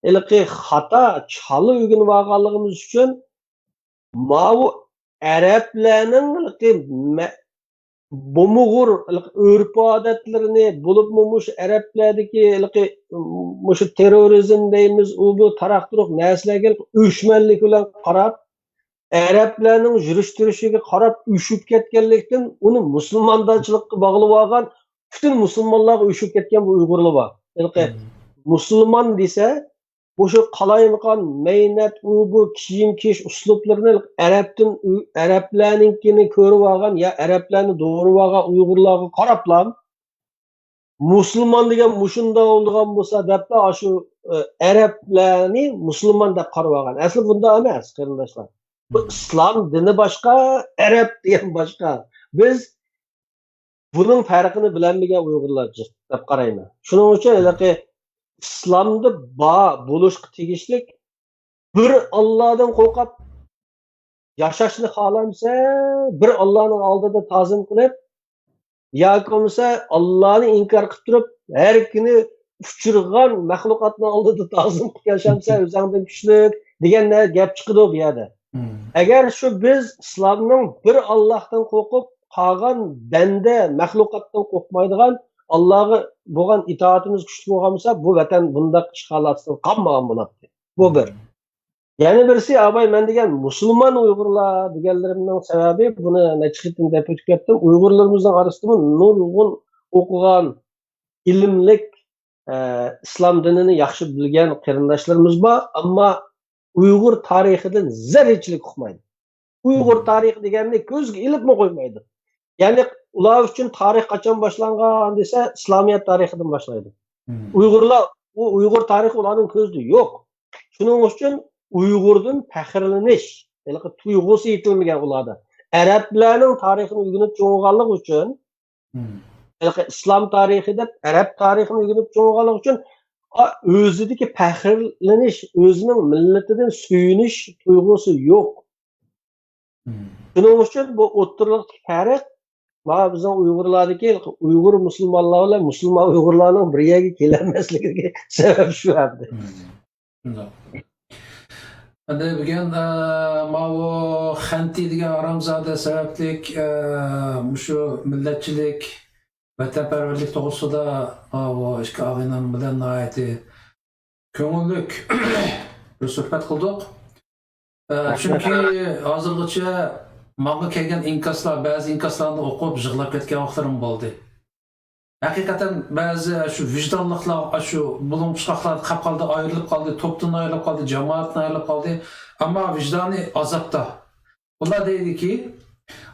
ھېلىقى خاتا، چالا ئۆگىنىۋالغانلىقىمىز ئۈچۈن ماۋۇ ئەرەبلەرنىڭ ھېلىقى مە-، بومۇغۇر ھېلىقى ئۆرپ-ئادەتلىرىنى، بولۇپمۇ مۇشۇ ئەرەبلەردىكى ھېلىقى مۇشۇ تېررورىزم دەيمىز، ئۇ بۇ تاراق-تۇرۇق نەرسىلەرگە ھېلىقى ئۆچمەنلىك بىلەن قاراپ، ئەرەبلەرنىڭ يۈرۈش-تۇرۇشىغا قاراپ ئۆچۈپ كەتكەنلىكتىن، ئۇنى مۇسۇلماندارچىلىققا باغلىۋالغان پۈتۈن مۇسۇلمانلارغا ئۆچۈپ كەتكەن بۇ ئۇيغۇرلار بار. ھېلىقى مۇسۇلمان دېسە، مۇشۇ قالايمىقان، مەينەت، ئۇ بۇ كىيىم كىيىش ئۇسلۇبلىرىنى ئەرەبتىن، ئەرەبلەرنىڭكىنى كۆرۈۋالغان يا ئەرەبلەرنى دوغرىۋالغان ئۇيغۇرلارغا قاراپلا، مۇسۇلمان دېگەن مۇشۇنداق بولىدىغان بولسا دەپلا، ئاشۇ، ئە، ئەرەبلەرنى مۇسۇلمان دەپ قارىۋالغان. ئەسلى بۇنداق ئەمەس، قېرىنداشلار. بۇ ئىسلام دىنى باشقا، ئەرەب دېگەن باشقا. بىز بۇنىڭ پەرقىنى بىلەلمىگەن ئۇيغۇرلار جىق دەپ قارايمەن. شۇنىڭ ئۈچۈن ھېلىقى ئىسلامدا بار بولۇشقا تېگىشلىك بىر ئاللادىن قورقۇپ ياشاشنى خالامسە، بىر ئاللانىڭ ئالدىدا تازىم قىلىپ، ياكى بولمىسا ئاللانى ئىنكار قىلىپ تۇرۇپ، ھەر كۈنى ئۇچرىغان مەخلۇقاتنىڭ ئالدىدا تازىم قىلىپ ياشامسەن، ئۆزۈڭدىن كۈچلۈك دېگەن گەپ چىقىدۇ بۇ يەردە. مم. ئەگەر شۇ بىز ئىسلامنىڭ بىر ئاللاھتىن قورقۇپ، قالغان بەندە مەخلۇقاتتىن قورقمايدىغان، ئاللاغا بولغان ئىتائىتىمىز كۈچلۈك بولغان بولسا، بۇ ۋەتەن بۇنداق ئىشغالاتسىز قالمىغان بولاتتى. بۇ بىر. يەنە بىرسى، ئاباي، مەن دېگەن مۇسۇلمان ئۇيغۇرلار دېگەنلىرىمنىڭ سەۋەبى، بۇنى نەچچە قېتىم دەپ ئۆتۈپ كەتتىم، ئۇيغۇرلىرىمىزنىڭ ئارىسىدىمۇ نۇرغۇن ئوقۇغان، ئىلىملىك، ئە، ئىسلام دىنىنى ياخشى بىلگەن قېرىنداشلىرىمىز بار، ئەمما ئۇيغۇر تارىخىدىن زەررىچىلىك ئۇقمايدۇ. ئۇيغۇر تارىخى دېگەننى كۆزگە ئېلىپمۇ قويمايدۇ. يەنى ئۇلار ئۈچۈن تارىخ قاچان باشلانغان دېسە، ئىسلامىيەت تارىخىدىن باشلايدۇ. مم. ئۇيغۇرلار، ئۇ ئۇيغۇر تارىخى ئۇلارنىڭ كۆزىدە يوق. شۇنىڭ ئۈچۈن ئۇيغۇردىن پەخىرلىنىش ھېلىقى تۇيغۇسى يېتىلمىگەن ئۇلاردا. ئەرەبلەرنىڭ تارىخىنى ئۆگىنىپ چوڭ بولغانلىقى ئۈچۈن، مم. ھېلىقى ئىسلام تارىخى دەپ، ئەرەب تارىخىنى ئۆگىنىپ چوڭ بولغانلىقى ئۈچۈن، ئا، ئۆزىدىكى پەخىرلىنىش، ئۆزىنىڭ مىللىتىدىن سۆيۈنۈش تۇيغۇسى يوق. مم. شۇنىڭ ئۈچۈن بۇ ئوتتۇرىلىقتىكى پەرق، مانا بىزنىڭ ئۇيغۇرلاردىكى ئۇيغۇر مۇسۇلمانلار بىلەن مۇسۇلمان ئۇيغۇرلارنىڭ بىر يەرگە كېلەلمەسلىكىدىكى سەۋەب شۇ ئەمدى. مم. شۇنداق. ئەمدى بۈگۈن، ئە، ماۋۇ خەنتى دېگەن ھارامزادە سەۋەبلىك، ئە، مۇشۇ مىللەتچىلىك، ۋەتەنپەرۋەرلىك توغرىسىدا ماۋۇ ئىككى ئاغىنەم بىلەن ناھايىتى كۆڭۈللۈك بىر سۆھبەت قىلدۇق. ئە، چۈنكى ھازىرغىچە ماڭا كەلگەن ئىنكاسلار، بەزى ئىنكاسلارنى ئوقۇپ يىغلاپ كەتكەن ۋاقىتلىرىم بولدى. ھەقىقەتەن بەزى شۇ ۋىجدانلىقلار شۇ بۇلۇڭ پۇچقاقلاردا قاپ قالدى، ئايرىلىپ قالدى، توپتىن ئايرىلىپ قالدى، جامائەتتىن ئايرىلىپ قالدى. ئەمما ۋىجدانى ئازابتا. ئۇلار دەيدىكى،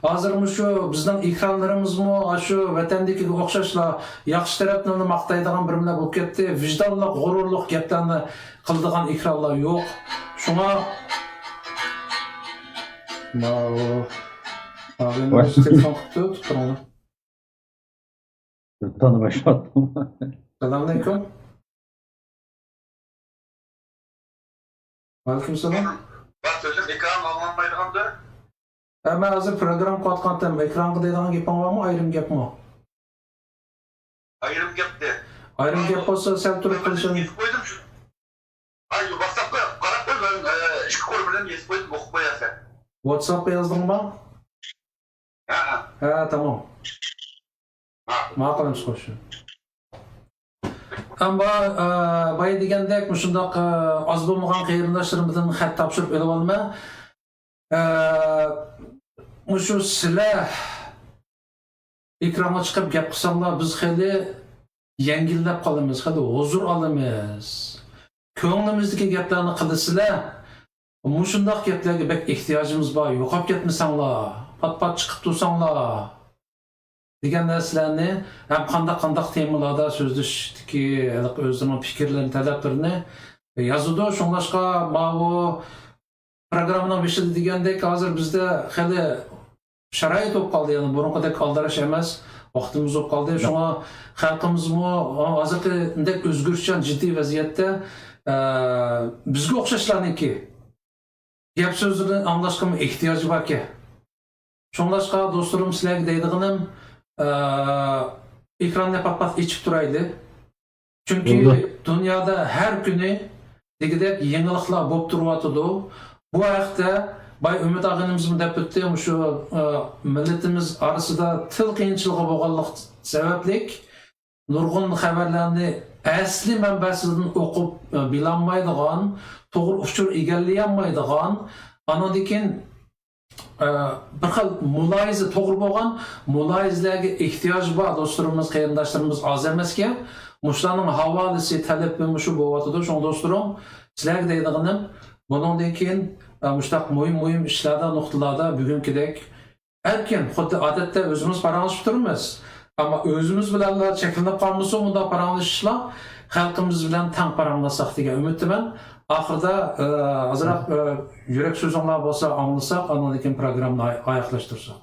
ھازىر مۇشۇ بىزنىڭ ئېكرانلىرىمىزمۇ شۇ ۋەتەندىكىگە ئوخشاشلا ياخشى تەرەپنى ماختايدىغان بىرمىلەر بولۇپ كەتتى. ۋىجدانلىق، غۇرۇرلۇق گەپلەرنى قىلىدىغان ئېكرانلار يوق. شۇڭا ماۋۇ ئاغىنىمىز تېلېفون قىپتۇ، تۇتۇپ تۇرۇڭلار. تونۇماشاتتىم. سالام ئەلەيكۇم. ۋەئەلەيكۇم سالام. بار سۆزۈم ئېكران ئاڭلانمايدىغاندۇ؟ ھە، مەن ھازىر پروگرامما قىلىۋاتقانتىم. ئېكرانغا دەيدىغان گېپىڭ بارمۇ؟ ئايرىم گەپمۇ؟ ئايرىم گەپتى. ئايرىم گەپ بولسا سەل تۇرۇپ قىلىشىڭ. يېزىپ قويدۇم شۇ. ئاي، ۋاتساپقا قاراپ قوي، مەن، ئە، ئىككى قول بىلەن يېزىپ قويدۇم، ئوقۇپ قويارسەن. ۋاتساپقا يازدىڭمۇ؟ ھە. ھە، تامام. ھە. ماقۇل، ئەمىسە خوش. ئەمما، ئە، بايا دېگەندەك، مۇشۇنداق، ئە، ئاز بولمىغان قېرىنداشلىرىمدىن خەت تاپشۇرۇپ ئېلىۋالىمەن. ئە، مۇشۇ سىلەر ئېكرانغا چىقىپ گەپ قىلساڭلار، بىز خېلى يەڭگىللەپ قالىمىز، خېلى ھۇزۇر ئالىمىز. كۆڭلىمىزدىكى گەپلەرنى قىلىسىلەر. مۇشۇنداق گەپلەرگە بەك ئېھتىياجىمىز بار، يوقاپ كەتمىسەڭلار، پات-پات چىقىپ تۇرساڭلار دېگەن نەرسىلەرنى ھەم قانداق-قانداق تېمىلاردا سۆزلىشىشتىكى ھېلىقى ئۆزلىرىنىڭ پىكىرلىرىنى، تەلەپلىرىنى يازىدۇ. شۇڭلاشقا ماۋۇ پروگراممىنىڭ بېشىدا دېگەندەك، ھازىر بىزدە خېلى شارائىت بولۇپ قالدى، يەنى بۇرۇنقىدەك ئالدىراش ئەمەس، ۋاقتىمىز بولۇپ قالدى. شۇڭا خەلقىمىزمۇ ھازىرقىدەك ئۆزگىرىشچان، جىددىي ۋەزىيەتتە، ئە، بىزگە ئوخشاشلارنىڭكى گەپ سۆزلىرىنى ئاڭلاشقىمۇ ئېھتىياجى باركەن. شۇڭلاشقا دوستلىرىم، سىلەرگە دەيدىغىنىم، ئە، ئېكراننى پات-پات ئېچىپ تۇرايلى. چۈنكى دۇنيادا ھەر كۈنى دېگۈدەك يېڭىلىقلار بولۇپ تۇرۇۋاتىدۇ. بۇ ھەقتە بايا ئۈمىد ئاغىنىمىزمۇ دەپ ئۆتتى، مۇشۇ، ئە، مىللىتىمىز ئارىسىدا تىل قىيىنچىلىقى بولغانلىق سەۋەبلىك، نۇرغۇن خەۋەرلەرنى ئەسلى مەنبەسىدىن ئوقۇپ، ئە، بىلالمايدىغان، توغرا ئۇچۇر ئىگىلىيەلمەيدىغان، ئانىڭدىن كېيىن، ئە، بىر خىل مۇلاھىزە، توغرا بولغان مۇلاھىزىلەرگە ئېھتىياجى بار دوستلىرىمىز، قېرىنداشلىرىمىز ئاز ئەمەسكەن. مۇشۇلارنىڭ ھاۋالىسى، تەلىپى مۇشۇ بولۇۋاتىدۇ. شۇڭا دوستلىرىم، سىلەرگە دەيدىغىنىم، بۇنىڭدىن كېيىن، ئە، مۇشۇنداق مۇھىم، مۇھىم ئىشلاردا، نۇقتىلاردا بۈگۈنكىدەك ئەركىن، خۇددى ئادەتتە ئۆزىمىز پاراڭلىشىپ تۇرىمىز. ئەمما ئۆزىمىز بىلەنلا چەكلىنىپ قالمىسۇن بۇنداق پاراڭلىشىشلار، خەلقىمىز بىلەن تەڭ پاراڭلاشساق دېگەن ئۈمىدتىمەن. ئاخىرىدا، ئە، ئازراق، ئە، يۈرەك سۆزۈڭلار بولسا ئاڭلىساق، ئاندىن كېيىن پروگراممىنى ئاي-، ئاياغلاشتۇرساق.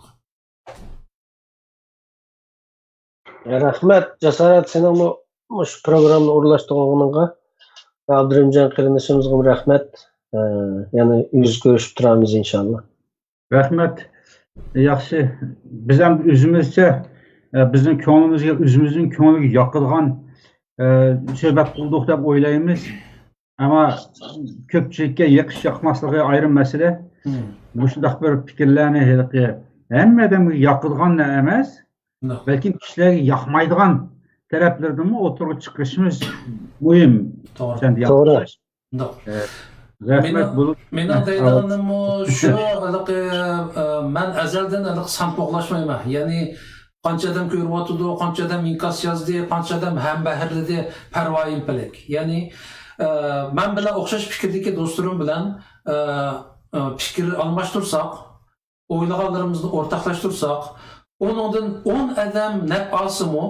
رەھمەت، جاسارەت، سېنىڭمۇ مۇشۇ پروگراممىنى ئورۇنلاشتۇرغىنىڭغا. ئابدۇرېھىمجان قېرىندىشىمىزغىمۇ رەھمەت. ئە، يەنە يۈز كۆرۈشۈپ تۇرارمىز ئىنشاللا. رەھمەت. ياخشى. بىز ھەم ئۆزىمىزچە، ئە، بىزنىڭ كۆڭلىمىزگە، ئۆزىمىزنىڭ كۆڭلىگە ياقىدىغان، ئە، سۆھبەت قىلدۇق دەپ ئويلايمىز. ئەمما كۆپچىلىككە يېقىش ياقماسلىقى ئايرىم مەسىلە. مم. مۇشۇنداق بىر پىكىرلەرنى ھېلىقى ھەممە ئادەمگە ياقىدىغان ئەمەس، شۇنداق. بەلكىم كىشىلەرگە ياقمايدىغان تەرەپلىرىنىمۇ ئوتتۇرىغا چىقىرىشىمىز مۇھىم. توغرا. سەن دېگەن توغرا. ئوخشاش. شۇنداق. ئە، رەھمەت مېنىڭ، بولۇپ. مېنىڭ دەيدىغىنىممۇ شۇ، ھېلىقى، ئە، مەن ئەزەلدىن ھېلىقى سان قوغلاشمايمەن. يەنى قانچە ئادەم كۆرۈۋاتىدۇ، قانچە ئادەم ئىنكاس يازدى، قانچە ئادەم ھەمبەھىرلىدى، پەرۋايىم پەلەك. يەنى، ئە، مەن بىلەن ئوخشاش پىكىردىكى دوستلىرىم بىلەن، ئە، ئە، پىكىر ئالماشتۇرساق، ئويلىغانلىرىمىزنى ئورتاقلاشتۇرساق، ئۇنىڭدىن ئون ئادەم نەپ ئالسىمۇ،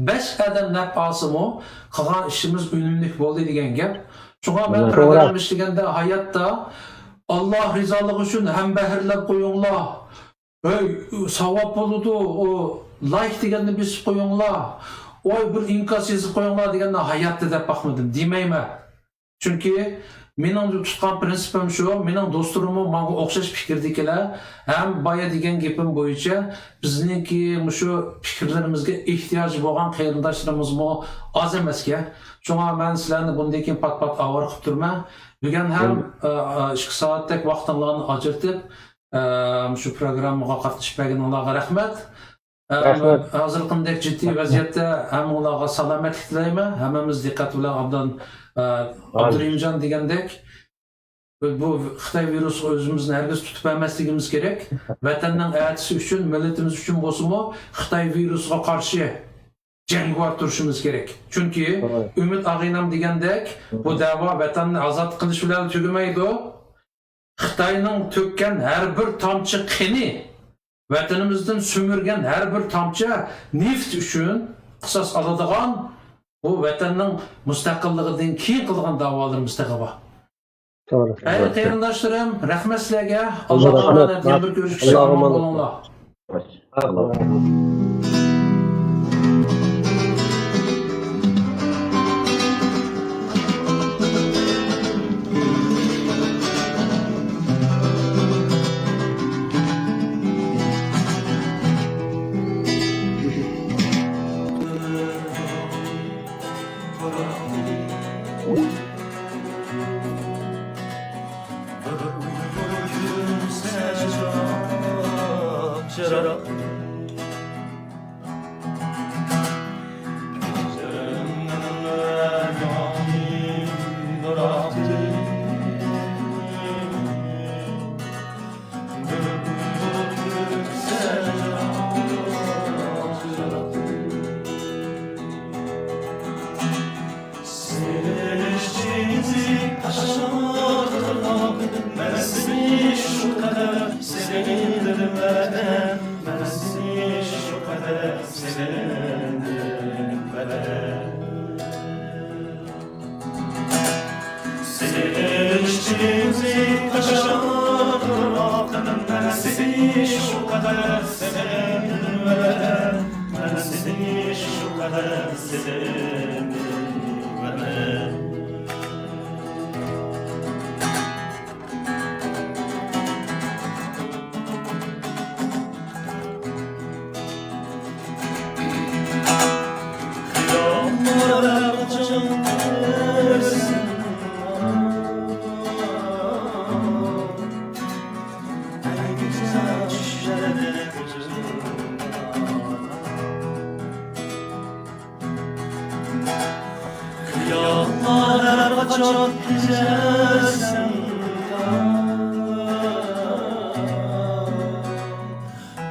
بەش ئادەم نەپ ئالسىمۇ، قىلغان ئىشىمىز ئۈنۈملۈك بولدى دېگەن گەپ. شۇڭا مەن بىر قەدەم ئىشلىگەندە ھاياتتا، «ئاللا رىزالىقى ئۈچۈن ھەمبەھىرلەپ قويۇڭلار، ھەي، ساۋاب بولىدۇ، ئۇ لايك دېگەننى بېسىپ قويۇڭلار، ۋاي، بىر ئىنكاس يېزىپ قويۇڭلار» دېگەننى ھاياتتا دەپ باقمىدىم، دېمەيمەن. چۈنكى مېنىڭ تۇتقان پىرىنسىپىم شۇ، مېنىڭ دوستلىرىممۇ ماڭا ئوخشاش پىكىردىكىلەر ھەم بايا دېگەن گېپىم بويىچە بىزنىڭكى مۇشۇ پىكىرلىرىمىزگە ئېھتىياجى بولغان قېرىنداشلىرىمىزمۇ ئاز ئەمەسكەن. شۇڭا مەن سىلەرنى بۇندىن كېيىن پات-پات ئاۋارە قىلىپ تۇرىمەن. بۈگۈن ھەم، ئە، ئە، ئىككى سائەتتەك ۋاقتىڭلارنى ئاجرىتىپ، ئە، مۇشۇ پروگراممىغا قاتنىشىپ بەرگىنىڭلارغا رەھمەت. ئە، رەھمەت. ھازىرقىدەك جىددىي ۋەزىيەتتە ھەممىڭلارغا سالامەتلىك تىلەيمەن. ھەممىمىز دىققەت بىلەن ئابدان، ئە، ئابدۇرېھىمجان دېگەندەك، بۇ خىتاي ۋىرۇسىغا ئۆزىمىزنى ھەرگىز تۇتۇپ بەرمەسلىكىمىز كېرەك. ۋەتەننىڭ ئەتىسى ئۈچۈن، مىللىتىمىز ئۈچۈن بولسىمۇ خىتاي ۋىرۇسىغا قارشى جەڭگىۋار تۇرۇشىمىز كېرەك. چۈنكى ئۈمىد ئاغىنەم دېگەندەك، بۇ دەۋا ۋەتەننى ئازاد قىلىش بىلەن تۈگىمەيدۇ. خىتاينىڭ تۆككەن ھەر بىر تامچە قېنى، ۋەتىنىمىزدىن سۈمۈرگەن ھەر بىر تامچە نېفىت ئۈچۈن قىساس ئالىدىغان، بۇ ۋەتەننىڭ مۇستەقىللىقىدىن كېيىن قىلىدىغان داۋالىرىمىز تېخى بار. توغرا. ئەي قېرىنداشلىرىم، رەھمەت سىلەرگە. ئاللاغا ئامانەت. يەنە بىر كۆرۈشكىچە ئامان بولۇڭلار. سېغىنىش چىڭزى تاشلىنىپ، مەن سېنى شۇ قەدەر سېغىندىم، ۋەتەن. مەن سېنى شۇ قەدەر سېغىندىم، ۋەتەن. سېغىنىش چىڭزى تاشلىنىپ، مەن سېنى شۇ قەدەر سېغىندىم، ۋەتەن. مەن سېنى شۇ قەدەر سېغىندىم، ۋەتەن. خىياللار ھەر قاچان كېچەسىڭدە،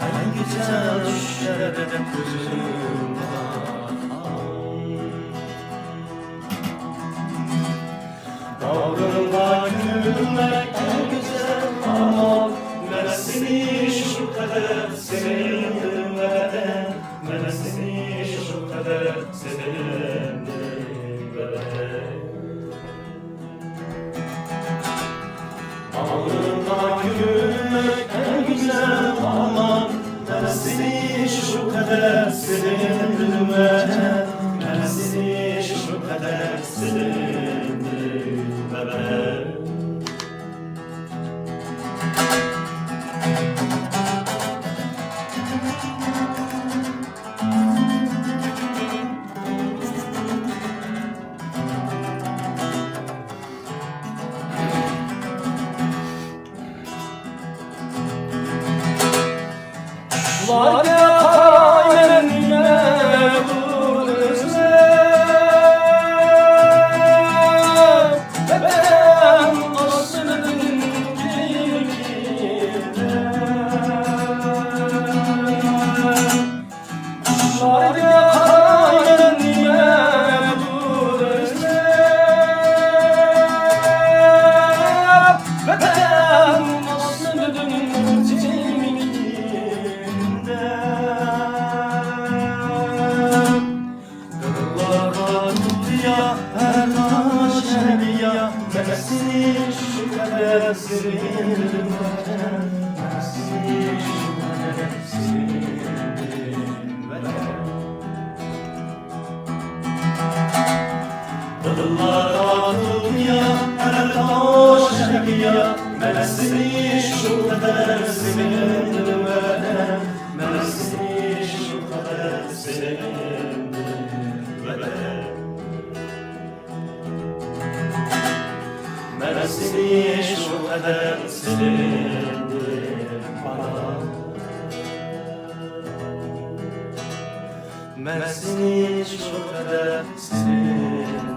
ئەڭ گۈزەل چۈشلەر كۆزۈمدە. باغرىمغا كۆمۈلگەن ئەڭ گۈزەل ئارمان، مەن سېنى شۇ قەدەر سېغىندىم، ۋەتەن. مەن سېنى سېغىندىم ۋەتەن. ئاڭلىما كۆڭلۈمنىڭ ئەڭ گۈزەل ئارمان، مەن سېنى شۇ قەدەر سېغىندىم ۋەتەن، مەن سېنى شۇ قەدەر سېغىندىم ۋەتەن. شۇلارغا قارايمەن مەغرۇر ئۆزۈم، ۋەتەن قەسرىدىن كېيىن. شۇلارغا قارايمەن مەغرۇر ئۆزۈم، ۋەتەن قەسرىدىن كېيىن. دىللارغا تۇتىيا ھەر تاش ھەر گىياھ، مەن سېنى شۇ قەدەر سېغىندىم ۋەتەن، مەن سېنى شۇ قەدەر سېغىندىم ۋەتەن. دىللارغا تۇتىيا ھەر تاش ھەر گىياھ، مەن سېنى شۇ قەدەر سېغىندىم ۋەتەن، مەن سېنى شۇ قەدەر سېغىندىم ۋەتەن. مەن سېنى شۇ قەدەر سېغىندىم ئانا، مەن سېنى شۇ قەدەر سېغىندىم.